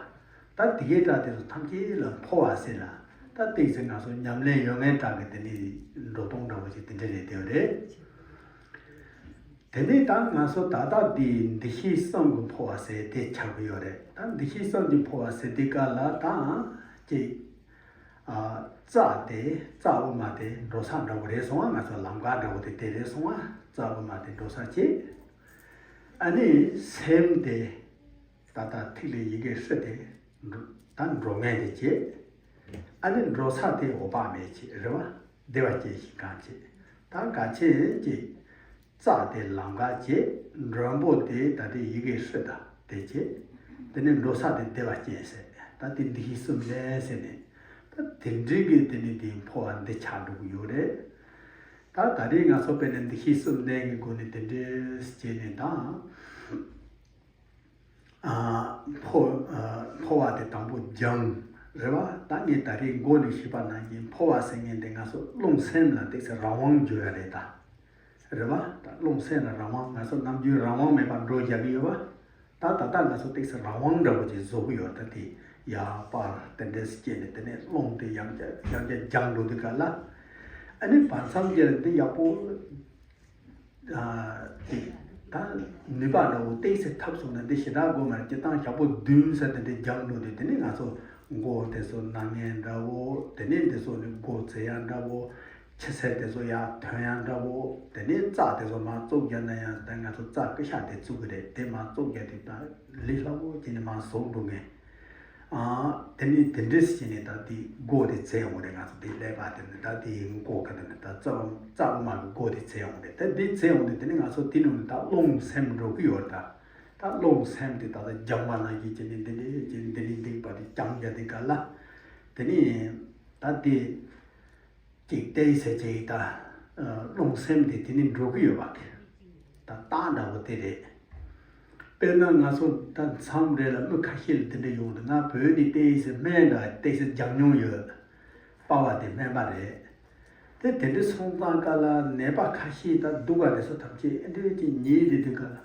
ད་དེ་གའི་སྒྲ་དེ་ཚོ་ཐམས་ཅད་ལ་འཕོ་བ་ཟེར་ལ། ད་ཏོག་ཙམ་ང་ཚོ་ཉམས་ལེན་ཡོད་མཁན་དག་གི་དེ་ནས་འགྲོ་སྟངས་འདྲ་བོ་ཞིག་དེ་འདྲ་རེད། དེ་རེད། དེ་ནས་ད་ང་ཚོ་ད་ལྟ་འདི་འདུ་ཤེས་གསུམ་གྱི་འཕོ་བ་ཟེར་དེ་ཆགས་ཀྱི་ཡོད་རེད། ད་འདུ་ཤེས་གསུམ་གྱི་འཕོ་བ་ཟེར་དུས་སྐབས་ལ་ད་ཅིག་ཨ། རྩ་དེ། རྩ་དབུ་མ་དེ་འགྲོ་ས་འདྲ་བོ་རེད་སོང་བ། ང་ཚོ་ལམ་ཁ་འདྲ་བོ་དེ་དེ་རེད་སོང་བ། རྩ་དབུ་མ་དེ་འགྲོ་ས་བྱེད། ཨ་ནི་སེམས་དེ། ད་ལྟ་ཐིག་ལེ་ཡི་གེ་ཧྲཱིཿདེ་འགྲོ། ད་འགྲོ་མཁན་དེ་བྱེད། ཨ་ནི་འགྲོ་ས་དེ་འོད་དཔག་མེད་བྱེད། རེད་བ། བདེ་བ་ཅན་ཞིང་ཁམས་བྱེད། ད་ག་ཆེ་ཅིག་རྩ་དེ་ལམ་ཁ་བྱེད། མགྲོན་པོ་དེ་ད་ལྟའི་ཡི་གེ་ཧྲཱིཿདེ་དེ་བྱེད། དེ་ནས་འགྲོ་ས་དེ་བདེ་བ་ཅན་ཟེར། ད་དེ་འདུ་ཤེས་གསུམ་ལྡན་ཟེར་ནས། ད་དེ་འདྲའི་གི་དེ་ནས་དེ་འཕོ་བ་འདི་ཆགས་འགྲོ་གི་ཡོད་རེད། ད་ད་རེས་ང་ཚོ་དཔེར་ན་འདུ་ཤེས་གསུམ་ལྡན་གྱི་སྒོ་ནས་དེ་འདྲའི་བྱས་ནས་ད། ཨ། འཕོ། ཨ། འཕོ་བ་དེ་དང་པོ་སྦྱངས། རེད་བ། ད་ངས་ད་རེས་འགོ་ནས་ཞུས་པ་ནང་བཞིན་འཕོ་བ་ཟེར་མཁན་དེ་ང་ཚོ་རླུང་སེམས་ལ་ཏོག་ཙམ་རང་དབང་བྱེད་ཡ་རེད་ད། རེད་བ། ད་རླུང་སེམས་ལ་རང་དབང་། ང་ཚོ་ནམ་རྒྱུན་རང་དབང་མེད་པར་འགྲོ་བཞག་གི་ཡོད་བ། ད་ད་ལྟ་ང་ཚོ་ཏོག་ཙམ་རང་དབང་འདྲ་བོ་ཅིག་བཟོ་གི་ཡོད། ད་དེ་ཡར་པར་དེ་འདྲས་སྐྱེས་ནས། དེ་ནས་རླུང་དེ་ཡང་བསྐྱར་ཡང་བསྐྱར་སྦྱངས་འགྲོ་དུས་སྐབས་ལ། ཨ་ནི་བར་མཚམས་ཀྱི་འདི་ཡག་པོ། ཨ། དེ་ད་ནུས་པ་འདྲ་བོ་ཏོག་ཙམ་ཐོབ་སོང་ན། འདི་ཞེ་དྲག་དགོས་མ་རེད། སྤྱིར་བཏང་ཞག་པོ་བདུན་ཙམ་དེ་འདྲ་སྦྱངས་འགྲོ་དུས། དེ་ནས་ང་ཚོ་མགོ་དེ་ཚོ་ན་མཁན་འདྲ་བོ། དེ་ནས་འདི་ཚོ་ནི་མགོ་འཚོས་ཡ་འདྲ་བོ། ཕྱི་གསལ་དེ་ཚོ་ཡར་ཐོན་ཡ་འདྲ་བོ། དེ་ནས་རྩ་དེ་ཚོ་མར་བཙུགས་རྒྱག་ན་ཡང་། ད་ང་ཚོ་རྩ་ཀི་ཤ་དེ་བཙུགས་གི་རེད། དེ་མར་བཙུགས་རྒྱག་དུས་ད་ལས་སླ་བོ་བྱས་ནས་མར་ཟུག་འགྲོ་མཁན། ཨ། དེ་ནས་དེ་འདྲས་བྱས་ནས་ད་དེ་སྒོ་དེ་འཚོས་ཡོང་གི་རེད། ང་ཚོ་དེ་ཀླད་པ་དེ་ནས་ད་དེ་མགོ་ག་དེ་ནས་ད་རྩ་བ། རྩ་དབུ་མ་གི་སྒོ་དེ་འཚོས་ཡོང་གི་རེད། ད་དེ་འཚོས་ཡོང་དུས་དེ་ནས་ང་ཚོ་དེ་ནང་ནས་ད་རླུང་སེམས་འགྲོ་གི་ཡོད་རེད་ད། ད་རླུང་སེམས་དེ་ད་ལྟ་སྦྱངས་པ་ནང་བཞིན་བྱས་ནས་འདི་འདྲས་བྱས་ནས་འདི་འདྲས་འདི་བར་དུ་སྦྱངས་རྒྱག་དུས་སྐབས་ལ། དེ་ནས་ད་དེ། ཅིག་ཏོག་ཙམ་ཅིག་ད། ཨ། རླུང་སེམས་དེ་དེ་ནས་འགྲོ་གི་ཡོད་པ་གི། ད་རྟགས་འདྲ་བོ་དེ་རེད། དཔེར་ན་ང་ཚོ་ད་མཚམས་རེ་ལ་མི་ཁ་ཤས་ལ་དེ་འདྲ་ཡོང་འདུག་ང་བོད་ནས་ཏོག་ཙམ་སྨན་འདྲ་ཏོག་ཙམ་སྦྱངས་མྱོང་ཡོད། སྤར་བ་དེ་སྨན་པ་རེད། དེ་དེ་འདྲ་སོང་ཙང་ཀ་ལ་ནད་པ་ཁ་ཤས་ད་སྡུག་ག་དེ་ཚོ་ཐམས་ཅད་ཨེ་འདྲ་ཅིག་ཉལ་བསྡད་དུས་ཀ་ལ།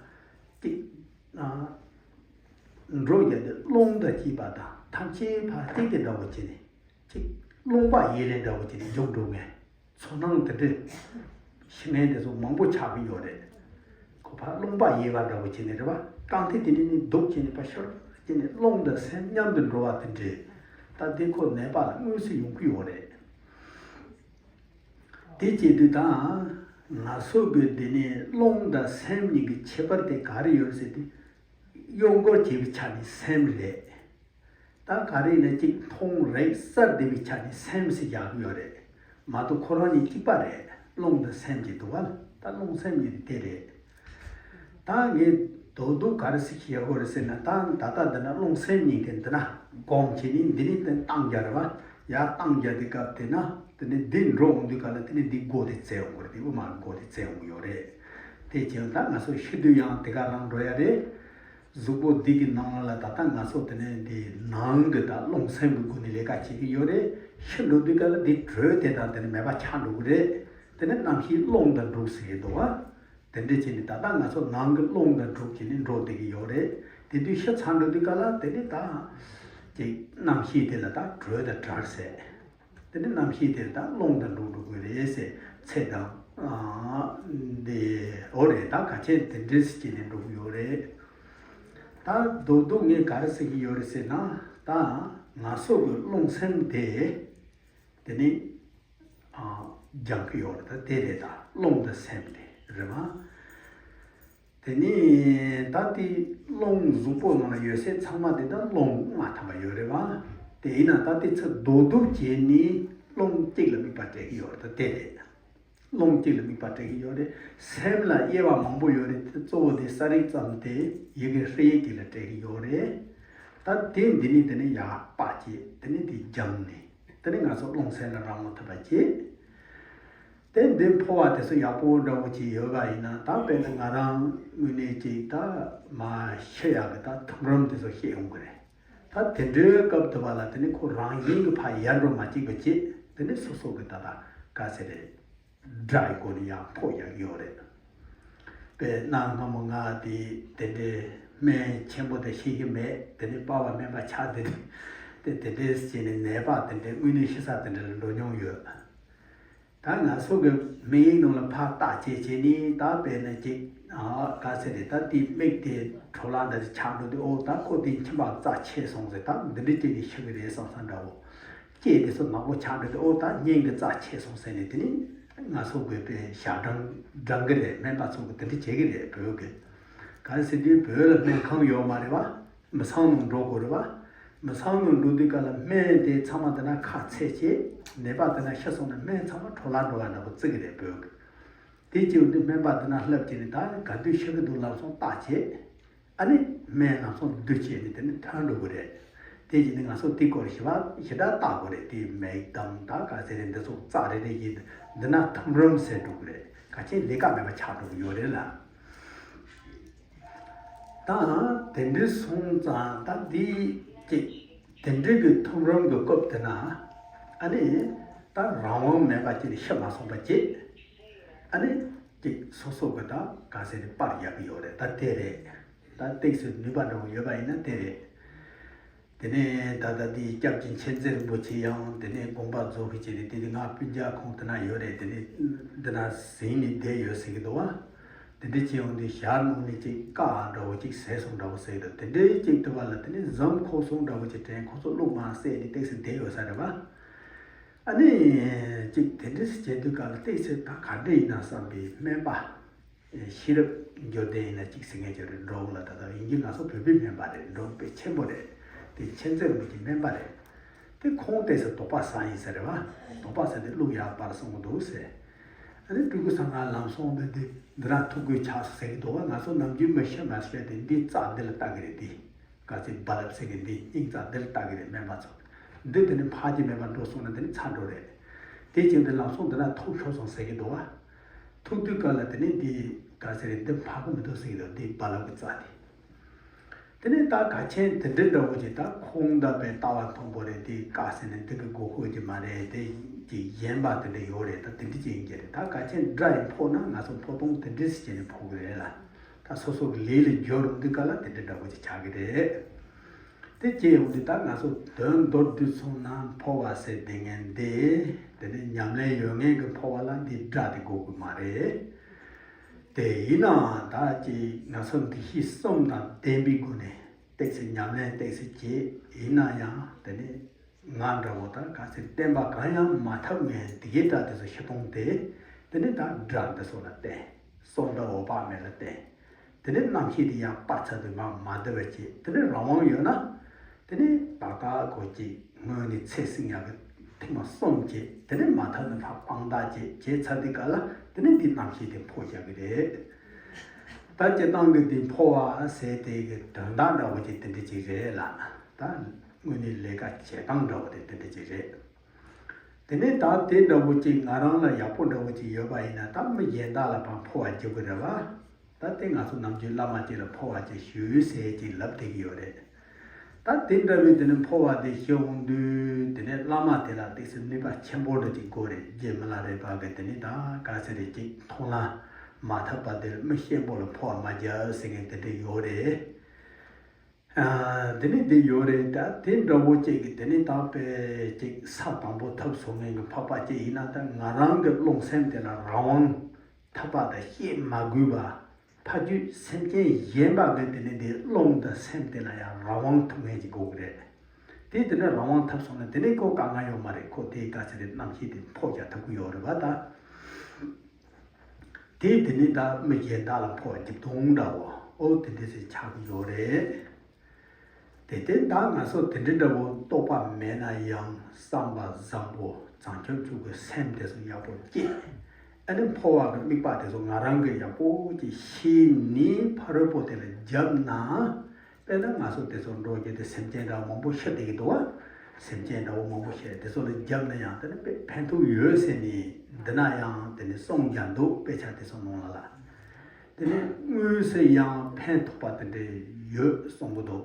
ཅིག་ཨ། འགྲོ་རྒྱག་དུས་རླུང་དང་བཅས་པ་དང་ཐམས་ཅད་ཕར་ཏིག་ཏིག་འདྲ་བོ་བྱས་ནས། ཅིག་རླུང་པ་ཡི་ལེ་འདྲ་བོ་ཅིག་ནས་རྒྱུག་འགྲོ་མཁན། ཚོར་སྣང་དེ་འདྲའི་ཤི་མཁན་དེ་ཚོ་མང་པོ་ཆགས་ཀྱི་ཡོད་རེད། ཁོ་ཕར་རླུང་པ་ཡི་བ་འདྲ་བོ་བྱས་ནས་རེད་བ། རྐང་མཐིལ་དེ་འདྲ་ནས་རྡུགས་བྱས་ནས་ཕར་ཤོར་བྱས་ནས་རླུང་དང་སེམས་མཉམ་དུ་འགྲོ་བ་དེ་འདྲའི། ད་དེ་ཁོ་ནད་པ་ལ་དངོས་སུ་ཡོང་གི་ཡོད་རེད། དེ་བྱེད་དུས་ད་ང་ཚོ་གི་འདི་ནས་རླུང་དང་སེམས་གཉིས་ཀྱི་ཁྱད་པར་དེ་ག་རེ་ཡོད་ཟེར་དུས། གཡོ་འགུལ་བྱེད་པའི་ཆ་ནས་སེམས་རེད། ད་ག་རེ་ཡིན་ན་ཅིག་མཐོང་རེག་གསལ་བདེ་བའི་ཆ་ནས་སེམས་ཟེར་རྒྱག་གི་ཡོད་རེད། མ་གཏོགས་ཁོ་རང་གཉིས་གཅིག་པ་རེད། རླུང་དང་སེམས་ཀྱི་འདུག་བ། ད་རླུང་སེམས་གཉིས་དེ་རེད། ད་ངས་རྡོག་རྡོག་ག་རེ་ཟེར་ཞུ་དགོས་རེད་ཟེར་ན། ད་ད་ལྟ་འདི་ན་རླུང་སེམས་གཉིས་དེ་འདི་ན་སྒོམ་བྱས་ནས་འདི་ནས་དེ་བཏང་རྒྱག་རེད་བ། ཡར་བཏང་རྒྱག་དུས་སྐབས་དེ་ན་དེ་ནས་འདི་འགྲོ་འོང་དུས་ག་ལ་དེ་ནས་འདི་སྒོ་དེ་འཚོས་འོང་གི་རེད། དེ་དབུ་མ་སྒོ་དེ་འཚོས་འོང་གི་ཡོད་རེད། དེ་བྱས་ན་ད་ང་ཚོ་ཤི་དུས་ཡང་དེ་ག་རང་འགྲོ་ཡ་རེད། གཟུགས་པོ་འདི་གི་ནང་ལ་ད་ལྟ་ང་ཚོ་དེ་ནས་འདི་ནང་གི་ད་རླུང་སེམས་ཀྱི་སྒོ་ནས་ལས་ཀ་བྱེད་ཀྱི་ཡོད་རེད། ཤི་འགྲོ་དུས་ག་ལ་འདི་དྲོད་དེ་དང་དེ་ནས་མེད་པ་ཆགས་འགྲོ་གི་རེད། དེ་ནས་རྣམ་ཤེས་རླུང་དང་འགྲོགས་ཟེར་གྱི་འདུག་བ། དེ་འདྲ་བྱས་ནས་ད་ལྟ་ང་ཚོ་ནང་གི་རླུང་དང་འགྲོགས་བྱས་ནས་འགྲོ་བསྡད་ཀྱི་ཡོད་རེད། དེ་དུས་ཤི་ཚར་འགྲོ་དུས་ག་ལ་དེ་ནས་ད་ཅིག་རྣམ་ཤེས་དེ་ལ་ད་དྲོད་དང་བྲལ་ཟེར། དེ་ནས་རྣམ་ཤེས་དེ་ད་རླུང་དང་འགྲོགས་འགྲོ་དགོས་རེད་ཟེར། ཚེ་དང་། ཨ། འདི་འོ་རེད། ད་ག་ཆེན་དེ་འདྲས་བྱས་ནས་འགྲོ་གི་ཡོད་རེད། ད་རྡོག་རྡོག་ངས་ག་རེ་ཟེར་གྱི་ཡོད་རེད་ཟེར་ན། ད་ང་ཚོ་གི་རླུང་སེམས་དེ་དེ་ནས། ཨ། སྦྱང་གི་ཡོད་རེད། ད་དེ་རེད། ད་རླུང་དང་སེམས་དེ་རེད་མ། དེ་ནས་ད་དེ་རླུང་གཟུགས་པོ་ནང་ལ་ཡོད་ས་ཚང་མ་དེ་ད་རླུང་ལྔ་ཐམ་པ་ཡོད་རེད་བ། དེ་ཡིན་ན་ད་དེ་ཚོ་རྡོག་རྡོག་བྱས་ནས་རླུང་གཅིག་ལ་དམིགས་པ་སྤྲད་ཀྱི་ཡོད་རེད། ད་དེ་རེད། རླུང་གཅིག་ལ་དམིགས་པ་སྤྲད་ཀྱི་ཡོད་རེད། སེམས་ལ་དབྱེ་བ་མང་པོ་ཡོད་རེད། དེ་གཙོ་བོ་དེ་ས་རིག་ཙམ་དེ་ཡི་གེ་ཧྲི་ཡིག་གཅིག་ལ་སྤྲད་ཀྱི་ཡོད་རེད། ད་དེ་འདི་ནི་དེ་ནི་ཡར་སྤར་བྱས། དེ་ནི་དེ་སྦྱངས་ནས། དེ་ནི་ང་ཚོ་རླུང་སེམས་ལ་རང་དབང་ཐོབ་པ་བྱེད། དེ་འདི་འཕོ་བ་དེ་ཚོ་ཡག་པོ་འདྲ་བོ་ཅིག་ཡོད་པ་ཡིན་ན། ད་དཔེར་ན་ང་རང་དངོས་གནས་ཅིག་ད་མ་ཤི་ཡག་གི་ད་ཐུམ་རུམ་དེ་ཚོ་ཤེས་ཡོང་གི་རེད། ད་དེ་འདྲའི་སྐབས་དུ་བ་ལ་དེ་ནི་ཁོ་རང་བཞིན་གྱི་ཕར་ཡལ་འགྲོ་མ་བཅུག་པ་བྱེད། དེ་ནི་སོ་སོ་གི་ད་ད་ག་ཟེར་རེད། དགྲ་ཡི་སྒོ་ནས་ཡང་འཕོ་ཡག་ཡོད་རེད། དཔེར་ན་སྔ་མོ་ང་དེ་དེ་འདྲའི་སྨན་ཆེན་པོ་དེ་ཤེས་ཀྱི་མེད། དེ་ནི་པ་ཕ་སྨན་པ་ཆགས་བསྡད་དེ། དེ་དེ་འདྲའི་བྱས་ནས་ནད་པ་དེ་འདྲའི་དངོས་གནས་ཤི་ས་དེ་འདྲ་ལ་འགྲོ་མྱོང་ཡོད། ད་ང་ཚོ་གི་མིག་ཡིག་ནང་ལ་ཕར་བལྟས་བྱས་བྱས་ནས། ད་དཔེར་ན་ཅིག་ཨ་ག་ཟེར་རེད། ད་དེའི་མིག་དེ་འཕྲོ་བརླག་འདྲ་ཞིག་ཆགས་འགྲོ་དུས། ཨོ་ད་ཁོ་དེའི་མཆིན་པ་རྩ་ཆད་སོང་ཟེར། ད་འདི་འདྲའི་ཅིག་ནས་ཤི་གི་རེད་བསམ་བསམ་འདྲ་བོ། ལྕེ་དེ་ཚོ་ནག་པོ་ཆགས་འགྲོ་དུས། ཨོ་ད་སྙིང་གི་རྩ་ཆད་སོང་ཟེར་ནས། དེ་ནི་ང་ཚོ་དགོས་པའི་ཞབས་འདྲེན་འདྲེན་གི་རེད། སྨན་པ་ཚོ་གི་དེ་འདྲ་བྱེད་གི་རེད། བོད་གི་ག་རེ་ཟེར་དུས་བོད་ལ་སྨན་ཁང་ཡོད་མ་རེད་བ། མི་ཚང་ནང་འགྲོ་དགོས་རེད་བ། མི་ཚང་ནང་འགྲོ་དུས་ག་ལ་སྨན་དེ་ཚང་མ་དེ་ན་ཁ་ཚད་བྱས། ནད་པ་དེ་ན་ཤི་སོང་ན་སྨན་ཚང་མ་འཕྲོ་བརླག་འགྲོ་བ་འདྲ་པོ་བརྩི་གི་རེད། བོད་གི་དེ་བྱས་དུས་སྨན་པ་དེ་ན་ལབ་བྱས་ནས། ད་ག་དུས་ཤི་གི་འདུག་ལམ་སང་བལྟས་བྱས། ཨ་ནི་སྨན་ལམ་སང་བསྡུ་བྱས་ནས་དེ་ནི་ཐོན་འགྲོ་གི་རེད། དེ་བྱས་ནས་ང་ཚོ་དེའི་སྐོར་ཞིབ་པ་ཞེ་དྲག་བལྟ་དགོས་རེད། དེ་མིག་དང་ད་ག་ཟེར་རེད། འདི་ཚོ་རྩ་རེ་རེ་བཞིན་འདི་ན་ཐུམ་རུམ་ཟེར་འགྲོ་གི་རེད། ག་ཅིག་ལས་ཀ་མེད་པ་ཆགས་འགྲོ་གི་ཡོད་རེད་ལ། ད་དེ་འདྲའི་སོང་ཙང་ད་འདི་ཅིག་དེ་འདྲའི་གི་ཐུམ་རུམ་གི་སྐབས་དེ་ན། ཨ་ནི་ད་རང་དབང་མེད་པ་ཅིག་ནས་ཤི་མ་སོང་པ་བྱེད། ཨ་ནི་ཅིག་སོ་སོ་གི་ད་ག་ཟེར་རེད། པར་རྒྱག་གི་ཡོད་རེད། ད་དེ་རེད། ད་ཏོག་ཙམ་ནུས་པ་འདྲ་པོ་ཡོད་པ་ཡིན་ན་དེ་རེད། དེ་ནས་ད་ལྟ་དེའི་སྐྱབས་རྗེ་མཁྱེན་བརྩེ་རིན་པོ་ཆེ་ཡང་དེ་ནས་དགོངས་པ་རྫོགས་ཤིག་བྱས་ཏེ། དེ་ནས་ང་སྤུན་ཀྱག་ཁོང་དེ་ན་ཡོད་རེད། དེ་ནས་འདི་ན་ཟིན་ནས་བསྡད་ཡོད་ཟེར་གི་འདུག་བ། དེ་འདྲ་བྱས་ཡོང་དུས་ཞག་ནང་ནས་ཅིག་བཀག་འདྲ་པོ་ཅིག་ཟས་སོང་འདྲ་པོ་ཟེར་གི་འདུག་དེ་འདྲའི་ཅིག་དུ་བ་ལ་དེ་ནས་འཛུམ་ཁོག་སོང་འདྲ་པོ་ཅིག་དྲན། ཁོ་ཚོ་གླུ་མ་བསད་ནས་ཏོག་ཙམ་བསྡད་ཡོད་ས་རེད་བ། ཨ་ནི་ཅིག་དེ་འདྲ་ཞིག་བྱེད་དུས་ག་ལ་ཏོག་ཙམ་ད་ག་འདྲ་ཡིན་ན་བསམ་པའི་སྨན་པ། ཤེས་རབ་འབྱོར་ལྡན་ཡིན་ན་གཅིག་ཟེར་མཁན་ཅིག་རེད། འབྲོག་ལ་ད་ལྟ་ཡིན་གྱི་ང་ཚོ་བོད་པའི་སྨན་པ་རེད། འབྲོག་དཔེ་ཆེན་པོ་རེད། དེ་མཁྱེན་བརྩེ་རིན་པོ་ཆེའི་སྨན་པ་རེད། དེ་ཁོང་ཏོག་ཙམ་དོགས་པ་ཟ་ཡིན་ས་རེད་བ། དོགས་པ་ཟ་དེ་གླུ་ཡག་པར་གསུང་གི་འདུག་ཟེར། ཨ་ནི་སྤྲུལ་སྐུ་སངས་རྒྱས་ལམ་སོང་དེ་འདི་འདི་རང་ཐུགས་དགོས་ཆགས་སོང་ཟེར་གི་འདུག་བ། ང་ཚོ་ནམ་རྒྱུན་མི་ཤེས་མ་ཤེས་དེ་འདི་རྩ་འདི་ལ་ལྟ་གི་རེད། འདི་ག་ཚོད་རྦ་རླབས་ཟེར་གི་འདི་སྙིང་རྩ་འདི་ལ་ལྟ་གི་རེད། སྨན་པ་ཚོ་འདི་དེ་ནི་ཕ་གི་མེད་པར་འགྲོ་སོང་ན་དེ་ནི་ཚར་འགྲོ་རེད། དེ་བྱས་ཏེ་ལམ་སང་འདི་ན་ཐུག་ཤོར་སོང་ཟེར་གི་འདུག་བ། ཐུག་དུས་སྐབས་ལ་དེ་ནི་འདི་ག་ཟེར་རེད། འདི་ཕ་གི་མི་འདུག་ཟེར་གི་འདུག་འདི་རྦ་རླབས་ཀྱི་རྩ་དེ། དེ་ནི་ད་ག་ཆེན་དེ་འདྲའི་འདྲ་བོ་ཅིག་ད་ཁོང་ད་པའི་ལྟ་བ་མཐོན་པོ་རེད། དེ་ག་ཟེར་ནས་འདི་གི་མགོ་ཧོད་ཀྱི་མ་རེད། དེ་ཅིག་གཞན་པ་དེ་འདྲ་ཡོད་རེད། ད་དེ་འདྲ་ཅིག་ཡིན་གྱི་རེད། ད་ག་ཆེན་དགྲ་ཡི་འཕོ་ན་ང་ཚོ་འཕོ་སྟངས་དེ་འདྲ་ཞིག་བྱས་ནས་འཕོ་གི་རེད་ལ། ད་སོ་སོ་གི་ལས་ལ་འབྱོར་འདི་ག་ལ་དེ་འདྲ་འདྲ་བོ་ཅིག་ཆགས་ཀྱི་རེད། དེ་སྐྱེ་ཡོང་དུས་ད་ང་ཚོ་དོན་མདོར་བསྡུས་སོང་ན་འཕོ་བ་ཟེར་བསྡད་མཁན་དེ། དེ་ནི་ཉམས་ལེན་ཡོད་མཁན་གྱི་འཕོ་བ་ལ་འདི་དགྲ་དེ་དགོས་ཀྱི་མ་རེད། དེ་ཡིན་ནའང་ད་ཅིག་ང་ཚོ་འདུ་ཤེས་གསུམ་དང་ལྡན་པའི་སྒོ་ནས་ཏོག་ཙམ་ཉམས་ལེན་ཏོག་ཙམ་བྱེད། ཡིན་ན་ཡང་དེ་ནི་ང་འདྲ་བོ་ད་ག་ཚོད་བསྟན་པ་གང་ཡང་མ་ཐོབ་མཁན་དེ་གའི་དགྲ་དེ་ཚོ་ཤི་སྟངས་དེ། དེ་ནི་ད་དགྲ་འདི་ཚོ་ལ་བསྟན། སྲོག་འདི་འོད་དཔག་མེད་ལ་བསྟན། དེ་ནས་རྣམ་ཤེས་དེ་ཡང་སྤར་ཚར་དུས་མ་མ་བསྡུ་བར་བྱེད། དེ་ནས་རང་དབང་ཡོད་ན། དེ་ནས་ཏག་ཏག་ཁོ་ཅིག་སྔོན་ནས་ཚེ་བསྲིང་ཡག་གི་ཐེངས་མ་གསུམ་བྱེད། དེ་ནས་མ་ཐག་ཏུ་ཕར་དཔང་རྟགས་བྱེད། བྱས་ཚར་དུས་ག་ལ་དེ་ནས་འདི་རྣམ་ཤེས་དེ་འཕོ་བྱ་གི་རེད། ད་སྤྱིར་བཏང་གི་འདི་འཕོ་བ་ཟེར་དེ་གི་དོན་དག་འདྲ་བོ་ཅིག་དེ་འདྲ་ཅིག་རེད་ལ། ད་དངོས་གནས་ལས་ཀ་བྱེད་སྟངས་འདྲ་བོ་དེ་དེ་འདྲ་ཅིག་རེད། དེ་ནས་ད་དེ་འདྲ་བོ་ཅིག་ང་རང་ལ་ཡག་པོ་འདྲ་བོ་ཅིག་ཡོད་པ་ཡིན་ན། ད་མི་གཞན་དག་ལ་ཕར་འཕོ་བ་རྒྱག་གི་རེད་བ། ད་དེ་ང་ཚོ་ནམ་རྒྱུན་བླ་མ་ཅིག་ལ་འཕོ་བ་ཅིག་ཞུས་ཟེར་ཅིག་ལབ་བསྡད་ཀྱི་ཡོད་རེད། ད་དེ་འདྲ་བའི་དེ་ནས་འཕོ་བ་དེ་ཞུ་འོང་དུས། དེ་ནས་བླ་མ་དེ་ལ་ཏོག་ཙམ་ནུས་པ་ཆེན་པོ་འདྲ་ཅིག་དགོས་རེད། རྗེ་མི་ལ་རས་པ་གི་དེ་ནས་ད་ག་ཟེར་རེད། ཅིག་མཐོང་ལམ་མ་ཐོབ་པ་དེར་མི་གཤིན་པོ་ལ་འཕོ་བ་མ་རྒྱག་ཟེར་མཁན་དེ་འདྲ་ཡོད་རེད། ཨ། དེ་ནི་དེ་ཡོད་རེད། ད་དེ་འདྲ་བོ་ཅིག་གི་དེ་ནི་ད་དཔེ་ཅིག་ས་དང་པོ་ཐོབ་སོང་མཁན་གྱི་འཕགས་པ་ཅིག་ཡིན་ན། ད་ང་རང་གི་རླུང་སེམས་དེ་ལ་རང་དབང་ཐོབ་པ་དང་བཤད་མ་དགོས་པ། ཕ་རྒྱུད་སེམས་ཅན་གཞན་པ་གི་དེ་ནི་དེ་རླུང་དང་སེམས་དེ་ལ་ཡང་རང་དབང་ཐོབ་མཁན་ཅིག་དགོས་ཀྱི་རེད། དེ་དེ་ནི་རང་དབང་ཐོབ་སོང་ན་དེ་ནི་ཁོ་དཀའ་ངལ་ཡོད་མ་རེད། ཁོ་དེ་ག་ཚོད་རེད། རྣམ་ཤེས་དེ་འཕོ་རྒྱག་ཐུབ་ཀྱི་ཡོད་རེད་བ་ད། དེ་དེ་ནི་ད་མི་གཞན་དག་ལ་འཕོ་བ་རྒྱབ་སྟངས་འདྲ་བོ། ཨོ་དེ་འདྲ་ཟེར་ཆགས་ཀྱི་ཡོད་རེད། དེ་དེ་ད་ང་ཚོ་དེ་འདྲ་འདྲ་བོ་རྟོགས་པ་མེད་ན་ཡང་བསམ་པ་བཟང་པོ་བྱང་ཆུབ་མཆོག་གི་སེམས་དེ་ཚོ་ཡག་པོ་སྐྱེས། ཨ་ནི་འཕོ་བ་གི་དམིགས་པ་དེ་ཚོ་ང་རང་གིས་ཡག་པོ་ཅིག་ཤེས་ནས་ཕ་རོལ་པོ་དེ་ལ་བརྒྱབ་ན། དཔེར་ན་ང་ཚོ་དེ་ཚོ་འགྲོ་རྒྱུ་དེ་སེམས་ཅན་འདྲ་བོ་མང་པོ་ཤི་བསྡད་ཀྱི་འདུག་བ། སེམས་ཅན་འདྲ་བོ་མང་པོ་ཤི་དེ་ཚོ་ལ་བརྒྱབ་ན་ཡང་དེ་ནི་དཔེ་ཕན་ཐོགས་ཡོད་ཟེར་ནས། འདི་ན་ཡང་དེ་ནི་གསུང་རྒྱུ་འདུག་དཔེ་ཆ་དེ་ཚོ་ནང་ལ་ལ། དེ་ནི་དངོས་སུ་ཡང་ཕན་ཐོགས་པ་དེ་འདྲ་ཡོད་གསུང་གི་འདུག་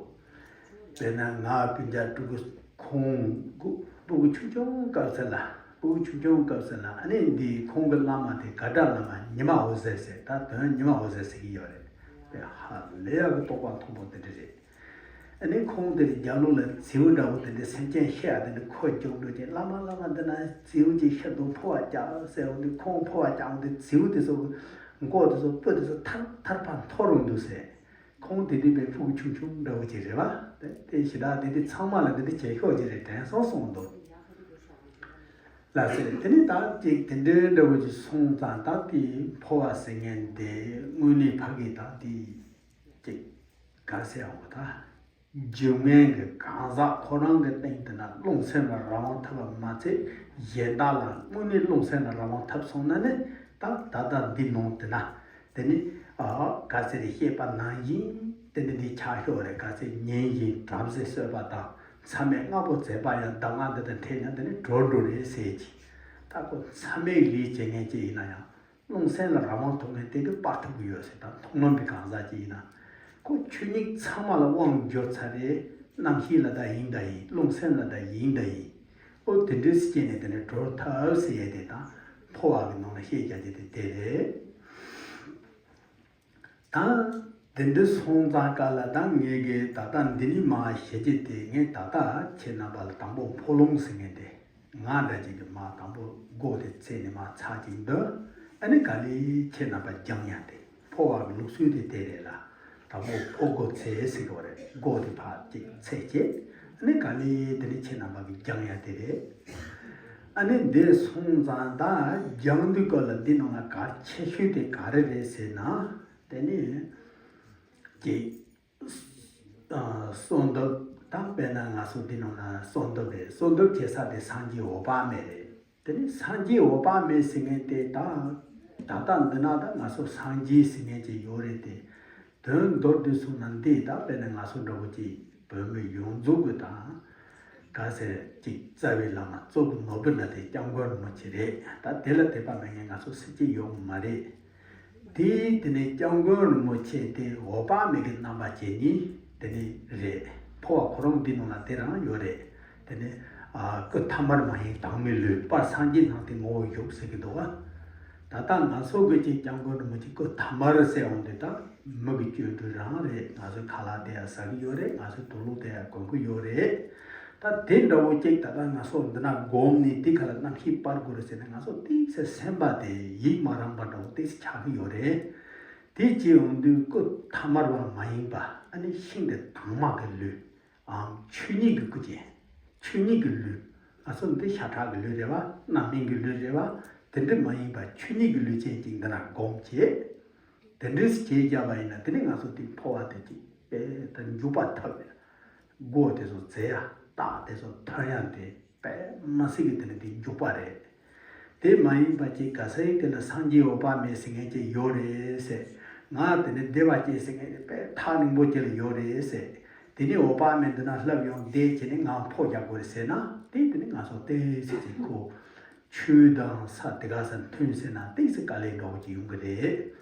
དཔེར་ན་ང་སྤུན་ཀྱག་ཕྲུ་གུ་ཁོང་གུ་ཕྲུ་གུ་ཆུང་ཆུང་སྐབས་སུ་ལ། ཕྲུ་གུ་ཆུང་ཆུང་སྐབས་སུ་ལ་ཨ་ནི་འདི་ཁོང་གི་བླ་མ་དེ་ག་འདྲ་བླ་མ། ཉི་མ་འོད་ཟེར་ཟེར། ད་དོན་ཉི་མ་འོད་ཟེར་ཟེར་གྱི་ཡོད་རེད། དཔེ་ཧ་ལས་ཡག་གི་རྟོགས་པ་མཐོན་པོ་དེ་འདྲ་རེད། ཨ་ནི་ཁོང་དེ་རྒྱབ་ལོགས་ལ་མཛེའུ་འདྲ་བོ་དེ་འདྲ་སེམས་ཅན་ཤི་ཡ་དེ་འདྲ་ཁོ་རྒྱུག་འགྲོ་གྱིན། བླ་མ་བླ་མ་འདི་ན་མཛེའུ་ཅིག་ཤི་འདུག་འཕོ་བ་རྒྱག་ཟེར་འོང་དུས། ཁོང་འཕོ་བ་རྒྱག་འོང་དུས་མཛེའུ་དེ་ཚོ་གི་མགོ་དེ་ཚོ་སྤུ་དེ་ཚོ་ཐར་ཐར་ཕར་འཐོར་འོང་འདུག་ཟེར། ཁོང་དེ་དུས་པའི་ཕྲུ་གུ་ཆུང་ཆུང་འདྲ་བོ་ཅིག་རེད་བ། དེ་དེ་ཞེ་དྲག་དེ་དུས་ཚང་མ་ལ་དེ་འདྲ་བྱེད་ཤོག་ཅིག་རེད་དྲན་སོང་གསུངས་འདུག་ལ་ཟེར། དེ་ནི་ད་ཅིག་དེ་འདྲའི་འདྲ་བོ་ཅིག་སོང་ཙང་། ད་དེ་འཕོ་བ་ཟེར་མཁན་དེ་དངོས་གནས་ཕ་གི་ད་དེ་ཅིག་ག་ཟེར་འོང་ད། སྒྱུ་མའི་གི་གང་ཟག་ཁོ་རང་གི་སྟེང་དུ་ན་རླུང་སེམས་ལ་རང་དབང་ཐོབ་པ་མ་ཚད། གཞན་དག་ལ་དངོས་གནས་རླུང་སེམས་ལ་རང་དབང་ཐོབ་སོང་ན་ནི། ད་ད་ལྟ་འདི་ནང་དུ་ན་དེ་ནི་ཨ་ག་ཟེར་རེད། བཤད་པ་ནང་བཞིན་དེ་ནི་འདི་ཆགས་ཤོག་རེད། ག་ཚད་ཉིན་བཞིན་བྲམ་ཟེ་གསོད་པ་དང་མཚམས་མེད་ལྔ་པོ་བྱས་པ་ཡང་གདམས་ངག་འདི་དང་འཕྲད་ན་དེ་ནི་གྲོལ་འགྲོ་རེད་ཟེར་གྱི། ད་ཁོ་མཚམས་མེད་ལས་བྱེད་མཁན་ཅིག་ཡིན་ན་ཡང་། རླུང་སེམས་ལ་རང་དབང་ཐོབ་མཁན་དེ་གི་སྤར་ཐུབ་ཀྱི་ཡོད་ཟེར། ད་མཐོང་ལམ་པའི་གང་ཟག་ཅིག་ཡིན་ན། ཁོ་ཆོས་ཉིད་ཚང་མ་ལ་དབང་བསྒྱུར་ཚར་རེད། རྣམ་ཤེས་ལ་ད་ཡིན་ད་ཡིན། རླུང་སེམས་ལ་ད་ཡིན་ད་ཡིན། ཨོ་དེ་འདྲའི་སྐྱེས་ནས་དེ་ནས་གྲོལ་ཐབས་ཟེར་ཡས་དེ་ད་འཕོ་བ་གི་ནང་ལ་བཤད་རྒྱུ་དེ་དེ་རེད། ད་དེ་འདྲ་སོང་ཙང་ཀ་ལ་ད་ངས་གི་ད་ལྟ་འདི་ནས་མར་བཤད་རྒྱུ་དེ། ངས་ད་ལྟ་ཁྱེད་རྣམ་པ་ལ་དང་པོ་འཕོ་ལུང་ཟེར་མཁན་དེ། ང་འདྲ་ཅིག་གིས་མར་དང་པོ་སྒོ་དེ་བརྩེགས་ནས་མར་ཚར་གཅིག་འདོན། ཨ་ནི་ག་ལེ་ཁྱེད་རྣམ་པ་སྦྱང་ཡ་དེ། འཕོ་བ་གི་ལུགས་སྲོལ་དེ་དེ་རེད་ལ། དང་པོ་འཕོ་སྒོ་བརྩེགས་ཟེར་གི་བ་རེད། སྒོ་དེ་ཕར་གཅིག་བརྩེགས་བྱས། ཨ་ནི་ག་ལེ་དེ་ནི་ཁྱེད་རྣམ་པ་གིས་སྦྱང་ཡ་དེ་རེད། ཨ་ནི་འདི་སོང་ཙང་ད་སྦྱང་དུས་སྐབས་ལ་འདི་ནང་ལ་གལ་ཆེ་ཤོས་དེ་ག་རེ་རེད་ཟེར་ན། དེ་ནི་གཅིག་གསོལ་འདེབས། ད་དཔེར་ན་ང་ཚོ་འདི་ནང་ན་གསོལ་འདེབས་རེད། གསོལ་འདེབས་བྱེད་ས་དེ་སངས་རྒྱས་འོད་དཔག་མེད་རེད། དེ་ནི་སངས་རྒྱས་འོད་དཔག་མེད་ཟེར་མཁན་དེ་ད་ད་ལྟ་འདི་ན་ད་ང་ཚོ་སངས་རྒྱས་ཟེར་མཁན་ཅིག་ཡོད་རེད་དེ། དོན་མདོར་བསྡུས་སོང་ན་འདི་ད་དཔེར་ན་ང་ཚོ་འདྲ་བོ་ཅིག་བོད་མི་ཡོངས་རྫོགས་ཀྱི་ད་ག་ཟེར་ཅིག་རྩ་བའི་བླ་མ་གཙོ་བོ་ནོར་བུ་ལ་དེ་སྐྱབས་མགོན་རིན་པོ་ཆེ་རེད། ད་དེ་ལ་དད་པ་མེད་མཁན་ང་ཚོ་སྲིད་ཀྱི་ཡོད་མ་རེད། དེ་དེ་ནས་སྐྱབས་མགོན་རིན་པོ་ཆེ་དེ་འོད་དཔག་མེད་ཀྱི་རྣམ་པ་བྱས་ནས་དེ་ནས་རེད། འཕོ་བ་ཁོ་རང་འདི་ནང་ལ་དེ་རང་ཡོད་རེད། དེ་ནས་ཨ་སྐུ་ཐ་མར་མ་ཡིན་དྭངས་མའི་ལུས། དཔལ་སངས་རྒྱས་སྣང་མཐའི་ངོ་བོར་བཞུགས་ཟེར་གྱི་འདུག་བ། ད་ལྟ་ང་ཚོ་གི་ཅིག་སྐྱབས་མགོན་རིན་པོ་ཆེ་སྐུ་ཐ་མར་ཟེར་འོང་དུས་ད་མི་གི་སྐྱོན་འགྲོ་རང་རེད། ང་ཚོས་ཁ་ལག་དེ་ཡང་ཟ་གི་ཡོད་རེད། ང་ཚོས་དུག་ལོག་དེ་ཡང་གོན་གི་ཡོད་རེད། ད་དེ་འདྲ་བོ་ཅིག་ད་ལྟ་ང་ཚོ་འདི་ན་སྒོམ་ནས་དེ་ག་ལ་རྣམ་ཤེས་སྤར་དགོས་རེད་ཟེར་ན། ང་ཚོ་ཏིག་ཙེ་སེམས་པ་དེ་ཡིད་མ་རངས་པ་འདྲ་བོ་ཏིག་ཙེ་ཆགས་ཀྱི་ཡོད་རེད། དེ་བྱས་ཡོང་དུས་སྐུ་ཐ་མལ་པ་མ་ཡིན་པ། ཨ་ནི་ཤིན་ཏུ་དྭངས་མ་གི་ལུས་འམ་ཆོས་ཉིད་ཀྱི་སྐུ་ཅན། ཆོས་ཉིད་ཀྱི་ལུས། ང་ཚོ་འདི་ཤ་ཁྲག་གི་ལུས་རེད་བ། རྣམ་སྨིན་གྱི་ལུས་རེད་བ། དེ་འདྲ་མ་ཡིན་པ་ཆོས་ཉིད་ཀྱི་ལུས་ཅན་ཅིག་འདི་ན་སྒོམ་བྱེད། དེ་འདྲས་བྱས་བཞག་པ་ཡིན་ན་དེ་ནས་ང་ཚོ་དེ་འཕོ་བ་དེ་ཅིག་དཔེ་ད་འཇུག་པ་ཐོབ་པས། སྒོ་དེ་ཚོ་འཛེག་ཡ། རྟགས་དེ་ཚོ་ཐོན་ཡ་དེ་དཔེ་མི་སྲིད་ཀྱི་དེ་ནི་དེ་འཇུག་པ་རེད། དེ་མ་ཡིན་པ་ཅིག་ག་ས་ཡིན་དེ་ལ་སངས་རྒྱས་འོད་དཔག་མེད་ཟེར་མཁན་ཅིག་ཡོད་རེད་ཟེར། ང་དེ་ནི་བདེ་བ་ཅན་ཟེར་མཁན་དེ་དཔེ་ཐག་རིང་པོ་ཅིག་ལ་ཡོད་རེད་ཟེར། དེ་ནི་འོད་དཔག་མེད་འདི་ན་ལྷོད་ཡོང་བསྡད་བྱས་ནས་ང་འཕོ་རྒྱག་དགོས་རེད་ཟེར་ན། དེ་དེ་ནི་ང་ཚོ་ཏོག་ཙམ་ཅིག་ཁོ་ཆོས་དང་ས་དེ་ག་ས་མཐུན་ཟེར་ན་ཏོག་ཙམ་དཀའ་ལས་འདྲ་བོ་ཅིག་ཡོང་གི་རེད།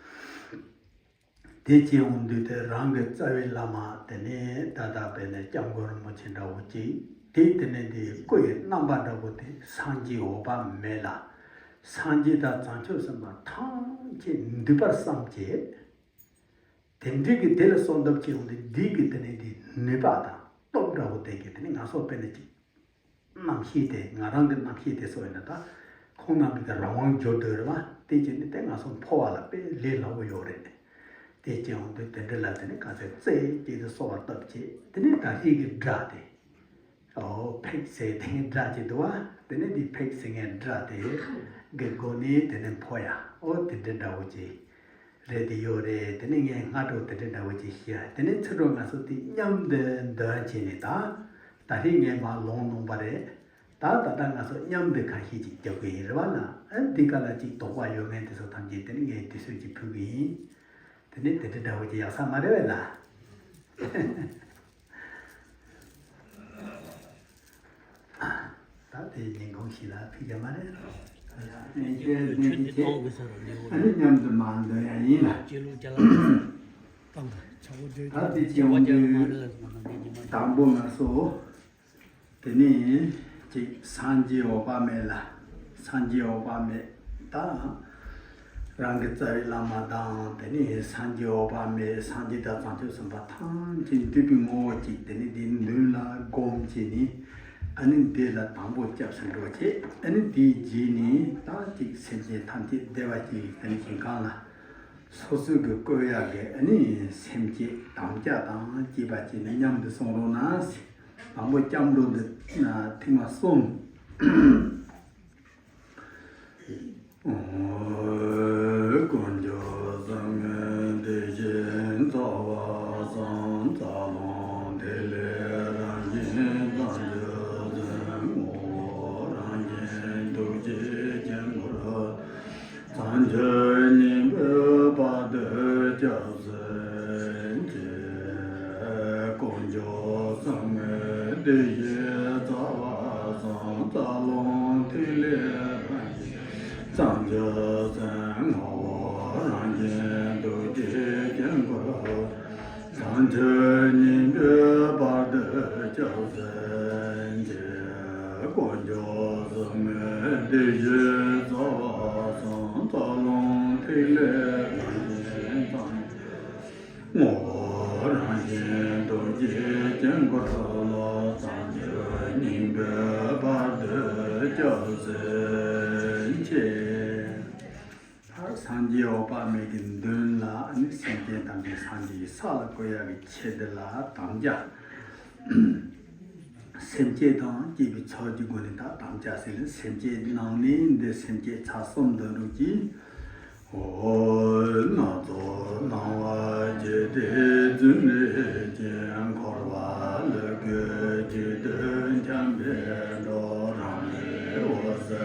དེ་བྱས་ཡོང་དུས་དེ་རང་གི་རྩ་བའི་བླ་མ་དེ་ནས་ད་ལྟ་དཔེར་ན་སྐྱབས་མགོན་རིན་པོ་ཆེ་འདྲ་བོ་ཅིག་དེ་དེ་ནས་དེ་སྐུ་ཡི་རྣམ་པ་འདྲ་བོ་དེ་སངས་རྒྱས་འོད་དཔག་མེད་ལ། སངས་རྒྱས་དང་བྱང་ཆུབ་སེམས་དཔའ་ཐམས་ཅད་འདུས་པར་བསམ་བྱས། དེ་འདྲའི་གི་དེ་ལ་གསོལ་འདེབས་བྱས་ཡོང་དུས་འདི་གི་དེ་ནས་དེ་ནུས་པ་དང་སྟོབས་འདྲ་བོ་དེ་གི་དེ་ནས་ང་ཚོ་དཔེར་ན་ཅིག་རྣམ་ཤེས་དེ། ང་རང་གི་རྣམ་ཤེས་དེ་ཚོ་ཡིན་ན་ད་ཁོང་རྣམ་པའི་གི་རང་དབང་འབྱོར་འདོད་རེད་བ། དེ་བྱས་ནས་དེ་ང་ཚོ་འཕོ་བ་ལ་དཔེ་ལས་སླ་པོ་ཡོད་རེད། དེ་བྱས་ཡོང་དུས་དེ་འདྲ་ལ་དེ་ནི་ག་ཚོད་རྩེ་གཅིག་ཏུ་གསོལ་བ་བཏབ་བྱས། དེ་ནི་ད་རེས་ཀྱི་སྒྲ་དེ། ཨོ་ཕེག་ཟེར་དེ་སྒྲ་ཅིག་འདུག་བ། དེ་ནི་དེ་ཕེག་ཟེར་མཁན་སྒྲ་དེ་གི་སྒོ་ནས་དེ་ནི་འཕོ་ཡ། ཨོ་དེ་འདྲ་འདྲ་བོ་ཅིག་རེད་དེ་ཡོད་རེད། དེ་ནས་ངས་སྔ་དྲོ་དེ་འདྲ་འདྲ་བོ་ཅིག་བཤད། དེ་ནས་ཚེ་དྲོ་ང་ཚོ་དེ་མཉམ་དུ་འདོན་བྱས་ནས་ད། ད་རེས་ངས་མར་ལོང་གནང་པ་རེད། ད་ད་ལྟ་ང་ཚོ་མཉམ་དུ་ཁ་ཤས་ཅིག་རྒྱག་གི་ཡིན་རེད་བ་ལ། ཨ་འདི་ག་ལ་ཅིག་དོགས་པ་ཡོད་མེད་དེ་ཚོ་ཐམས་ཅད་དེ་ནི་ངས་དུས་ཚོད་ཅིག་ཕུལ་གི་ཡིན། དེ་ནི་དེ་འདྲ་འདྲ་བོ་ཅིག་ཡག་ས་མ་རེད་བས་ལ། ད་དེ་ཉིན་གུང་ཞིག་ལ་ཕུལ་གི་མ་རེད། ཨ་ནི་མཉམ་དུ་མ་འདོན་ཡ་ཡིན་ལ། ད་དེ་སྤྱི་ཡོངས་དུས་དང་པོ་ང་ཚོ། དེ་ནས་ཅིག་སངས་རྒྱས་འོད་དཔག་མེད་ལ། སངས་རྒྱས་འོད་དཔག་མེད་དང་། རང་གི་རྩ་བའི་བླ་མ་དང་། དེ་ནས་སངས་རྒྱས་འོད་དཔག་མེད། སངས་རྒྱས་དང་བྱང་ཆུབ་སེམས་དཔའ་ཐམས་ཅད་འདུས་པའི་ངོ་བོ་ཅིག་དེ་ནས་དེའི་མདུན་ལ་བསྒོམ་བྱས་ནས། ཨ་ནི་འདི་ལ་དང་པོ་སྐྱབས་སུ་འགྲོ་བྱས། ཨ་ནི་དེའི་རྗེས་ནས་ད་ཅིག་སེམས་ཅན་ཐམས་ཅད་བདེ་བ་ཅིག་དེ་ནས་ཞིང་ཁམས་ལ། སོ་སོའི་གི་བཀོད་ཡག་གི་ཨ་ནི་སེམས་བསྐྱེད་དམ་བཅའ་དང་བཅས་པ་བྱས་ནས་མཉམ་དུ་སོང་རོགས་གནང་ཟེར། དང་པོ་སྐྱབས་འགྲོ་འདི་ཐེངས་མ་གསུམ། དཀོན་མཆོག་གསུམ་དེ་བཞིན་རྩ་བ་གསུམ། རྩ་རླུང་ཐིག་ལེ་རང་བཞིན་བྱང་ཆུབ་སེམས། ངོ་བོ་རང་བཞིན་ཐུགས་རྗེ་དཀྱིལ་འཁོར། བྱང་ཆུབ་སྙིང་པོའི་བར་དུ་སྐྱབས་སུ་མཆི། དཀོན་མཆོག་གསུམ་དེ་བཞིན་རྩ་བ་གསུམ། རྩ་རླུང་ཐིག་ལེ་རང་བཞིན་བྱང་ཆུབ་སེམས། ངོ་བོ་རང་བཞིན་ཐུགས་རྗེ་དཀྱིལ་འཁོར། བྱང་ཆུབ་སྙིང་པོའི་བར་དུ་སྐྱབས་སུ་མཆི། དཀོན་མཆོག་གསུམ་དེ་བཞིན་རྩ་བ་གསུམ། རྩ་རླུང་ཐིག་ལེ་རང་བཞིན་བྱང་ཆུབ། ངོ་བོ་རང་བཞིན་ཐུགས་རྗེ་དཀྱིལ་འཁོར་ལ། བྱང་ཆུབ་སྙིང་པོའི་བར་དུ་སྐྱབས་སུ་མཆི། ད་སངས་རྒྱས་འོད་དཔག་མེད་ཀྱི་མདུན་ལ་ནི་སེམས་ཅན་ཐམས་ཅད་སངས་རྒྱས་ཀྱི་ས་ལ་བཀོད་ཡག་གི་ཆེད་དུ་ལ་དམ་བཅའ། སེམས་བསྐྱེད་དང་བཅས་པའི་ཚུལ་གྱི་སྒོ་ནས་ད་དམ་བཅའ་ཟེར་ནས། སེམས་བསྐྱེད་ནང་ནས་འདི་སེམས་བསྐྱེད་ཚར་གསུམ་འདོན་རོགས་གྱིས། ཨོ། སྣ་ཚོགས་སྣང་བ་ཇི་སྲིད་རྫུན་ལས་སྐྱེས། འཁོར་བ་ལུ་གུ་རྒྱུད་དུ་འཁྱམས་པའི་འགྲོ། རང་ལས་འོད་གསལ་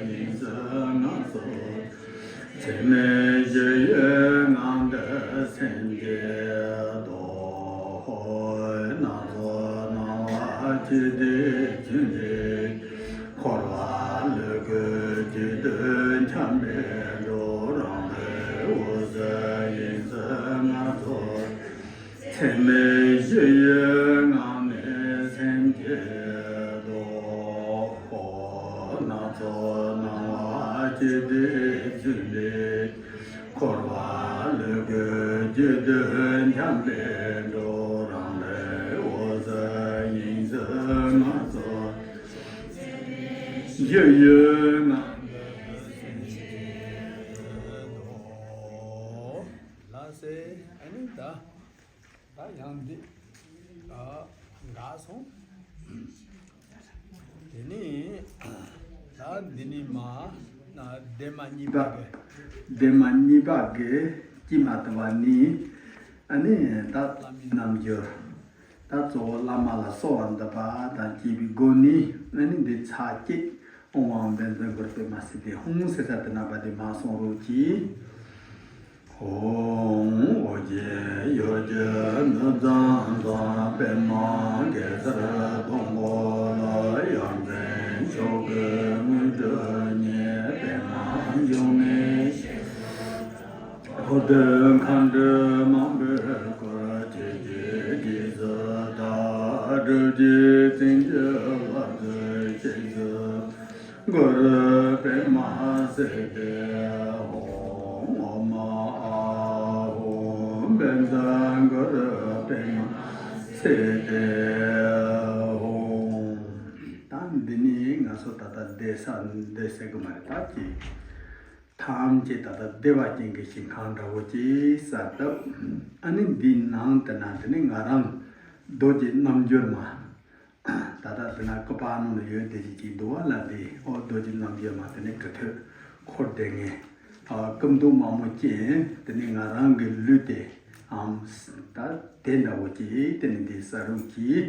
དབྱིངས་སུ་ངལ་གསོ། ཚད་མེད་བཞི་ཡི་ངང་དུ་སེམས་བསྐྱེད་དོ། སྣ་ཚོགས་སྣང་བ་ཇི་སྲིད་རྫུན་ལས། འཁོར་བ་ལུ་གུ་རྒྱུད་དུ་འཁྱམས་པའི་འགྲོ། རང་ལས་འོད་གསལ་དབྱིངས་སུ་ངལ་གསོ། ཚད་མེད་བཞི་ཡི་ངང་ནས་སེམས་བསྐྱེད་དོ། སྣ་ཚོགས་སྣང་བ་ཇི་སྲིད་རྫུན་ལས། འཁོར་བ་ལུ་གུ་རྒྱུད་དུ་འཁྱམས་པའི་འགྲོ། རང་ལས་འོད་གསལ་དབྱིངས་སུ་ངལ་གསོ། བཞི་ཡི་ངང་དུ་སེམས་བསྐྱེད་དོ། ལགས་སེ། ཨ་ནི་ད། ད་ཡང་འདི། ཨ། འགག་སོང་། དེ་ནི། ད་འདི་ནི་མ། ན་སྡེབ་མ་གཉིས་པ་གི། སྡེབ་མ་གཉིས་པ་གི་སྐྱེས་མ་ཐུབ་པ་ནི། ཨ་ནི་ད་བླ་མའི་རྣལ་འབྱོར། ད་གཙོ་བོ་བླ་མ་ལ་གསོལ་བ་འདེབས་པ་དང་བཅས་པའི་སྒོ་ནས། ཨ་ནི་འདི་ཚར་གཅིག་ཨོཾ་ཨཱཿཧཱུྃ་བཛྲ་གུ་རུ་པདྨ་སིདྡྷི་ཧཱུྃ་ཟེར་ས་དེ་ནང་པ་དེ་མར་གསུང་རོགས་གྱིས། ཨོཾ། ཨོ་རྒྱན་ཡུལ་གྱི་ནུབ་བྱང་མཚམས། པདྨ་གེ་སར་སྡོང་པོ་ལ། ཡ་མཚན་མཆོག་གི་དངོས་གྲུབ་བརྙེས། པདྨ་འབྱུང་གནས། འཁོར་འདས་མཁའ་འགྲོ་མང་པོས་བསྐོར། ཆོས་ཀྱི་རྗེས་སུ་བདག་སྒྲུབ་ཀྱིས། བྱིན་གྱིས་བརླབ་ཏུ་གཤེགས་སུ། གུ་རུ་པདྨ་སིདྡྷི་ཧཱུྃ། ཨོཾ་ཨཱཿཧཱུྃ་བཛྲ་གུ་རུ་པདྨ་སིདྡྷི་ཧཱུྃ། ད་འདི་ནི་ང་ཚོ་ད་ལྟ་བསྡད་ས་འདི་ཟེར་གི་མ་རེད། ད་ཅི། ཐམས་ཅད་ད་ལྟ་བདེ་བ་ཅན་གྱི་ཞིང་ཁམས་འདྲ་བོ་ཅིག་གསལ་བཏབ། ཨ་ནི་འདིའི་ནང་དུ་ན་དེ་ནི་ང་རང་རྡོ་རྗེ་རྣལ་འབྱོར་མ། ད་ལྟ་དེ་ན་སྐུ་པར་ནང་ལ་ཡོད་བསྡད་ཀྱི་ཅིག་འདུག་བ་ལ། འདི་ཨོ་རྡོ་རྗེ་རྣལ་འབྱོར་མ་དེ་ནི་གྲི་ཐོད་འཁོར་སྡེ་ལྔའི། ཨ། སྐུ་མདོག་དམར་མོ་ཅན་དེ་ནི་ང་རང་གི་ལུས་དེ་འམ། ད་དེ་འདྲ་བོ་ཅིག་དེ་ནི་འདི་གསལ་རོགས་གྱིས།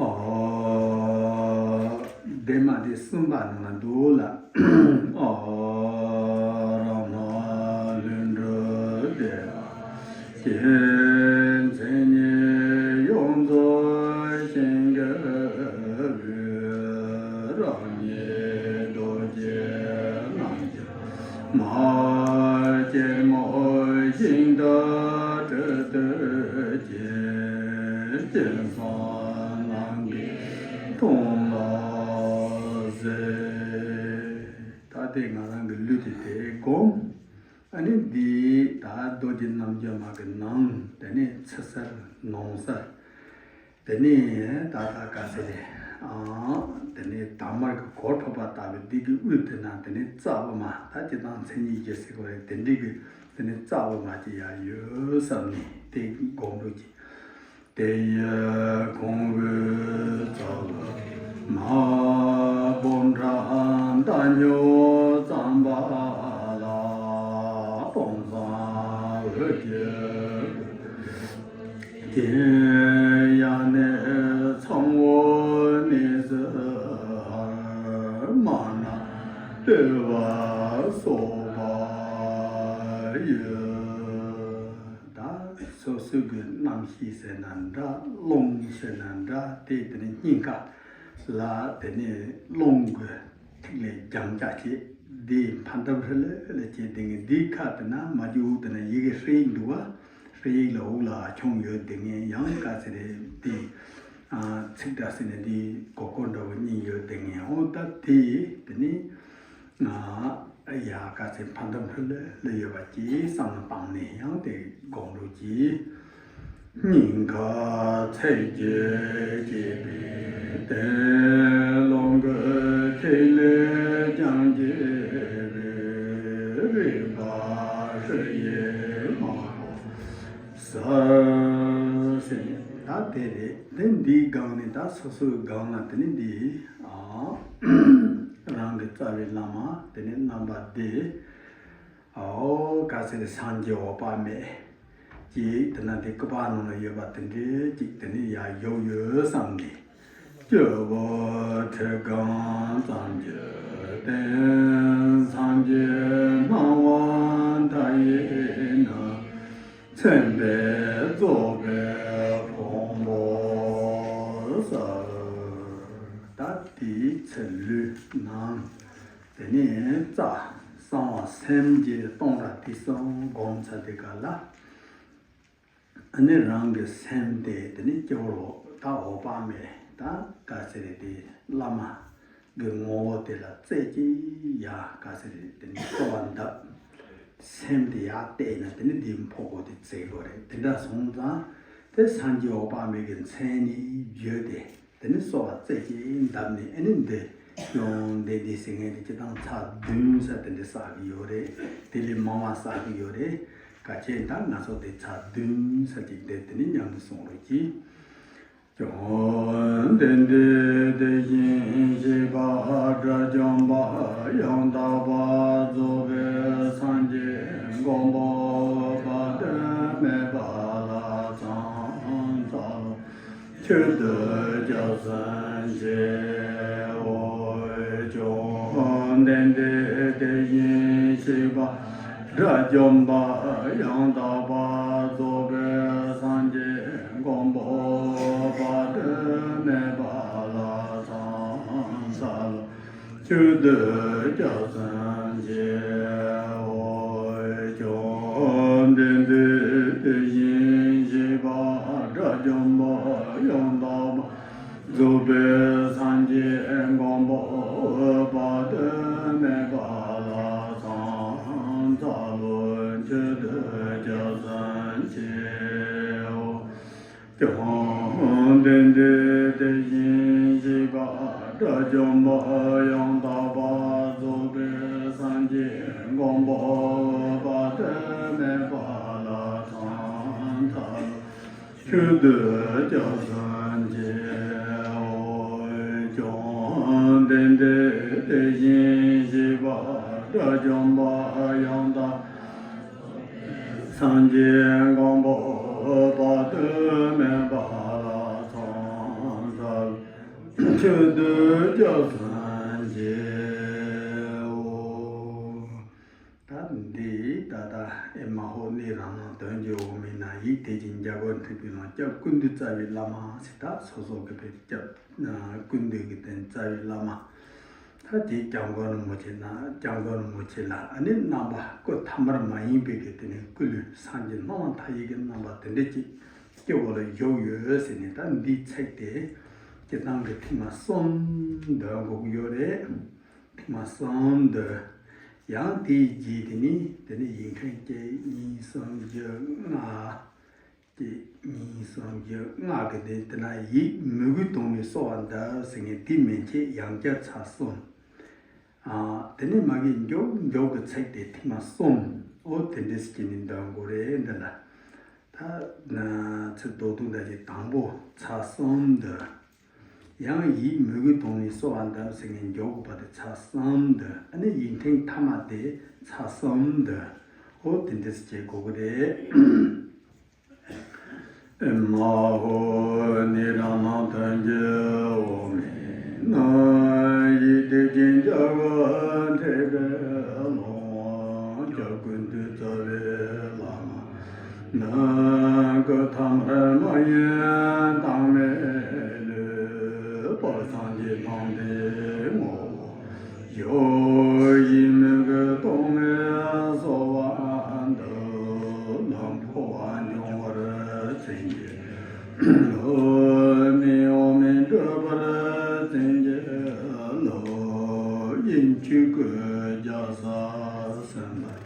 ཨོ། ལྡན་མ་དེ་གསུམ་པ་ནང་ན་འདུག་ལ། ཨོ་ར་མ་ལྷུན་གྲུབ་སྟེ། ཀྱེ་མཚན་ཉིད་ཡོངས་རྫོགས་ཞིང་གི་དབུས། རང་ཉིད་རྡོ་རྗེ་རྣམ་མ་སྐྱེས་མོ་ཞིང་དུ་སྤྲུལ་དུས་ཀྱི། སྤྱན་བཟང་ནམ་མཁའི་མཐོངས་ལ་གཟིགས། ད་དེ་ང་རང་གི་ལུས་དེ་དེ་བསྒོམ། ཨ་ནི་འདི་ད་རྡོ་རྗེ་རྣམ་འགྱུར་མ་གི་ནང་དེ་ནས་ཕྱི་གསལ་ནང་གསལ། དེ་ནས་ད་ལྟ་ག་ཟེར་རེད། ཨང་། དེ་ནས་དར་དམར་གྱི་གོ་ཁྲབ་པ་ལྟ་བུའི་འདི་གི་དབུས་དེ་ན་དེ་ནས་རྩ་དབུ་མ། ད་སྤྱིར་བཏང་མཚན་ཉིད་ཀྱི་ཟེར་དགོས་རེད། དེ་འདྲའི་གི་དེ་ནས་རྩ་དབུ་མ་ཅིག་ཡང་ཡོད་བསམ་ནས་དེ་སྒོམ་རོགས་གྱིས། དེ་ཡི་གོང་བུའི་རྩ་དབུ་མ་སྤོམ་ཕྲག་མདའ་སྨྱུག་གཙང་པ་ལ། སྤོམ་བཟང་འོད་ཀྱི་དེ་ཡང་ནི་ཚངས་པའི་གནས་སུ་དམར་ནག་སྤྲོས་པ་སོགས་པ་ཡོད། ད་སོ་སོའི་གི་རྣམ་ཤེས་ཟེར་ན་འདྲ། རླུང་ཟེར་ན་འདྲ། དེ་དེ་ནི་སྙིང་ག་ལ་དེ་ནི་རླུང་གི་ཐིག་ལེ་རྒྱང་བཀྱག་བྱེད། འདི་ཕ་འདབ་ཧྲི་ལེ་ལེ་བྱེད་དེ་ངས་འདིའི་ཁ་དེ་ན་མ་གྱུ་དེ་ན་ཡི་གེ་ཧྲི་ཡིག་འདུག་བ། ཧྲི་ཡིག་ལ་འུག་ལ་ཨ་ཁྱུང་ཡོད་དེ་ངས་ཡང་ག་ཚེ་རེ་འདི་ཚིག་འདྲ་ཟེར་ནས་འདི་གོ་གོ་འདྲ་བོ་གཉིས་ཡོད་དེ་ངས། འོ་ད་དེ་དེ་ནི་ང་ཡ་ག་ཚེ་ཕ་འདབ་ཧྲི་ལེ་ལེ་ཡོད་པ་ཅིག་བསམ་བློ་བཏང་ནས་ཡང་དེ་སྒོམ་རོགས་གྱིས། སྙིང་ག་ཚིགས་ཀྱི་བསྐྱེད་པའི་རྟེན། རླུང་གི་ཐིག་ལེ་རྒྱང་བཀྱག་པའི། རིག་པ་ཧྲི་ཡི་དམར་པོ་གསལ་ཟེར་ནས་ད་དེ་རེད། དེ་འདིའི་སྒང་ནས་ད་སོ་སོའི་སྒང་ལ་དེ་ནི་འདི་ཨ་རང་གི་རྩ་བའི་བླ་མ་དེ་ནི་རྣམ་པ་བདེ། ཨོ་ག་ཚེ་རེ་སངས་རྒྱས་འོད་དཔག་མེད་ཅིག་དེ་ན་དེ་སྐུ་པར་ནང་ལ་ཡོད་པ་དེ་འདྲའི་ཅིག་དེ་ནི་ཡར་བཞུགས་ཡོད་བསམ་ནས། སྐྱེས་བུ་ཁྲི་སྒང་གཙང་གི་རྟེན། སངས་རྒྱས་སྣང་བ་མཐའ་ཡས་ན། མཚན་དཔེ་རྫོགས་པའི་ཕུང་པོ་གསལ། ད་དེའི་ཚེ་ལུས་ནང་དེ་ནས་རྩ་གསང་བ་སེམས་ཀྱི་སྟོང་ར་དེ་གསུམ་སྒོམ་ཚར་དེ་ག་ལ། ཨ་ནི་རང་གི་སེམས་དེ་དེ་ནི་སྐྱེ་བོ་ལོ་ད་འོད་དཔག་མེད་ད་ག་ཟེར་རེད། དེ་བླ་མ་གི་ངོ་བོ་དེ་ལ་རྩེ་གཅིག་ཡ་ག་ཟེར་རེད། དེ་ནི་གསོལ་བ་འདེབས། སེམས་དེ་ཡར་གཏད་ན་དེ་ནི་དེ་འཕོ་བོ་དེ་རྩེ་དགོས་རེད། དེ་འདྲ་སོང་ཙང་དེ་སངས་རྒྱས་འོད་དཔག་མེད་ཀྱི་མཚན་ནི་བརྗོད་དེ། དེ་ནི་གསོལ་བ་རྩེ་གཅིག་འདེབས་ནས། ཨ་ནི་འདི་ཡོང་འདི་འདི་ཟེར་མཁན་དེ་སྤྱིར་བཏང་ཚར་བདུན་ས་དེ་འདྲ་བསགས་ཀྱི་ཡོད་རེད། དེ་ལས་མང་བ་བསགས་ཀྱི་ཡོད་རེད། གལ་ཆེན་ད་ང་ཚོ་དེ་ཚར་བདུན་ས་ཅིག་དེ་དེ་ནི་མཉམ་དུ་གསུང་རོགས་གྱིས། བཅོམ་ལྡན་འདས་དེ་བཞིན་གཤེགས་པ་དགྲ་བཅོམ་པ་ཡང་དག་པར་རྫོགས་པའི་སངས་རྒྱས་མགོན་པོ་དཔག་ཏུ་མེད་པ་ལ་ཕྱག་འཚལ་ལོ། མཆོད་བསྟོད་སྐྱབས་སུ་མཆིའོ། བཅོམ་ལྡན་འདས་དེ་བཞིན་གཤེགས་པ་དགྲ་བཅོམ་པ་ཡང་དག་པར་རྫོགས་པའི་སངས་རྒྱས་མགོན་པོ་དཔག་ཏུ་མེད་པ་ལ་ཕྱག་འཚལ་ལོ། མཆོད་བསྟོད་སྐྱབས་སུ་མཆིའོ། བཅོམ་ལྡན་འདས་དེ་བཞིན་གཤེགས་པ་དགྲ་བཅོམ་པ་ཡང་དག་པར་རྫོགས་པའི་སངས་རྒྱས་མགོན་པོ་དཔག་ཏུ་མེད་པ་ལ་ཕྱག་འཚལ་ལོ། མཆོད་བསྟོད་སྐྱབས་སུ་མཆིའོ། བཅོམ་ལྡན་འདས་དེ་བཞིན་གཤེགས་པ་དགྲ་བཅོམ་པ་ཡང་དག་པར་རྫོགས་པའི་སངས་རྒྱས་མགོན་པོ་དཔག་ཏུ་མེད་པ་ལ་ཕྱག་འཚལ་ལོ། མཆོད་བསྟོད་སྐྱབས་སུ་མཆིའོ། བཅོམ་ལྡན་འདས་དེ་བཞིན་གཤེགས་པ་དགྲ་བཅོམ་པ་ཡང་དག་སངས་རྒྱས་མགོན་པོ་དཔག་ཏུ་མེད་པ་ལ་ཕྱག་འཚལ། མཆོད་འདོད་སྐྱབས་སངས་རྒྱས་འོ། ད་འདི་ད་ལྟ་ཨེ་མ་ཧོ་ནི་རང་སྣང་དོན་གྱི་འོག་མིན་ན་ཡིད་དེ་ཀྱི་འཇའ་གོར་འཐིབས་པའི་ནང་སྐྱབས་ཀུན་འདུས་རྩ་བའི་བླ་མ་ཟེར། ད་སོ་སོ་གི་ཕེབས་སྐྱབས་ཀུན་འདུས་ཀྱི་དོན་རྩ་བའི་བླ་མ། ད་དེ་སྐྱབས་མགོན་རིན་པོ་ཆེ་ན་སྐྱབས་མགོན་རིན་པོ་ཆེ་ལ་ཨ་ནི་རྣམ་པ་སྐུ་ཐ་མལ་མ་ཡིན་པའི་གི་དེ་ནས་སྐུ་ལུས་སངས་རྒྱས་སྣང་བ་མཐའ་ཡས་ཀྱི་རྣམ་པ་དེ་འདྲ་ཅིག་སྐྱེ་བོ་ལ་བཞུགས་ཡོད་ཟེར་ནས། ད་འདིའི་ཚིག་དེ་སྤྱིར་བཏང་གི་ཐེངས་མ་གསུམ་འདོན་དགོས་ཀྱི་ཡོད་རེད། ཐེངས་མ་གསུམ་འདོན། ཡང་དེའི་རྗེས་དེ་ནི་དེ་ནི་ཡིག་ཕྲེང་གཅིག་གཉིས་གསུམ་བཞི་ལྔ། གཅིག་གཉིས་གསུམ་བཞི་ལྔ་གི་དེ་དེ་ན་ཡིད་མོས་གུས་དང་ནི་གསོལ་བ་འདེབས་ཟེར་མཁན་དེ་མན་ཆད་ཡང་བསྐྱར་ཚར་གསུམ། ཨ། དེ་ནས་མ་གི་མགྱོགས་མགྱོགས་ཀྱི་ཚིག་དེ་ཐེངས་མ་གསུམ། འོ་དེ་འདྲས་ཀྱི་ནི་འདོན་དགོས་རེད། འདི་ལ་ད་ཚིག་རྡོག་རྡོག་འདྲ་ཞིག་དང་པོ་ཚར་གསུམ་འདོན། ཡང་ཡིད་མོས་གུས་དང་ནི་གསོལ་བ་འདེབས་ཟེར་མཁན་མགྱོགས་པོ་པ་དེ་ཚར་གསུམ་འདོན། ཨ་ནི་ཡིག་ཕྲེང་ཐ་མ་དེ་ཚར་གསུམ་འདོན། འོ་དེ་འདྲས་བྱེད་དགོས་ཀྱི་རེད། ཨེ་མ་ཧོ་ནི་རང་སྣང་དོན་གྱི་འོག་མིན་ན་ཡིད་བདེ་སྐྱིད་འཇའ་གུར་འཐིབས་པའི་ཀློང་། སྐྱབས་ཀུན་འདུས་རྩ་བའི་བླ་མ་ནི། སྐུ་ཐ་མལ་མ་ཡིན་དྭངས་མའི་ལུས། དཔལ་སངས་རྒྱས་སྣང་བདེའི་ངོ་བོ་ཡིན། ཡིད་མོས་གུས་གཏོང་བའི་གསོལ་བ་འདེབས། ལམ་འཕོ་བ་འབྱུང་བར་བྱིན་གྱིས་རློབས། ནད་གཡོག་མི་འབྲོས་པར་བྱིན་གྱིས་རློབས། དབྱིངས་ཆོས་སྐུའི་རྒྱལ་སར་སིམ་པར་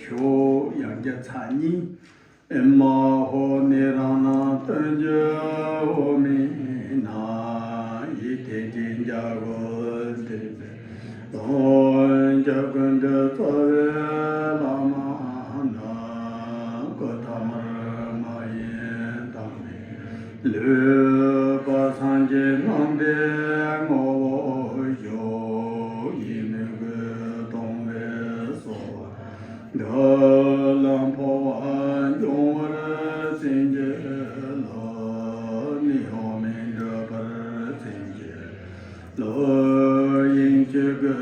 ཤོག། ཡང་བསྐྱར་ཚར་གཉིས། ཨེ་མ་ཧོ་ནི་རང་སྣང་དོན་གྱི་འོག་མིན་ན། ཡིད་བདེ་སྐྱིད་འཇའ་གུར་འཐིབས་པའི་ཀློང་། སྐྱབས་ཀུན་འདུས་རྩ་བའི་བླ་མ་ནི། སྐུ་ཐ་མལ་མ་ཡིན་དྭངས་མའི་ལུས། དཔལ་སངས་རྒྱས་སྣང་བདེའི་ངོ་བོར་བཞུགས། ཡིད་མོས་གུས་གཏོང་བའི་གསོལ་བ། ལམ་འཕོ་བ་འབྱུང་བར་བྱིན་གྱིས་རློབས། ནད་གཡོག་མི་འབྲོས་པར་བྱིན་གྱིས་རློབས། དབྱིངས་ཆོས་སྐུའི་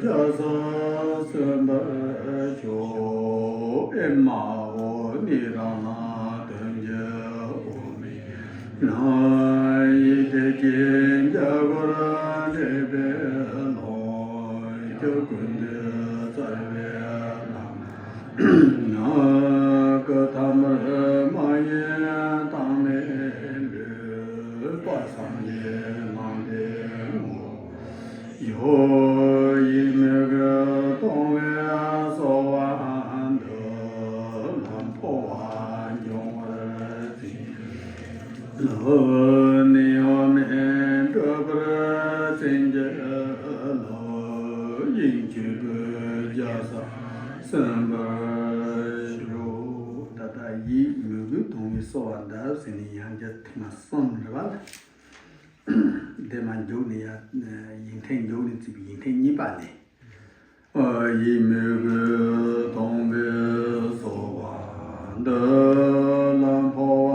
རྒྱལ་སར་སིམ་པར་ཤོག། ཨེ་མ་ཧོ་ནི་རང་སྣང་དོན་གྱི་འོག་མིན་ན། ཡིད་བདེ་སྐྱིད་འཇའ་གུར་འཐིབས་པའི་ཀློང་། སྐྱབས་ཀུན་འདུས་རྩ་བའི་བླ་མ་ནི། སྐུ་ཐ་མལ་མ་ཡིན་དྭངས་མའི་ལུས། དཔལ་སངས་རྒྱས་སྣང་བདེའི་ངོ་བོར་བཞུགས། ཡིད་མོས་གུས་གཏོང་བའི་གསོལ་བ་འདེབས། ལམ་འཕོ་བ་འབྱུང་བར་བྱིན་གྱིས་རློབས། ནད་གཡོག་མི་འབྲོས་པར་བྱིན་གྱིས་རློབས། དབྱིངས་ཆོས་སྐུའི་རྒྱལ་སར་སིམ་པར་ཤོག། ད་ལྟ་ཡིད་མོས་གུས་གཏོང་བའི་གསོལ་བ་འདེབས་ཟེར་ནས་ཡང་བསྐྱར་ཐེངས་མ་གསུམ་རེད་པ། དེ་མ་མཇུག་ནས་ཡང་ཡིག་ཕྲེང་མཇུག་ནས་བརྩིས་པའི་ཡིག་ཕྲེང་གཉིས་པ་ནས། ཡིད་མོས་གུས་གཏོང་བའི་གསོལ་བ་འདེབས། ལམ་འཕོ་བ་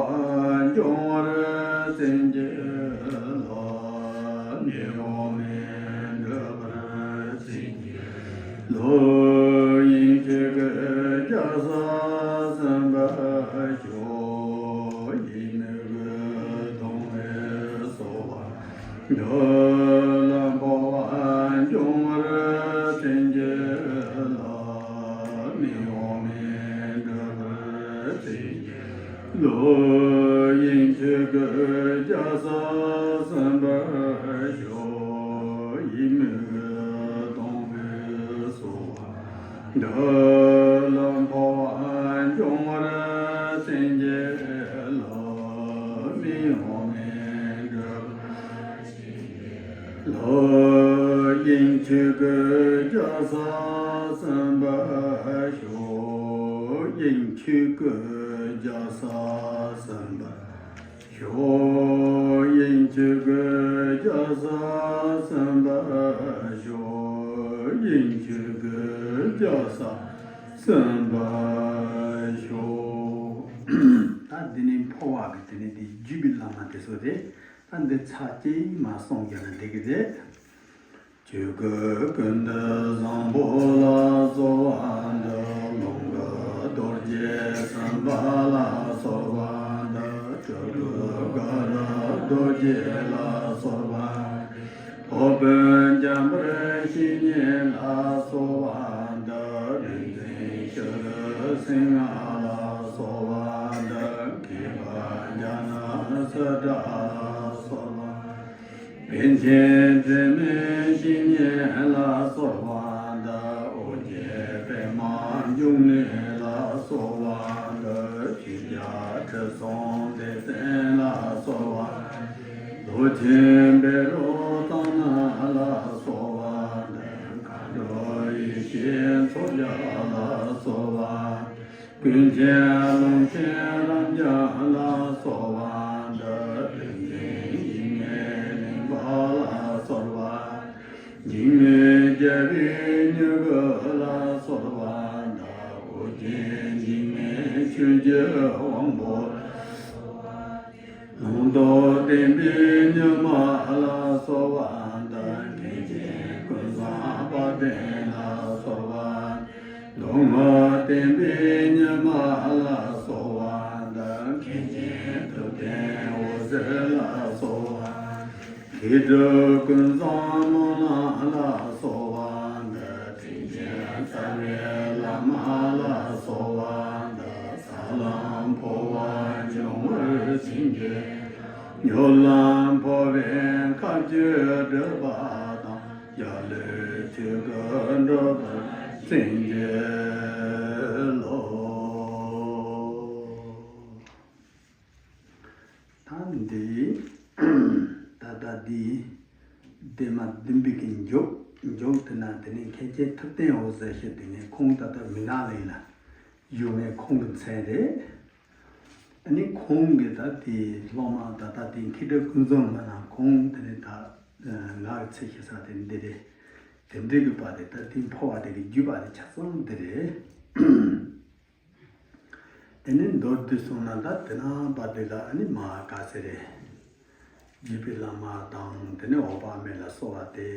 འབྱུང་བར་བྱིན་གྱིས་རློབས། ནད་གཡོག་མི་འབྲོས་པར་བྱིན་གྱིས་རློབས། དབྱིངས་ཆོས་སྐུའི་རྒྱལ་སར་སིམ་པར་ཤོག། ཡིད་མོས་གུས་གཏོང་བའི་གསོལ་བ། ལམ་འཕོ་བ་འབྱུང་བར་བྱིན་གྱིས་རློབས། ནད་གཡོག་མི་འབྲོས་པར་བྱིན་གྱིས་རློབས། དབྱིངས་ཆོས་སྐུའི་རྒྱལ་སར་སིམ་པར་ཤོག། ཡིད་མོས་གུས་གཏོང་བའི་གསོལ་བ། ལམ་འཕོ་བ་འབྱུང་བར་བྱིན་གྱིས་རློབས། ནད་གཡོག་མི་འབྲོས་པར་བྱིན་གྱིས་རློབས། དབྱིངས་ཆོས་སྐུའི་རྒྱལ་སར་སིམ་པར་ཤོག། དབྱིངས་ཆོས་སྐུའི་རྒྱལ་སར་སིམ་པར་ཤོག། དབྱིངས་ཆོས་སྐུའི་རྒྱལ་སར་སིམ་པར་ཤོག། དབྱིངས་ཆོས་སྐུའི་རྒྱལ་སར་སིམ་པར་ཤོག། ད་འདི་ནི་འཕོ་བ་གི་དེ་ནི་དེ་བརྒྱུད་པའི་བླ་མ་དེ་ཚོ་རེད། ད་ ད་འདི་ཚར་གཅིག་མར་གསུངས་རྒྱུ་ན་འགྲིག་གི་རེད། ཆོས་སྐུ་ཀུན་ཏུ་བཟང་པོ་ལ་གསོལ་བ་འདེབས། ལོངས་སྐུ་རྡོ་རྗེ་སེམས་དཔའ་ལ་གསོལ་བ་འདེབས། སྤྲུལ་སྐུ་དགའ་རབ་རྡོ་རྗེ་ལ་གསོལ་བ། སློབ་དཔོན་འཇམ་དཔལ་བཤེས་གཉེན་ལ་གསོལ་བ་འདེབས། རིག་འཛིན་ཤཱཀྱ་སེང་ལ་གསོལ་བ་འདེབས། མཁས་པ་ཛྙཱ་ན་སཱ་ཏྲ་ལ་གསོལ་བ། པཎ་ཆེན་དྲི་མེད་བཤེས་གཉེན་ལ་གསོལ་བ་འདེབས། ཨོ་རྒྱན་པདྨ་འབྱུང་གནས་ལ་གསོལ་བ་འདེབས། ཆོས་རྒྱལ་ཁྲི་སྲོང་ལྡེ་བཙན་ལ་གསོལ་བ། ལོ་ཆེན་བཻ་རོ་ཙ་ན་ལ་གསོལ་བ་འདེབས། མཁའ་འགྲོ་ཡེ་ཤེས་མཚོ་རྒྱལ་ལ་གསོལ་བ། ཀུན་མཁྱེན་ཀློང་ཆེན་རབ་འབྱམས་ལ་གསོལ་བ་འདེབས། ཏིང་འཛིན་འཇིགས་མེད་གླིང་པ་ལ་གསོལ་བ། འཇིགས་མེད་རྒྱལ་པོའི་མྱུ་གུ་ལ་གསོལ་བ་འདེབས། ཨོ་རྒྱན་འཇིགས་མེད་ཆོས་ཀྱི་དབང་པོ། ལུང་རྟོགས་ལྡན་པའི་ཉི་མ་ལ་གསོལ་བ་འདེབས། མཁན་ཆེན་ཀུན་བཟང་དཔལ་ལྡན་ལ་གསོལ་བ། མདོ་སྔགས་བསྟན་པའི་ཉི་མ་ལ་གསོལ་བ་འདེབས། མཁན་ཆེན་ཐུབ་བསྟན་འོད་ཟེར་ལ་གསོལ་བ། མཁས་གྲུབ་ཀུན་བཟང་སྨོན་ལམ་ལ་གསོལ་བ་འདེབས། དྲིན་ཅན་རྩ་བའི་བླ་མ་ལ་གསོལ་བ་འདེབས། ས་ལམ་འཕོ་བ་འབྱུང་བར་བྱིན་གྱིས། སྨྱོ་ལམ་འཕོ་བའི་མཁའ་སྤྱོད་སྒྲུབ་པ་དང་། འཇའ་ལུས་ཆོས་སྐུ་འགྲུབ་པར་བྱིན་གྱིས་རློབས། ད་འདི། ད་ལྟ་འདི། སྡེ་མ་བདུན་པའི་གི་མཇུག་མཇུག་དེ་ན་དེ་ནས་མཁན་ཆེན་ཐུབ་བསྟན་འོད་ཟེར་ཞེས་དེ་ནས་ཁོང་ད་ལྟ་མི་ནག་གླིང་ལ་བཞུགས་མཁན་ཁོང་གི་མཚན་རེད། ཨ་ནི་ཁོང་གི་ད་དེ་སློབ་མ་ད་ལྟ་དེ་མཁས་གྲུབ་ཀུན་བཟང་མ་ན་ཁོང་དེ་ནས་ད་ང་གི་ཚེ་ཤེས་ས་དེ་འདི་རེད། དེ་འདྲའི་གི་པ་དེ་ད་དེ་འཕོ་བ་དེ་གི་བརྒྱུད་པ་དེ་ཆ་ཚང་འདི་རེད། དེ་ནས་མདོར་བསྡུས་སོང་ན་ད་དེ་ན་བར་དུ་ལ་ཨ་ནི་མ་ག་ཟེར་རེད། བརྒྱུད་པའི་བླ་མ་དང་དེ་ནས་འོད་དཔག་མེད་ལ་གསོལ་བ་དེ་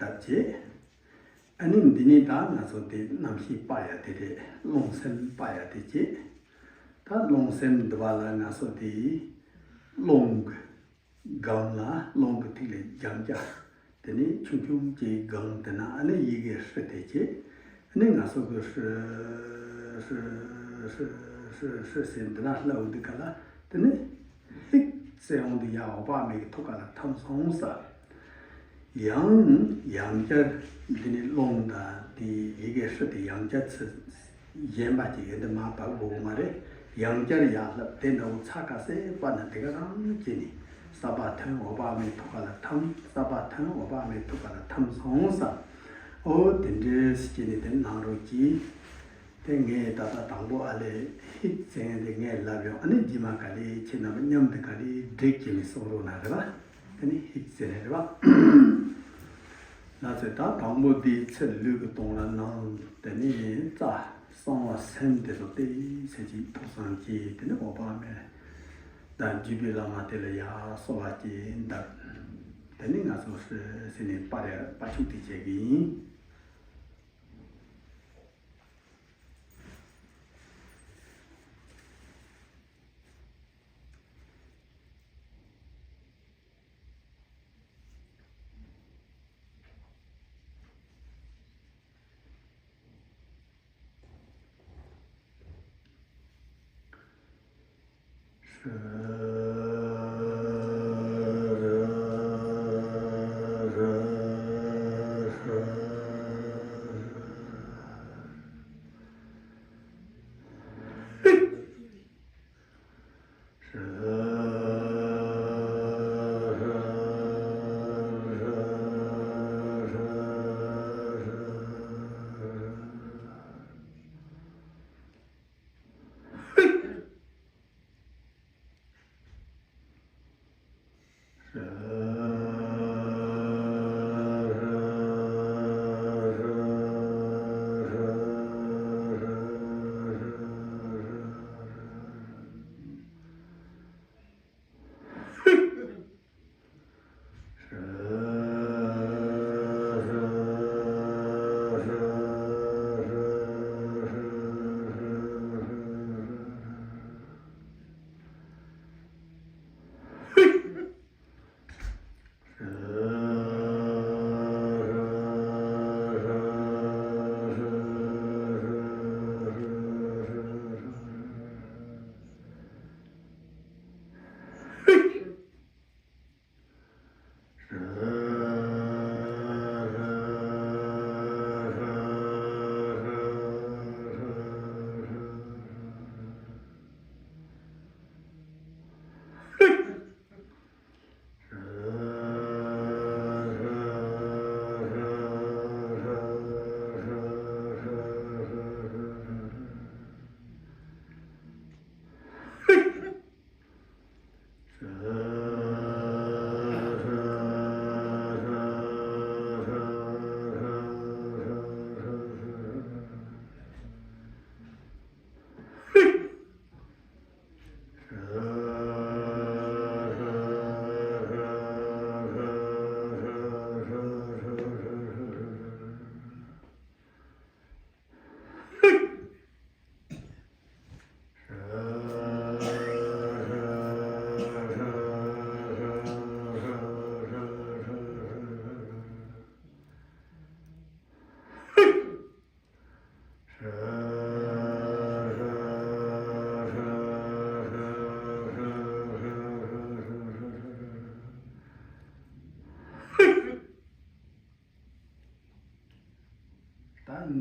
འདེབས་བྱས། ཨ་ནི་འདི་ནས་ད་ང་ཚོ་དེ་རྣམ་ཤེས་སྤར་ཡ་དེ་རེད། རླུང་སེམས་སྤར་ཡ་དེ་བྱས། ད་རླུང་སེམས་འདི་བ་ལ་ང་ཚོ་དེ་རླུང་གི་སྒང་ལ་རླུང་གི་ཐིག་ལེ་རྒྱང་བཀྱག་དེ་ནས་ཆུང་ཆུང་ཅིག་སྒང་དེ་ན་ཨ་ནི་ཡི་གེ་ཧྲི་དེ་བྱས། ཨ་ནི་ང་ཚོ་གི་ཧྲི་ཧྲི་ཧྲི་ཧྲི་ཧྲི་ཟེར་འདི་ན་ལྷ་འོ་འདི་ག་ལ་དེ་ནས་ཧིག་ཟེར་འོང་དུ་ཡ་འོད་དཔག་མེད་ཀྱི་ཐུགས་ཀ་ལ་ཐིམ་སོང་ས། ཡང་ཡང་བསྐྱར་འདི་ནས་རླུང་དང་དེ་ཡི་གེ་ཧྲི་དེ་ཡང་བསྐྱར་ཚུར་གཞན་པ་ཅིག་ཡོད་འདི་མ་བབས་དགོས་མ་རེད། ཡང་བསྐྱར་ཡར་ལྷབ་དེ་འདྲ་བོ་ཚ་ཁ་སེ་པ་ན་དེ་ག་རང་བྱས་ནས་ས་པ་ཐོན་འོད་དཔག་མེད་ཐུགས་ཀ་ལ་ཐིམ། ས་པ་ཐོན་འོད་དཔག་མེད་ཐུགས་ཀ་ལ་ཐིམ་སོང་ས། ཨོ་དེ་འདྲས་བྱས་ནས་དེ་གནང་རོགས་གྱིས། དེ་ངས་ད་ལྟ་དང་པོ་ཨ་ལས་ཧིག་ཟེར་མཁན་དེ་ངས་ལབ་ཡོང་། ཨ་ནི་རྗེས་མ་ག་ལེ་ཁྱེད་རྣམ་པ་མཉམ་དུ་ག་ལེ་འགྲིག་གི་མི་གསུང་རོགས་གནང་རེད་པ། དེ་ནི་ཧིག་ཟེར་ནས་རེད་པ། ལ་ཚེ་ད་དང་པོ་དེའི་ཚེ་ལུས་ཀྱི་སྟོང་ར་ནང་དེ་ནི་རྩ་གསང་བ་སེམས་དེ་ཚོ་དེ་ཚེ་གཅིག་ཐུགས་བསམ་གྱིས་དེ་ནི་འོད་དཔག་མེད་དང་བརྒྱུད་པའི་བླ་མ་དེ་ལ་ཡར་གསོལ་བ་གྱིས་འདེབས། དེ་ནི་ང་ཚོ་ཧྲི་ཟེར་ནས་པར་ཡ་པར་ཆུག་དེ་བྱེད་ཀྱི་ཡིན།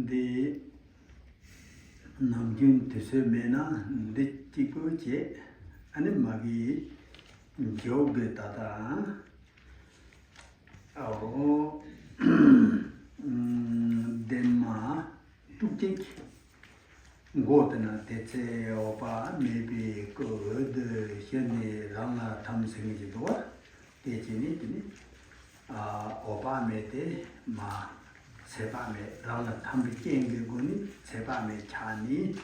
འདི་ནམ་རྒྱུན་དུས་ཚོད་མེད་ན་འདི་གཅིག་པོ་བྱས། ཨ་ནི་མ་གི་མཇུག་གི་ད་ལྟ་ཨའོ་ཨམ་འདན་མ་དྲུག་གཅིག་མགོ་དེ་ན་དེ་ཚེ་འོད་དཔག་མེད་པའི་སྐུ་འོད་དུ་ཞུ་ནས་རང་ལ་ཐིམ་ཟེར་མཁན་ཅིག་འདུག་བ། དེ་བྱས་ནས་དེ་ནི་ཨ་འོད་དཔག་མེད་དེ་མ་ཚེ་དཔག་མེད་རང་ལ་ཐིམ་པའི་རྐྱེན་གྱི་སྒོ་ནས་ཚེ་དཔག་མེད་ཆགས་ནས།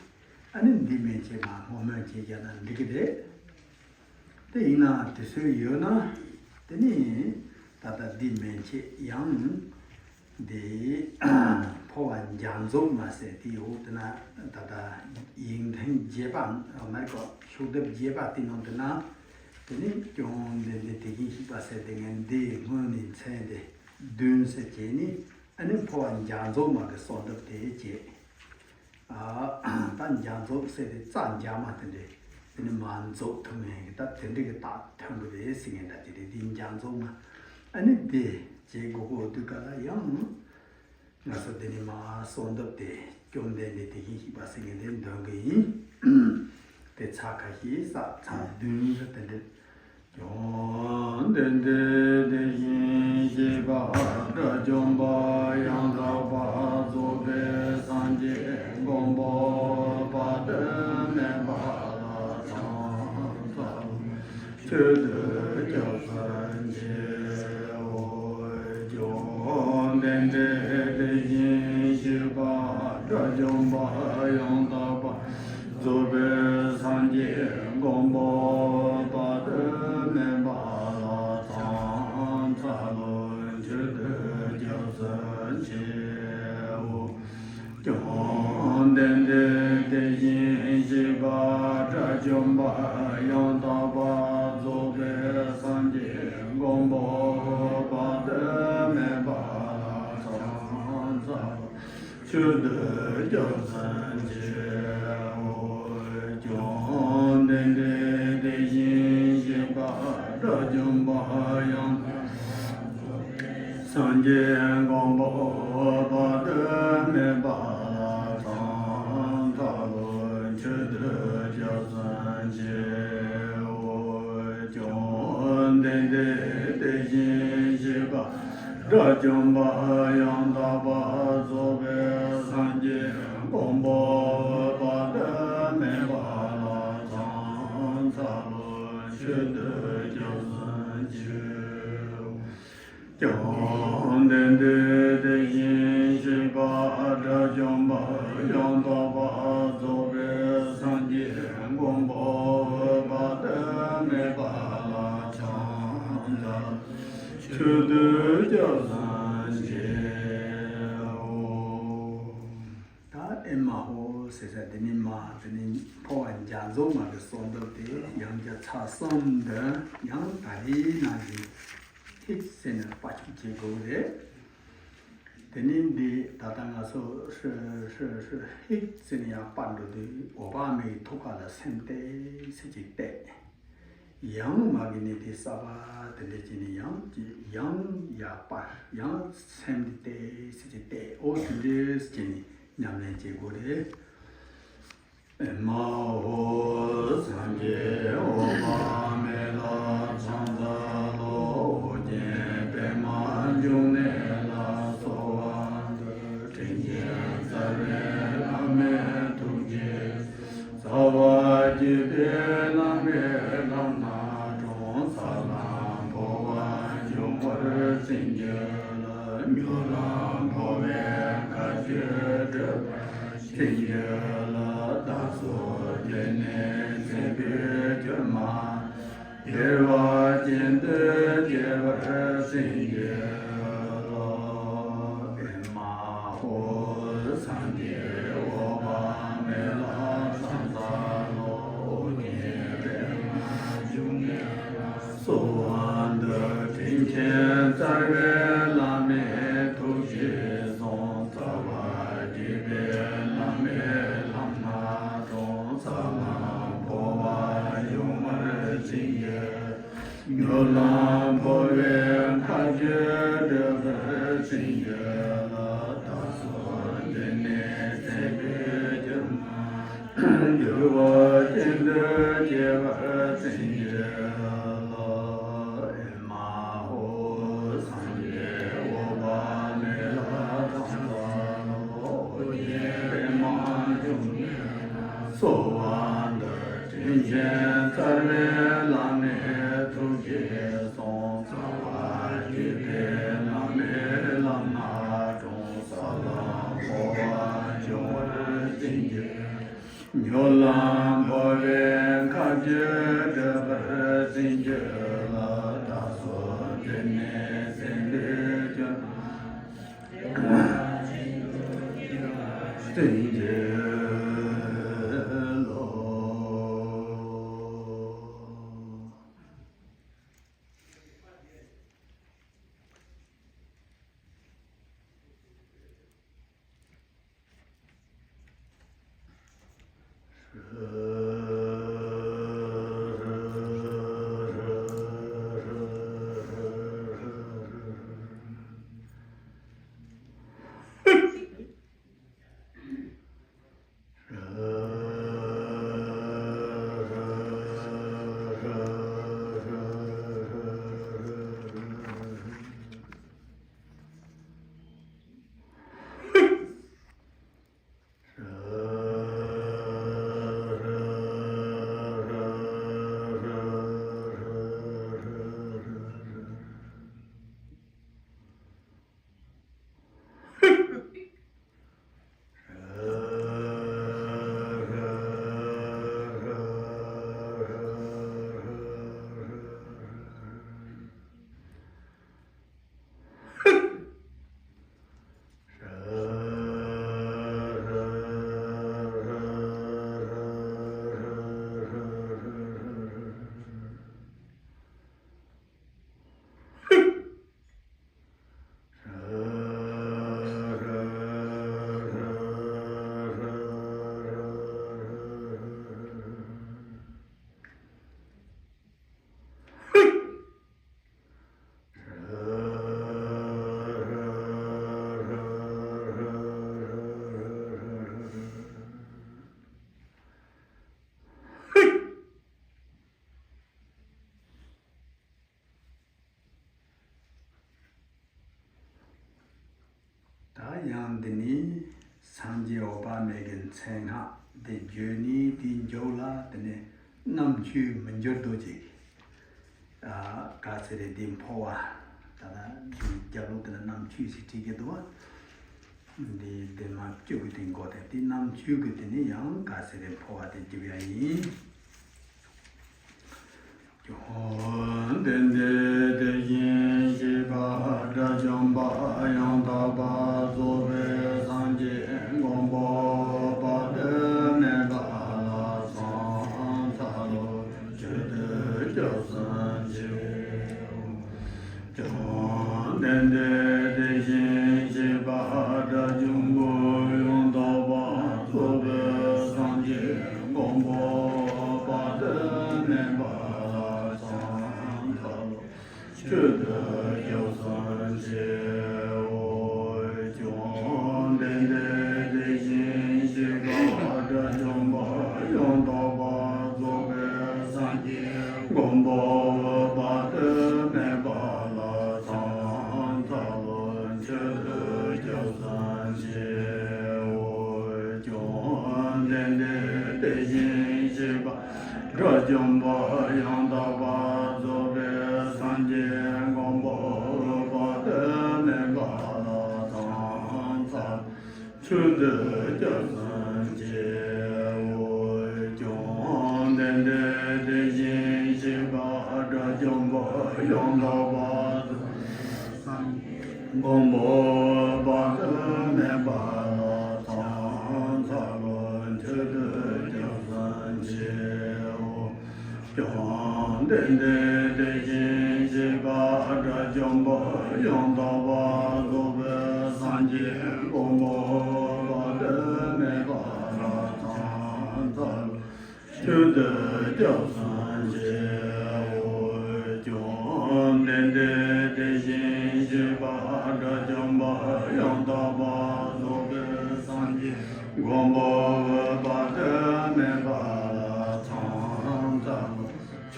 ཨ་ནི་འདི་མན་ཆད་མ་སྔོན་མོན་བྱས་བཞག་ན་འགྲིག་གི་རེད། དེ་ཡིན་ན་དུས་ཚོད་ཡོད་ན་དེ་ནི་ད་ལྟ་འདི་མན་ཆད་ཡང་འདི་འཕོ་བ་འཇའ་ཚོན་མ་ཟེར་དེའི་འོག་ཏུ་ན་ད་ལྟ་ཡིག་ཕྲེང་བརྒྱད་པ་མ་རེད་ཀོ། ཤོག་ལྡེབ་བརྒྱད་པ་དེ་ནང་དུ་ན་དེ་ནི་བཅོམ་ལྡན་འདས་དེ་བཞིན་གཤེགས་པ་ཟེར་དེ་ངས་འདི་སྔོན་ནས་མཚན་དེ་བདུན་ཟེར་བྱས་ནས། ཨ་ནི་འཕོ་བ་འཇའ་ཚོན་མ་གི་གསོལ་འདེབས་དེ་བྱས། ཨ་ད་འཇའ་ཚོན་ཟེར་དེ་རྩྭ་འཇའ་མ་དེ་འདྲས་དེ་ནི་མ་རྫོགས་ཐུབ་མེད་གི། ད་དེ་འདྲས་གི་རྟགས་ཐོན་གི་རེད་ཟེར་མཁན་འདྲ་ཅིག་རེད། དེ་འཇའ་ཚོན་མ་ཨ་ནི་དེ་བྱེད་དགོས་གོ་དུས་ག་ལ་ཡང་ང་ཚོ་དེ་ནི་མ་གསོལ་འདེབས་དེ་བཅོམ་ལྡན་འདས་དེ་བཞིན་གཤེགས་པ་ཟེར་མཁན་དེ་འདོན་གི་ཡིན། དེ་ཚར་ཁ་ཤས་ས་ཚར་བདུན་རེད། དེ་འདྲས། བཅོམ་ལྡན་འདས་དེ་བཞིན་གཤེགས་པ་དགྲ་བཅོམ་པ་ཡང་དག་པར་རྫོགས་པའི་སངས་རྒྱས་མགོན་པོ་དཔག་ཏུ་མེད་པ་ལ་ཕྱག་འཚལ་ལོ། མཆོད་བསྟོད་སྐྱབས་སུ་མཆིའོ། བཅོམ་ལྡན་འདས་དེ་བཞིན་གཤེགས་པ་དགྲ་བཅོམ་པ་ཡང་དག་པར་རྫོགས་པའི་སངས་རྒྱས་མགོན་པོ་དཔག་ཏུ་མེད་པ་ལ་ཕྱག་འཚལ་ལོ། མཆོད་བསྟོད་སྐྱབས་སུ་མཆིའོ། བཅོམ་ལྡན་འདས་དེ་བཞིན་གཤེགས་པ་དགྲ་བཅོམ་པ་ཡང་དག་པར་རྫོགས་པའི་སངས་རྒྱས་མགོན་པོ་དཔག་ཏུ་མེད་པ་ལ་ཕྱག་འཚལ་ལོ། མཆོད་བསྟོད་སྐྱབས་སུ་མཆིའོ། བཅོམ་ལྡན་འདས་དེ་བཞིན་གཤེགས་པ་དགྲ་བཅོམ་པ་ཡང་དག་སངས་རྒྱས་མགོན་པོ་དཔག་ཏུ་མེད་པ་ལ་ཕྱག་འཚལ་ལོ། མཆོད་བསྟོད་སྐྱབས་སུ་མཆིའོ། བཅོམ་ལྡན་འདས་དེ་བཞིན་གཤེགས་པ་དགྲ་བཅོམ་པ་ཡང་དག་པར་རྫོགས་པའི་སངས་རྒྱས་མགོན་པོ་དཔག་ཏུ་མེད་པ་ལ་ཕྱག་འཚལ་ལོ། མཆོད་བསྟོད་སྐྱབས་སུ་མཆིའོ། བཅོམ་ལྡན་འདས་དེ་བཞིན་གཤེགས་པ་དགྲ་བཅོམ་པ་ཡང་དག་པར་རྫོགས་པའི་སངས་རྒྱས་མགོན་པོ་དཔག་ཏུ་མེད་པ་ལ་ཕྱག་འཚལ་ལོ། མཆོད་བསྟོད་སྐྱབས་སུ་མཆིའོ། ད་ཨེ་མ་ཧོ་ཟེར་ས་དེ་ནི་མ་དེ་ནི་འཕོ་བ་འཇའ་ཚོན་མ་གི་གསོལ་འདེབས་དེ་ཡང་བསྐྱར་ཚར་གསུམ་འདོན། ཡང་ད་རེས་ནང་བཞིན་ཧིག་ཟེར་ནས་པ་ཆུ་བྱེད་དགོས་རེད། དེ་ནི་འདི་ད་ལྟ་ང་ཚོ་ཧྲི་ཧྲི་ཧྲི་ཧིག་ཟེར་ནས་ཡང་པར་འགྲོ་དུས་འོད་དཔག་མེད་ཀྱི་ཐུགས་ཀ་ལ་སེམས་གཏད་ཟེར་གྱི་གཏད། ཡང་མ་གི་ནི་དེ་གསར་པ་དེ་འདྲ་བྱས་ནས་ཡང་ཅི་ཡང་ཡར་པར་ཡང་སེམས་འདི་གཏད་ཟེར་གྱི་གཏད། འོ་དེ་འདྲ་བྱས་ནས་ཉམས་ལེན་བྱེད་དགོས་རེད། ཨེ་མ་ཧོ། སངས་རྒྱས་འོད་དཔག་མེད་ལ་ཕྱག་འཚལ་ལོ། ཨོ་རྒྱན་པདྨ་འབྱུང་གནས་ལ་གསོལ་བ་འདེབས། དྲིན་ཅན་རྩ་བའི་བླ་མའི་ཐུགས་རྗེས་རྩ་བ་བརྒྱུད་པའི་བླ་མའི་ལམ་སྣ་དྲོངས། ས་ལམ་འཕོ་བ་འབྱུང་བར་བྱིན་གྱིས་རློབས། མྱུར་ལམ་འཕོ་བའི་མཁའ་སྤྱོད་བགྲོད་པར་བྱིན་གྱིས་རློབས། བདག་སོགས་འདི་ནས་ཚེ་འཕོས་གྱུར་མ་ཐག་བདེ་བ་ཅན་དུ་སྐྱེ་བར་བྱིན་གྱིས་རློབས། ཨེ་མ་ཧོ། སངས་རྒྱས་འོད་དཔག་མེད་ལ་ཕྱག་འཚལ་ལོ། ཨོ་རྒྱན་པདྨ་འབྱུང་གནས་ལ་གསོལ་བ་འདེབས། དྲིན་ཅན་རྩ་བའི་བླ་མའི་ཐུགས་རྗེས་བཟུང་། རྩ་བ་བརྒྱུད་པའི་བླ་མའི་ལམ་སྣ་དྲོངས། ས་ལམ་འཕོ་བ་འབྱུང་བར་བྱིན་གྱིས། མྱུར་ལམ་འཕོ་བའི་མཁའ་སྤྱོད་བགྲོད་པར་བྱིན་གྱིས་རློབས། བདག་སོགས་འདི་ནས་ འགྱུར་བ་ཅན་དུ་སྐྱེ་བར་བྱིན་གྱིས་རློབས། ཨེ་མ་ཧོ། སངས་རྒྱས་འོད་དཔག་མེད་ལ་ཕྱག་འཚལ་ལོ། ཨོ་རྒྱན་པདྨ་འབྱུང་གནས་ལ་གསོལ་བ་འདེབས། དྲིན་ཅན་ཐར་པའི་བླ་མའི་ཐུགས་ཀྱི་གསུང་། རྩ་བ་བརྒྱད་པའི་བླ་མའི་ལམ་སྣ་དྲོངས། ས་ལམ་འཕོ་བ་སྦྱོང་བར་བྱིན་གྱིས། སྨོན་ལམ་འཕོ་བའི་མཁའ་སྤྱོད་བགྲོད་པར་བྱིན་གྱིས་རློབས། བདག་སོགས་འདིར་གནས་སེམས་དཔའི་སྤྱོད་ལ་བྱིན་གྱིས་རློབས། ད་ཡང་འདི་ནི་སངས་རྒྱས་འོད་དཔག་མེད་ཀྱི་མཚན་སྔགས་འདི་བརྗོད་ནས་དེའི་མཇུག་ལ་དེ་ནས་རྣམ་དཔྱོད་མི་འགྱུར་རྡོ་རྗེ། ཨ། ག་ཟེར་རེད། འདི་འཕོ་བ། ད་ལྟ་འདི་རྒྱབ་ལོགས་དེ་ལ་རྣམ་དཔྱོད་ཞེས་བྲིས་ཀྱི་འདུག་བ། འདི་འདི་མ་བཅུ་གི་དེ་མགོ་དེ་དེ་རྣམ་དཔྱོད་ཀྱི་དེ་ནི་ཡང་ག་ཟེར་རེད། འཕོ་བ་དེ་རྒྱབ་ཡ་ཡིན། བཅོམ་ལྡན་འདས་དེ་བཞིན་གཤེགས་པ་དགྲ་བཅོམ་པ་ཡང་དག་པར་རྫོགས་པའི་སངས་རྒྱས་མགོན་པོ་དཔག་ཏུ་མེད་པ་ལ་ཕྱག་འཚལ་ལོ། མཆོད་དོ་སྐྱབས་སུ་མཆིའོ། བཅོམ་ལྡན་འདས་དེ་བཞིན་གཤེགས་པ་དགྲ་བཅོམ་པ་ཡང་དག་པར་རྫོགས་པའི་སངས་རྒྱས་མགོན་པོ་དཔག་ཏུ་མེད་པ་ལ་ཕྱག་འཚལ་ལོ། མཆོད་དོ་སྐྱབས་སུ་མཆིའོ། བཅོམ་ལྡན་འདས་དེ་བཞིན་གཤེགས་པ་དགྲ་བཅོམ་པ་ཡང་དག་པར་རྫོགས་པའི་སངས་རྒྱས་མགོན་པོ་དཔག་ཏུ་མེད་པ་ལ་ཕྱག་འཚལ་ལོ། མཆོད་དོ་སྐྱབས་སུ་མཆིའོ། བཅོམ་ལྡན་འདས་དེ་བཞིན་གཤེགས་པ་དགྲ་བཅོམ་པ་ཡང་དག་པར་རྫོགས་པའི་སངས་རྒྱས་མགོན་པོ་དཔག་ཏུ་མེད་པ་ལ་ཕྱག་འཚལ། མཆོད་དོ་སྐྱབས་སུ་མཆིའོ། བཅོམ་ལྡན་འདས་དེ་བཞིན་གཤེགས་པ་དགྲ་བཅོམ་པ་ཡང་དག་པར་རྫོགས་པའི་སངས་རྒྱས་མགོན་པོ་དཔག་ཏུ་མེད་པ་ལ་ཕྱག་འཚལ་ལོ། མཆོད་དོ་སྐྱབས་སུ་མཆིའོ། བཅོམ་ལྡན་འདས་དེ་བཞིན་གཤེགས་པ་དགྲ་བཅོམ་པ་ཡང་དག་པར་རྫོགས་པའི་སངས་རྒྱས་མགོན་པོ་དཔག་ཏུ་མེད་པ་ལ་ཕྱག་འཚལ་ལོ། མཆོད་དོ་སྐྱབས་སུ་མཆིའོ། བཅོམ་ལྡན་འདས་དེ་བཞིན་གཤེགས་པ་དགྲ་བཅོམ་པ་ཡང་དག་པར་རྫོགས་པའི་སངས་རྒྱས་མགོན་པོ་དཔག་ཏུ་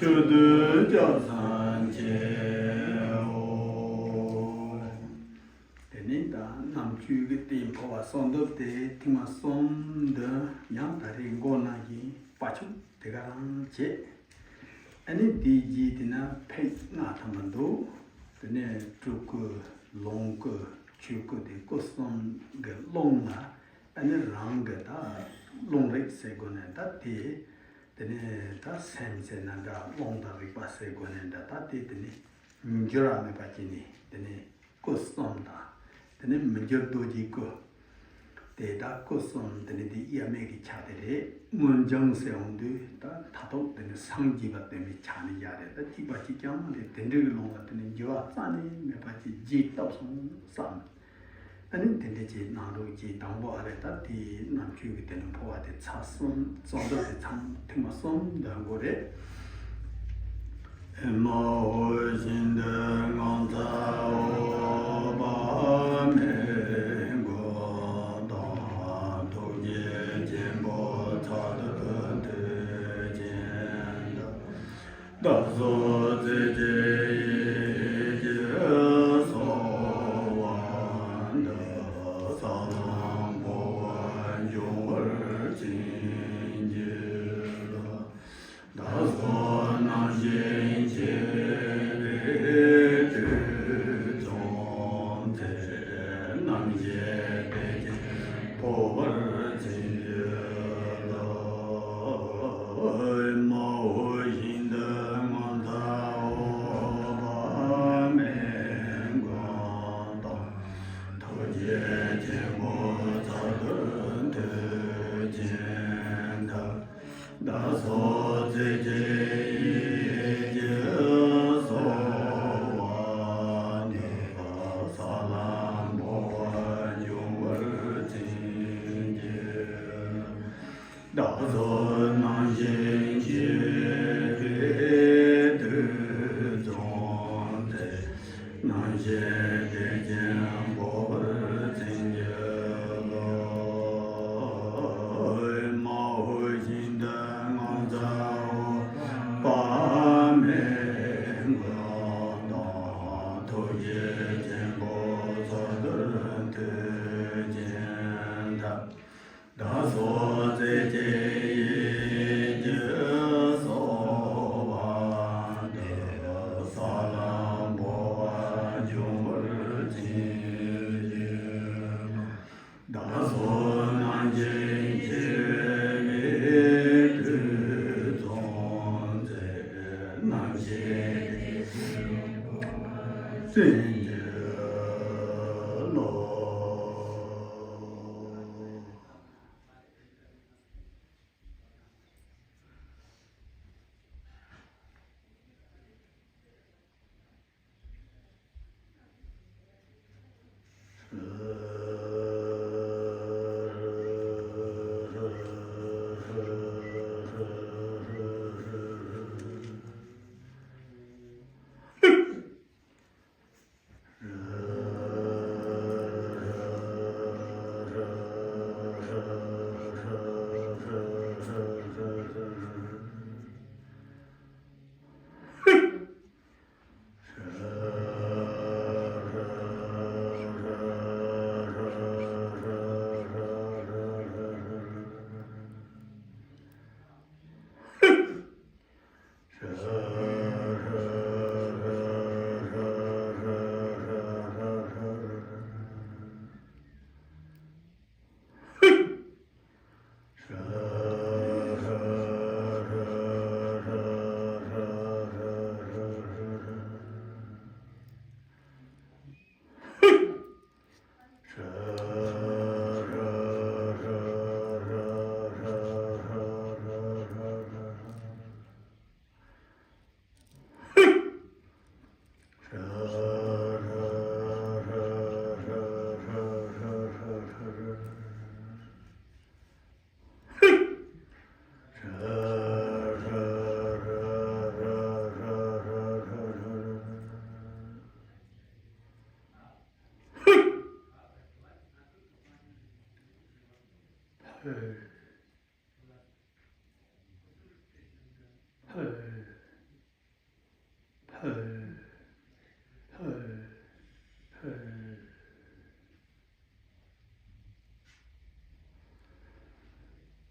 ཆོས་སྡུད་སྐྱབས་སངས་རྒྱས་འོ། དེ་ནས་ད་རྣམ་དཔྱོད་ཀྱི་རྟེན་འཕོ་བ་གསོལ་འདེབས་དེ་ཐེངས་མ་གསུམ་འདི་ཡང་ད་རེས་མགོ་ནང་བཞིན་བ་ཕྱུགས་དེ་ག་རང་བྱས། ཨ་ནི་དེའི་རྗེས་དེ་ན་ཕེབས་ལྔ་ཐམ་པ་འདུག་དེ་ནས་སྤྲུལ་སྐུ་ལོངས་སྐུ་ཆོས་སྐུ་དེ་སྐུ་གསུམ་གྱི་ཀློང་ལ་ཨ་ནི་རང་གི་ད་ཀློང་རིག་ཟེར་དགོས་ནས་ད་དེ། དེ་ནས་ད་སེམས་ཟེར་ན་འདྲ་ཀློང་དང་རིག་པ་ཟེར་དགོས་ནས་འདྲ་ད་དེ་དེ་ནས་འགྱུར་བ་མེད་པ་བྱས་ནས་དེ་ནས་སྐུ་གསུམ་དང་། དེ་ནས་མི་འགྱུར་རྡོ་རྗེའི་སྐུ། དེ་དག་སྐུ་གསུམ་དེ་ནི་དེ་དབྱེར་མེད་ཀྱི་ཆ་དེ་རེད། སྔོན་སྦྱངས་ཟེར་འོང་དུས་ད་མཐར་ཐུག་དེ་ནི་སངས་རྒྱས་པ་དེ་ནི་ཆ་ནི་ཡ་རེད། ད་གཅིག་པ་གཅིག་རྐྱང་རེད། དེ་འདྲའི་ཀློང་ལ་དེ་ནི་འགྱུར་བ་རྩ་ནས་མེད་པ་ཅིག་རྗེས་བཏབ་སོང་བསམ། ཨ་ནི་དེ་འདྲ་ཅིག་གནང་རོགས་གྱིས། དང་པོ་ཨ་རེད། ད་དེའི་རྣམ་དཔྱོད་ཀྱི་དེ་ནི་འཕོ་བ་དེ་ཚར་གསུམ་གསོལ་འདེབས་དེ་ཚང་ཐེངས་མ་གསུམ་འདོན་དགོས་རེད། ཨེ་མ་ཧོ། ཤིན་ཏུ་ངོ་མཚར་འོད་དཔག་མེད་ཀུན་བརྟགས། ཐུགས་རྗེ་ཆེན་པོ་མཚན་དུ་ཐོས་ཅན་དག་བདག་སོགས་ཚེ་གཅིག་ཡིད་ཀྱིས་གསོལ་བ་འདེབས། ས་ལམ་འཕོ་བ་འབྱུང་བར་བྱིན་གྱིས་རློབས། བདག་སོགས་སྣང་ཞེན་སྐྱེས་པའི་དུས་བྱུང་ཚེ། རྣམ་ཤེས་བདེ་ཆེན་འཕོ་བར་བྱིན་གྱིས་རློབས། ཨེ་མ་ཧོ། ཤིན་ཏུ་ངོ་མཚར་འོད་དཔག་མེད་ཀུན་བརྟགས། ཐུགས་རྗེ་ཆེན་པོ་མཚན་དུ་ཐོས་ཅན་དག་བདག་སོགས་ཚེ་གཅིག་ཡིད་ཀྱིས་གསོལ་བ་འདེབས། ས་ལམ་འཕོ་བ་འབྱུང་བར་བྱིན་གྱིས་རློབས། བདག་སོགས་སྣང་ཞེན་སྐྱེས་པའི་དུས་བྱུང་ཚེ། རྣམ་ཤེས་བདེ་ཆེན་འཕོ་བར་བྱིན་གྱིས་རློབས། ཨེ་མ་ཧོ། ཤིན་ཏུ་ངོ་མཚར་འོད་དཔག་མེད་ཀུན་བརྟགས། ཐུགས་རྗེ་ཆེན་པོ་མཚན་དུ་ཐོས་ཅན་དག་བདག་སོགས་ཚེ་གཅིག་ཡིད་ཀྱིས་གསོལ་བ་འདེབས། ས་ལམ་འཕོ་བ་འབྱུང་བར་བྱིན་གྱིས་རློབས། བདག་སོགས་སྣང་ཞེན་སྐྱེས་པའི་དུས་བྱུང་ཚེ། རྣམ་ཤེས་བདེ་ཆེན་འཕོ་བར་བྱིན་གྱིས་རློབས།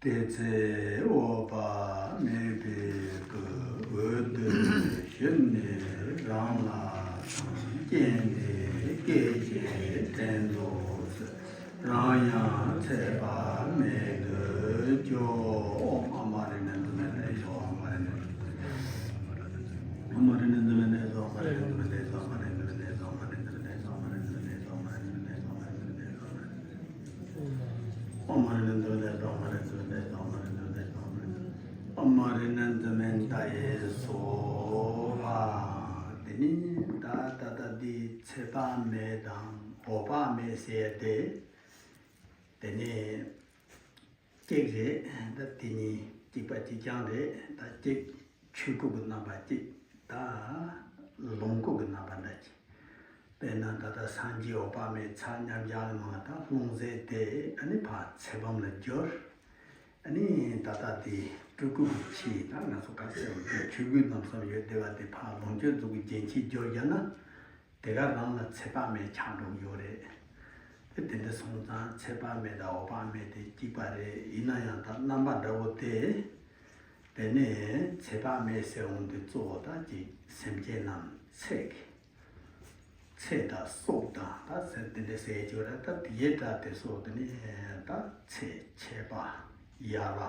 དེ་ཚེ་འོད་དཔག་མེད་པའི་སྐུ། འོད་དུ་ཞུ་ནས་རང་ལ་ཐིམ། སྐྱེ་འདས་སྐད་ཅིག་དྲན་རྫོགས་སུ། རང་ཡང་ཚད་པ་མེད་དུ་གྱུར། ཨོཾ་ཨ་མ་རེ་ན་དུ་མེ་ན་ཡེ་སྭཱ་ཧཱ། ཨ་མ་རེ་ན་དུ་མེ་ན་ཡེ་སྭཱ་ཧཱ། ཨ་མ་རེ་ན་དུ་མེ་ན་ཡེ་སྭཱ་ཧཱ། ཨ་མ་རེ་ན་དུ་མེ་ན་ཡེ་སྭཱ་ཧཱ། ཨ་མ་རེ་ན་དུ་མེ་ན་ཡེ་སྭཱ་ཧཱ། ཨ་མ་རེ་ན་དུ་མེ་ན་ཡེ་སྭཱ་ཧཱ། ཨ་མ་རེ་ན་དུ་མེ་ན་ཡེ་སྭཱ་ཧཱ། ཨོཾ་མ་ཎི་ནན་ཏུ་ནན་ཏུ། ཨོཾ་མ་ཎི་ནན་ཏུ་ནན་ཏུ། ཨོཾ་མ་ཎི་ནན་ཏུ་ནན་ཏུ། ཨོཾ་མ་ཎི་ནན་ཏུ་ནན་ཏུ་ཡེ་སྭཱ་ཧཱ། དེ་ནས་ད་ད་ལྟ་འདི་ཚད་པ་མེད་དང་འོད་དཔག་མེད་ཟེར་ཏེ། དེ་ནས་གཅིག་རེད། ད་དེ་གཉིས་གཅིག་པ་གཅིག་རྐྱང་རེད། ད་གཅིག་ཆོས་སྐུ་གི་རྣམ་པ་གཅིག། ད་ལོངས་སྐུ་གི་རྣམ་པ་འདྲ་གཅིག། དཔེར་ན་ད་ལྟ་སངས་རྒྱས་འོད་དཔག་མེད་ཚར་མཉམ་བཞག་གི་ནང་ལ་ད་ལྷུང་བཟེད་དེ་ཨ་ནི་ཕར་ཚེ་བུམ་ལ་བསྒྱུར། ཨ་ནི་ད་ལྟ་དེ་སྤྲུལ་སྐུ་གི་ཆས། ད་ང་ཚོ་ག་ཟེར་བ་དེ་ཆོས་སྐུའི་རྣམ་གསུམ་ཡོད་བསྡད་པ་དེ་ཕར་ལོངས་སྤྱོད་རྫོགས་སྐུའི་རྒྱན་ཆས་བསྒྱུར་བཞག་ན། དེ་ག་རང་ལ་ཚད་པ་མེད་ཆགས་འགྲོ་གི་ཡོད་རེད། དེ་དེ་འདྲ་སོང་ཙང་ཚད་པ་མེད་དང་འོད་དཔག་མེད་དེ་གཅིག་པ་རེད། ཡིན་ན་ཡང་ད་རྣམ་པ་འདྲ་བོ་དེ། དེ་ནས་ཚད་པ་མེད་ཟེར་འོང་དུས་གཙོ་བོ་ད་ཅིག་སེམས་ཅན་རྣམས་ཚེ་གི། ཚེ་དང་སྲོག་དང་ད་ཟེར་དེ་འདྲ་ཟེར་གྱི་ཡོད་རེད། ད་དེའི་སྒྲ་དེ་སོགས་དེ་ནས་ད་ཚེ་ཆད་པ་ཡལ་བ།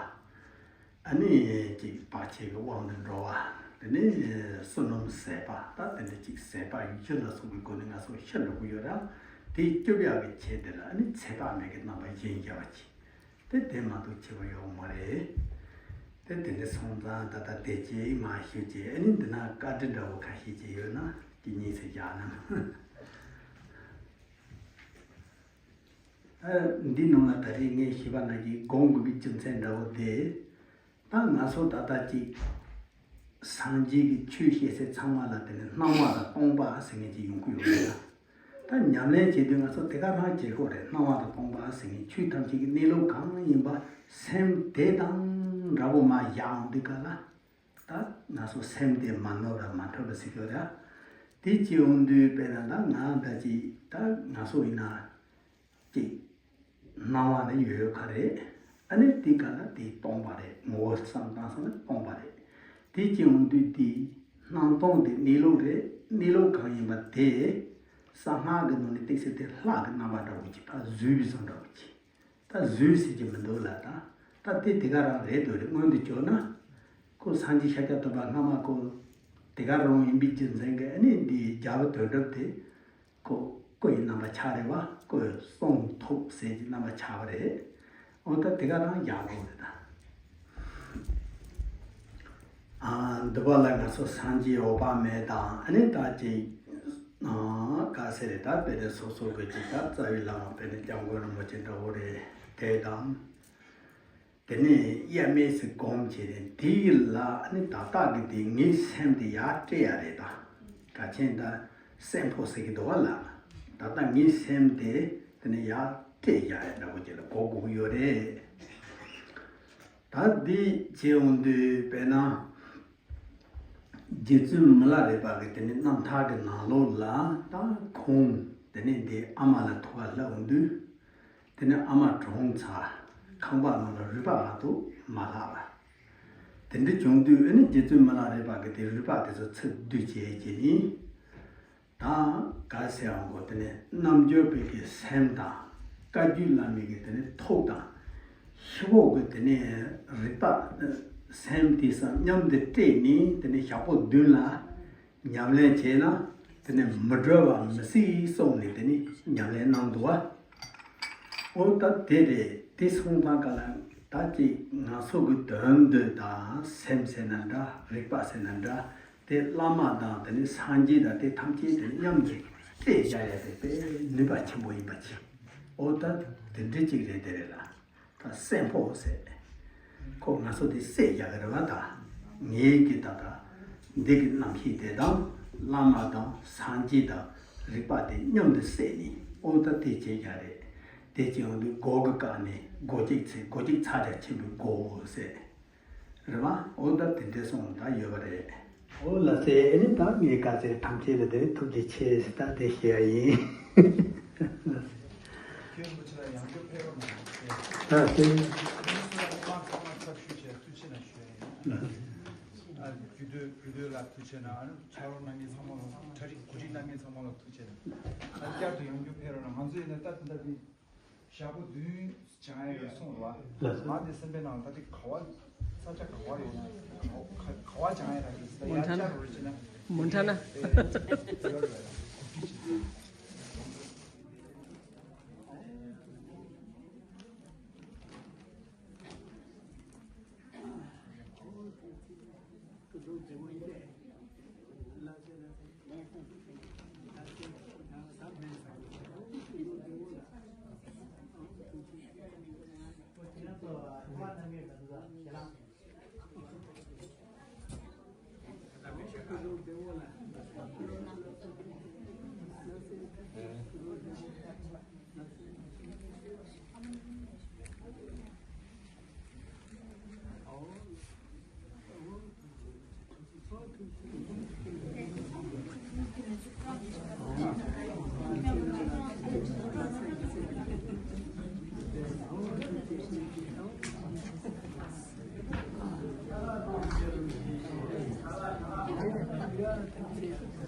ཨ་ནི་ཅིག་བར་ཆད་ཀྱི་དབང་དུ་འགྲོ་བ། དེ་ནས་བསོད་ནམས་ཟད་པ། ད་དེ་འདྲ་ཅིག་ཟད་པ་བཞི་ལ་སོགས་པའི་སྒོ་ནས་ང་ཚོ་ཤི་འགྲོ་གི་ཡོད་ར། དེ་སྐྱོབ་ཡག་གི་ཆེད་དེ་ལ་ཨ་ནི་ཚད་པ་མེད་ཀྱི་རྣམ་པ་བཞེངས་བྱ་བ་ཅིག། དེ་དེ་མ་གཏོགས་ཆེ་བ་ཡོད་མ་རེད། དེ་དེ་འདྲ་སོང་ཙང་ད་ལྟ་དེ་ཅིག་མ་ཞུ་ཅིག། ཨ་ནི་འདི་ན་བཀའ་འདྲི་འདྲ་བོ་ཁ་ཤས་ཅིག་ཡོད་ན་ཅིག་གཉིས་ཚེ་རྒྱག་ན། ཨ། འདི་ནང་ལ་ད་རེས་ངས་ཞུས་པ་ནང་བཞིན་སྒོམ་དགོས་པའི་རྒྱུ་མཚན་འདྲ་བོ་དེ། ད་ང་ཚོ་ད་ལྟ་ཅིག་སངས་རྒྱས་ཀྱི་ཆོས་བཤད་སའི་ཚང་མ་ལ་དེ་ནི་སྣང་བ་དང་སྟོང་པ་ཟེར་མཁན་ཅིག་ཡོང་གི་ཡོད་རེད་ལ། ད་ཉམས་ལེན་བྱེད་དུས་ང་ཚོ་དེ་ག་རང་བྱེད་དགོས་རེད། སྣང་བ་དང་སྟོང་པ་ཟེར་མཁན་ཆོས་ཐམས་ཅད་ཀྱི་གནས་ལུགས་གང་ཡིན་པ་སེམས་དེ་དང་འདྲ་བོ་མར་བཞག་འོང་དུས་ག་ལ། ད་ང་ཚོ་སེམས་དེ་མ་ནོར་བ་མ་འཕྲོད་པ་ཟེར་གྱི་ཡོད་རེད། དེ་བྱེད་འོང་དུས་དཔེར་ན་ད་ང་ད་ཅིག་ད་ང་ཚོ་ཡིན་ན། ཅིག་སྣང་བ་ནི་ཡོད་ཡོད་ཁ་རེད། ཨ་ནི་དེ་ག་ལ་དེ་སྟོང་པ་རེད། ངོ་བོ་བསམ་བཏང་སོང་ན་སྟོང་པ་རེད། དེ་སྐྱེ་འོང་དུས་དེ་སྣང་སྟོང་དེ་གནས་ལུགས་རེད། གནས་ལུགས་གང་ཡིན་པ་དེ་གསང་སྔགས་ཀྱི་ནང་ནས་བཏུས་ཚེ་དེ་ལྷ་གི་རྣམ་པ་འདྲ་བོ་ཅིག་ཕར་བཟོས་པའི་བཟོ་འདྲ་བོ་ཅིག། ད་བཟོས་ཟེར་གྱི་མི་འདུག་ལ། ད་ད་དེ་དེ་ག་རང་རེད་འདུག་རེད། སྔོན་དུ་བྱུང་ན་ཁོ་སངས་རྒྱས་ཤཱཀྱ་ཐུབ་པ་སྔ་མ་ཁོ་དེ་ག་རང་ཡིན་པའི་རྒྱུ་མཚན་གྱིས་ཨ་ནི་འདི་རྒྱལ་པོ་དོན་གྲུབ་དེ། ཁོ་སྐུ་ཡི་རྣམ་པ་ཆགས་རེད་བ། སྐུ་གསུང་ཐུགས་ཟེར་གྱི་རྣམ་པ་ཆགས་པ་རེད། འོ་ད་དེ་ག་རང་ཡག་པོ་རེད་ད། ཨ། འདི་པ་ལ་ང་ཚོ་སངས་རྒྱས་འོད་དཔག་མེད་དང་ཨ་ནི་ད་ཅིག་ཨ། ག་ཟེར་རེད། ད་དཔེ་དེ་སོ་སོ་གི་ཅིག་ད་རྩ་བའི་བླ་མ་དཔེར་ན་སྐྱབས་མགོན་རིན་པོ་ཆེ་འདྲ་བོ་རེད། དེ་དང་། དེ་ནས་དབྱེར་མེད་ཅིག་སྒོམ་བྱས་ནས་དེ་ཡི་ལ་ནི་ད་ལྟ་གི་དེ་ངའི་སེམས་དེ་ཡར་སྤྲད་ཡ་རེད་ད། ག་ཅན་ད་སེམས་ཕོ་ཟེར་གི་འདུག་བ་ལ། ད་ལྟ་ངའི་སེམས་དེ་དེ་ནས་ཡར་སྤྲད་ཡ་རེད་འདྲ་པོ་ཅིག་ལ་གོ་དགོས་ཀྱི་ཡོད་རེད། ད་འདི་བྱེད་འོང་དུས་དཔེར་ན། རྗེ་བཙུན་མི་ལ་རས་པ་གི་དེ་ནས་རྣམ་ཐར་གི་ནང་ལོགས་ལ་ད་ཁོང་དེ་ནས་འདི་ཨ་མ་ལ་ཐུག་ག་སླེབས་འོང་དུས། དེ་ནས་ཨ་མ་གྲོངས་ཚར། ཁང་པ་ནང་ལ་རུས་པ་མ་གཏོགས་མ་ལྷག་པ། དེ་འདྲ་བྱུང་དུས་ཨ་ནི་རྗེ་བཙུན་མི་ལ་རས་པ་གི་དེ་རུས་པ་དེ་ཚོ་ཚུར་བསྡུ་བྱས་བྱས་ནས། ད་ག་ཟེར་ཡང་གོ། དེ་ནས་རྣལ་འབྱོར་པའི་གི་སེམས་དང་། བཀའ་བརྒྱུད་བླ་མའི་གི་དེ་ནས་ཐུགས་དང་། ཤི་བོ་གི་དེ་ནས་རིག་པ། སེམས་དེ་སང་མཉམ་དུ་སྤྲད་ནས་དེ་ནས་ཞག་པོ་བདུན་ལ་ཉམས་ལེན་བྱས་ན་དེ་ནས་མི་གྲོལ་བ་མི་སྲིད་གསུངས་ནས་དེ་ནས་ཉམས་ལེན་གནང་འདུག་བ། འོ་ད་དེ་རེད། དེ་སོང་ཙང་ག་ལ་ད་ཅིག་ང་ཚོ་གི་དོན་འདོད་དང་སེམས་ཟེར་ན་འདྲ། རིག་པ་ཟེར་ན་འདྲ། དེ་བླ་མ་དང་དེ་ནི་སངས་རྒྱས་དང་དེ་ཐམས་ཅད་དེ་མཉམ་དུ་སྤྲད་བཞག་ཡ་དེ་དཔེ་ནུས་པ་ཆེན་པོ་ཡིན་པ་ཅིག། འོ་ད་དེ་འདྲ་ཅིག་རེད། དེ་རེད་ལ། ད་སེམས་ཕོ་ཟེར། ཁོ་ང་ཚོ་དེ་བསད་རྒྱག་གི་རེད་བ་ད། ངེད་ཀྱི་ད་ལྟ་འདི་གི་རྣམ་ཤེས་དེ་དང་བླ་མ་དང་སངས་རྒྱས་དང་རིག་པ་དེ་མཉམ་དུ་བསད་ནས། འོ་ད་དེ་བྱས་རྒྱག་རེད། དེ་བྱས་འོང་དུས་སྒོ་གི་བཀག་ནས་སྒོ་གཅིག་ཚེ་སྒོ་གཅིག་ཚ་གྱང་ཆེན་པོའི་སྒོ་ཟེར། རེད་བ། འོ་ད་དེ་འདྲས་སོང་ད་ཡོད་པ་རེད། འོ་ལ་ཟེར། ཨེ་ནི་ད་ངས་ག་ཚད་ཐམས་ཅད་ལ་དེ་ཐུགས་རྗེ་ཆེ་ཟེར་ད་དེ་ཞུ་ཡ་ཡིན། ད་དེ། བོད་སྡོད་ལ་ཐུགས་ཆེ་གནང་། ཕྱག་རོགས་གནང་མཁན་ཚང་མ་ལ། གྲ་སྒྲིག་གོ་སྒྲིག་གནང་མཁན་ཚང་མ་ལ་ཐུགས་ཆེ་གནང་། ཨ། བསྐྱར་དུ་ཡང་བསྐྱར་ཕེབས་རོགས་གནང་། ང་ཚོ་ཡིན་ན་ད་ད་ལྟ་འདི་ཞག་པོ་བདུན་སྦྱང་ཡ་ཡོད་གསུངས་རོགས། ང་འདི་སེམས་པའི་ནང་ད་ལྟ་ག་བ་ས་ཆ་ག་བ་ཡོད་ན་ག་ག་བ་སྦྱང་ཡ་རག་གི། ད་ཡར་བསྐྱར་རོགས་བྱེད་ན། མོན་ཊ་ན། ཨེ། ཡོད་རེད། གོ་སྒྲིག་བྱེད།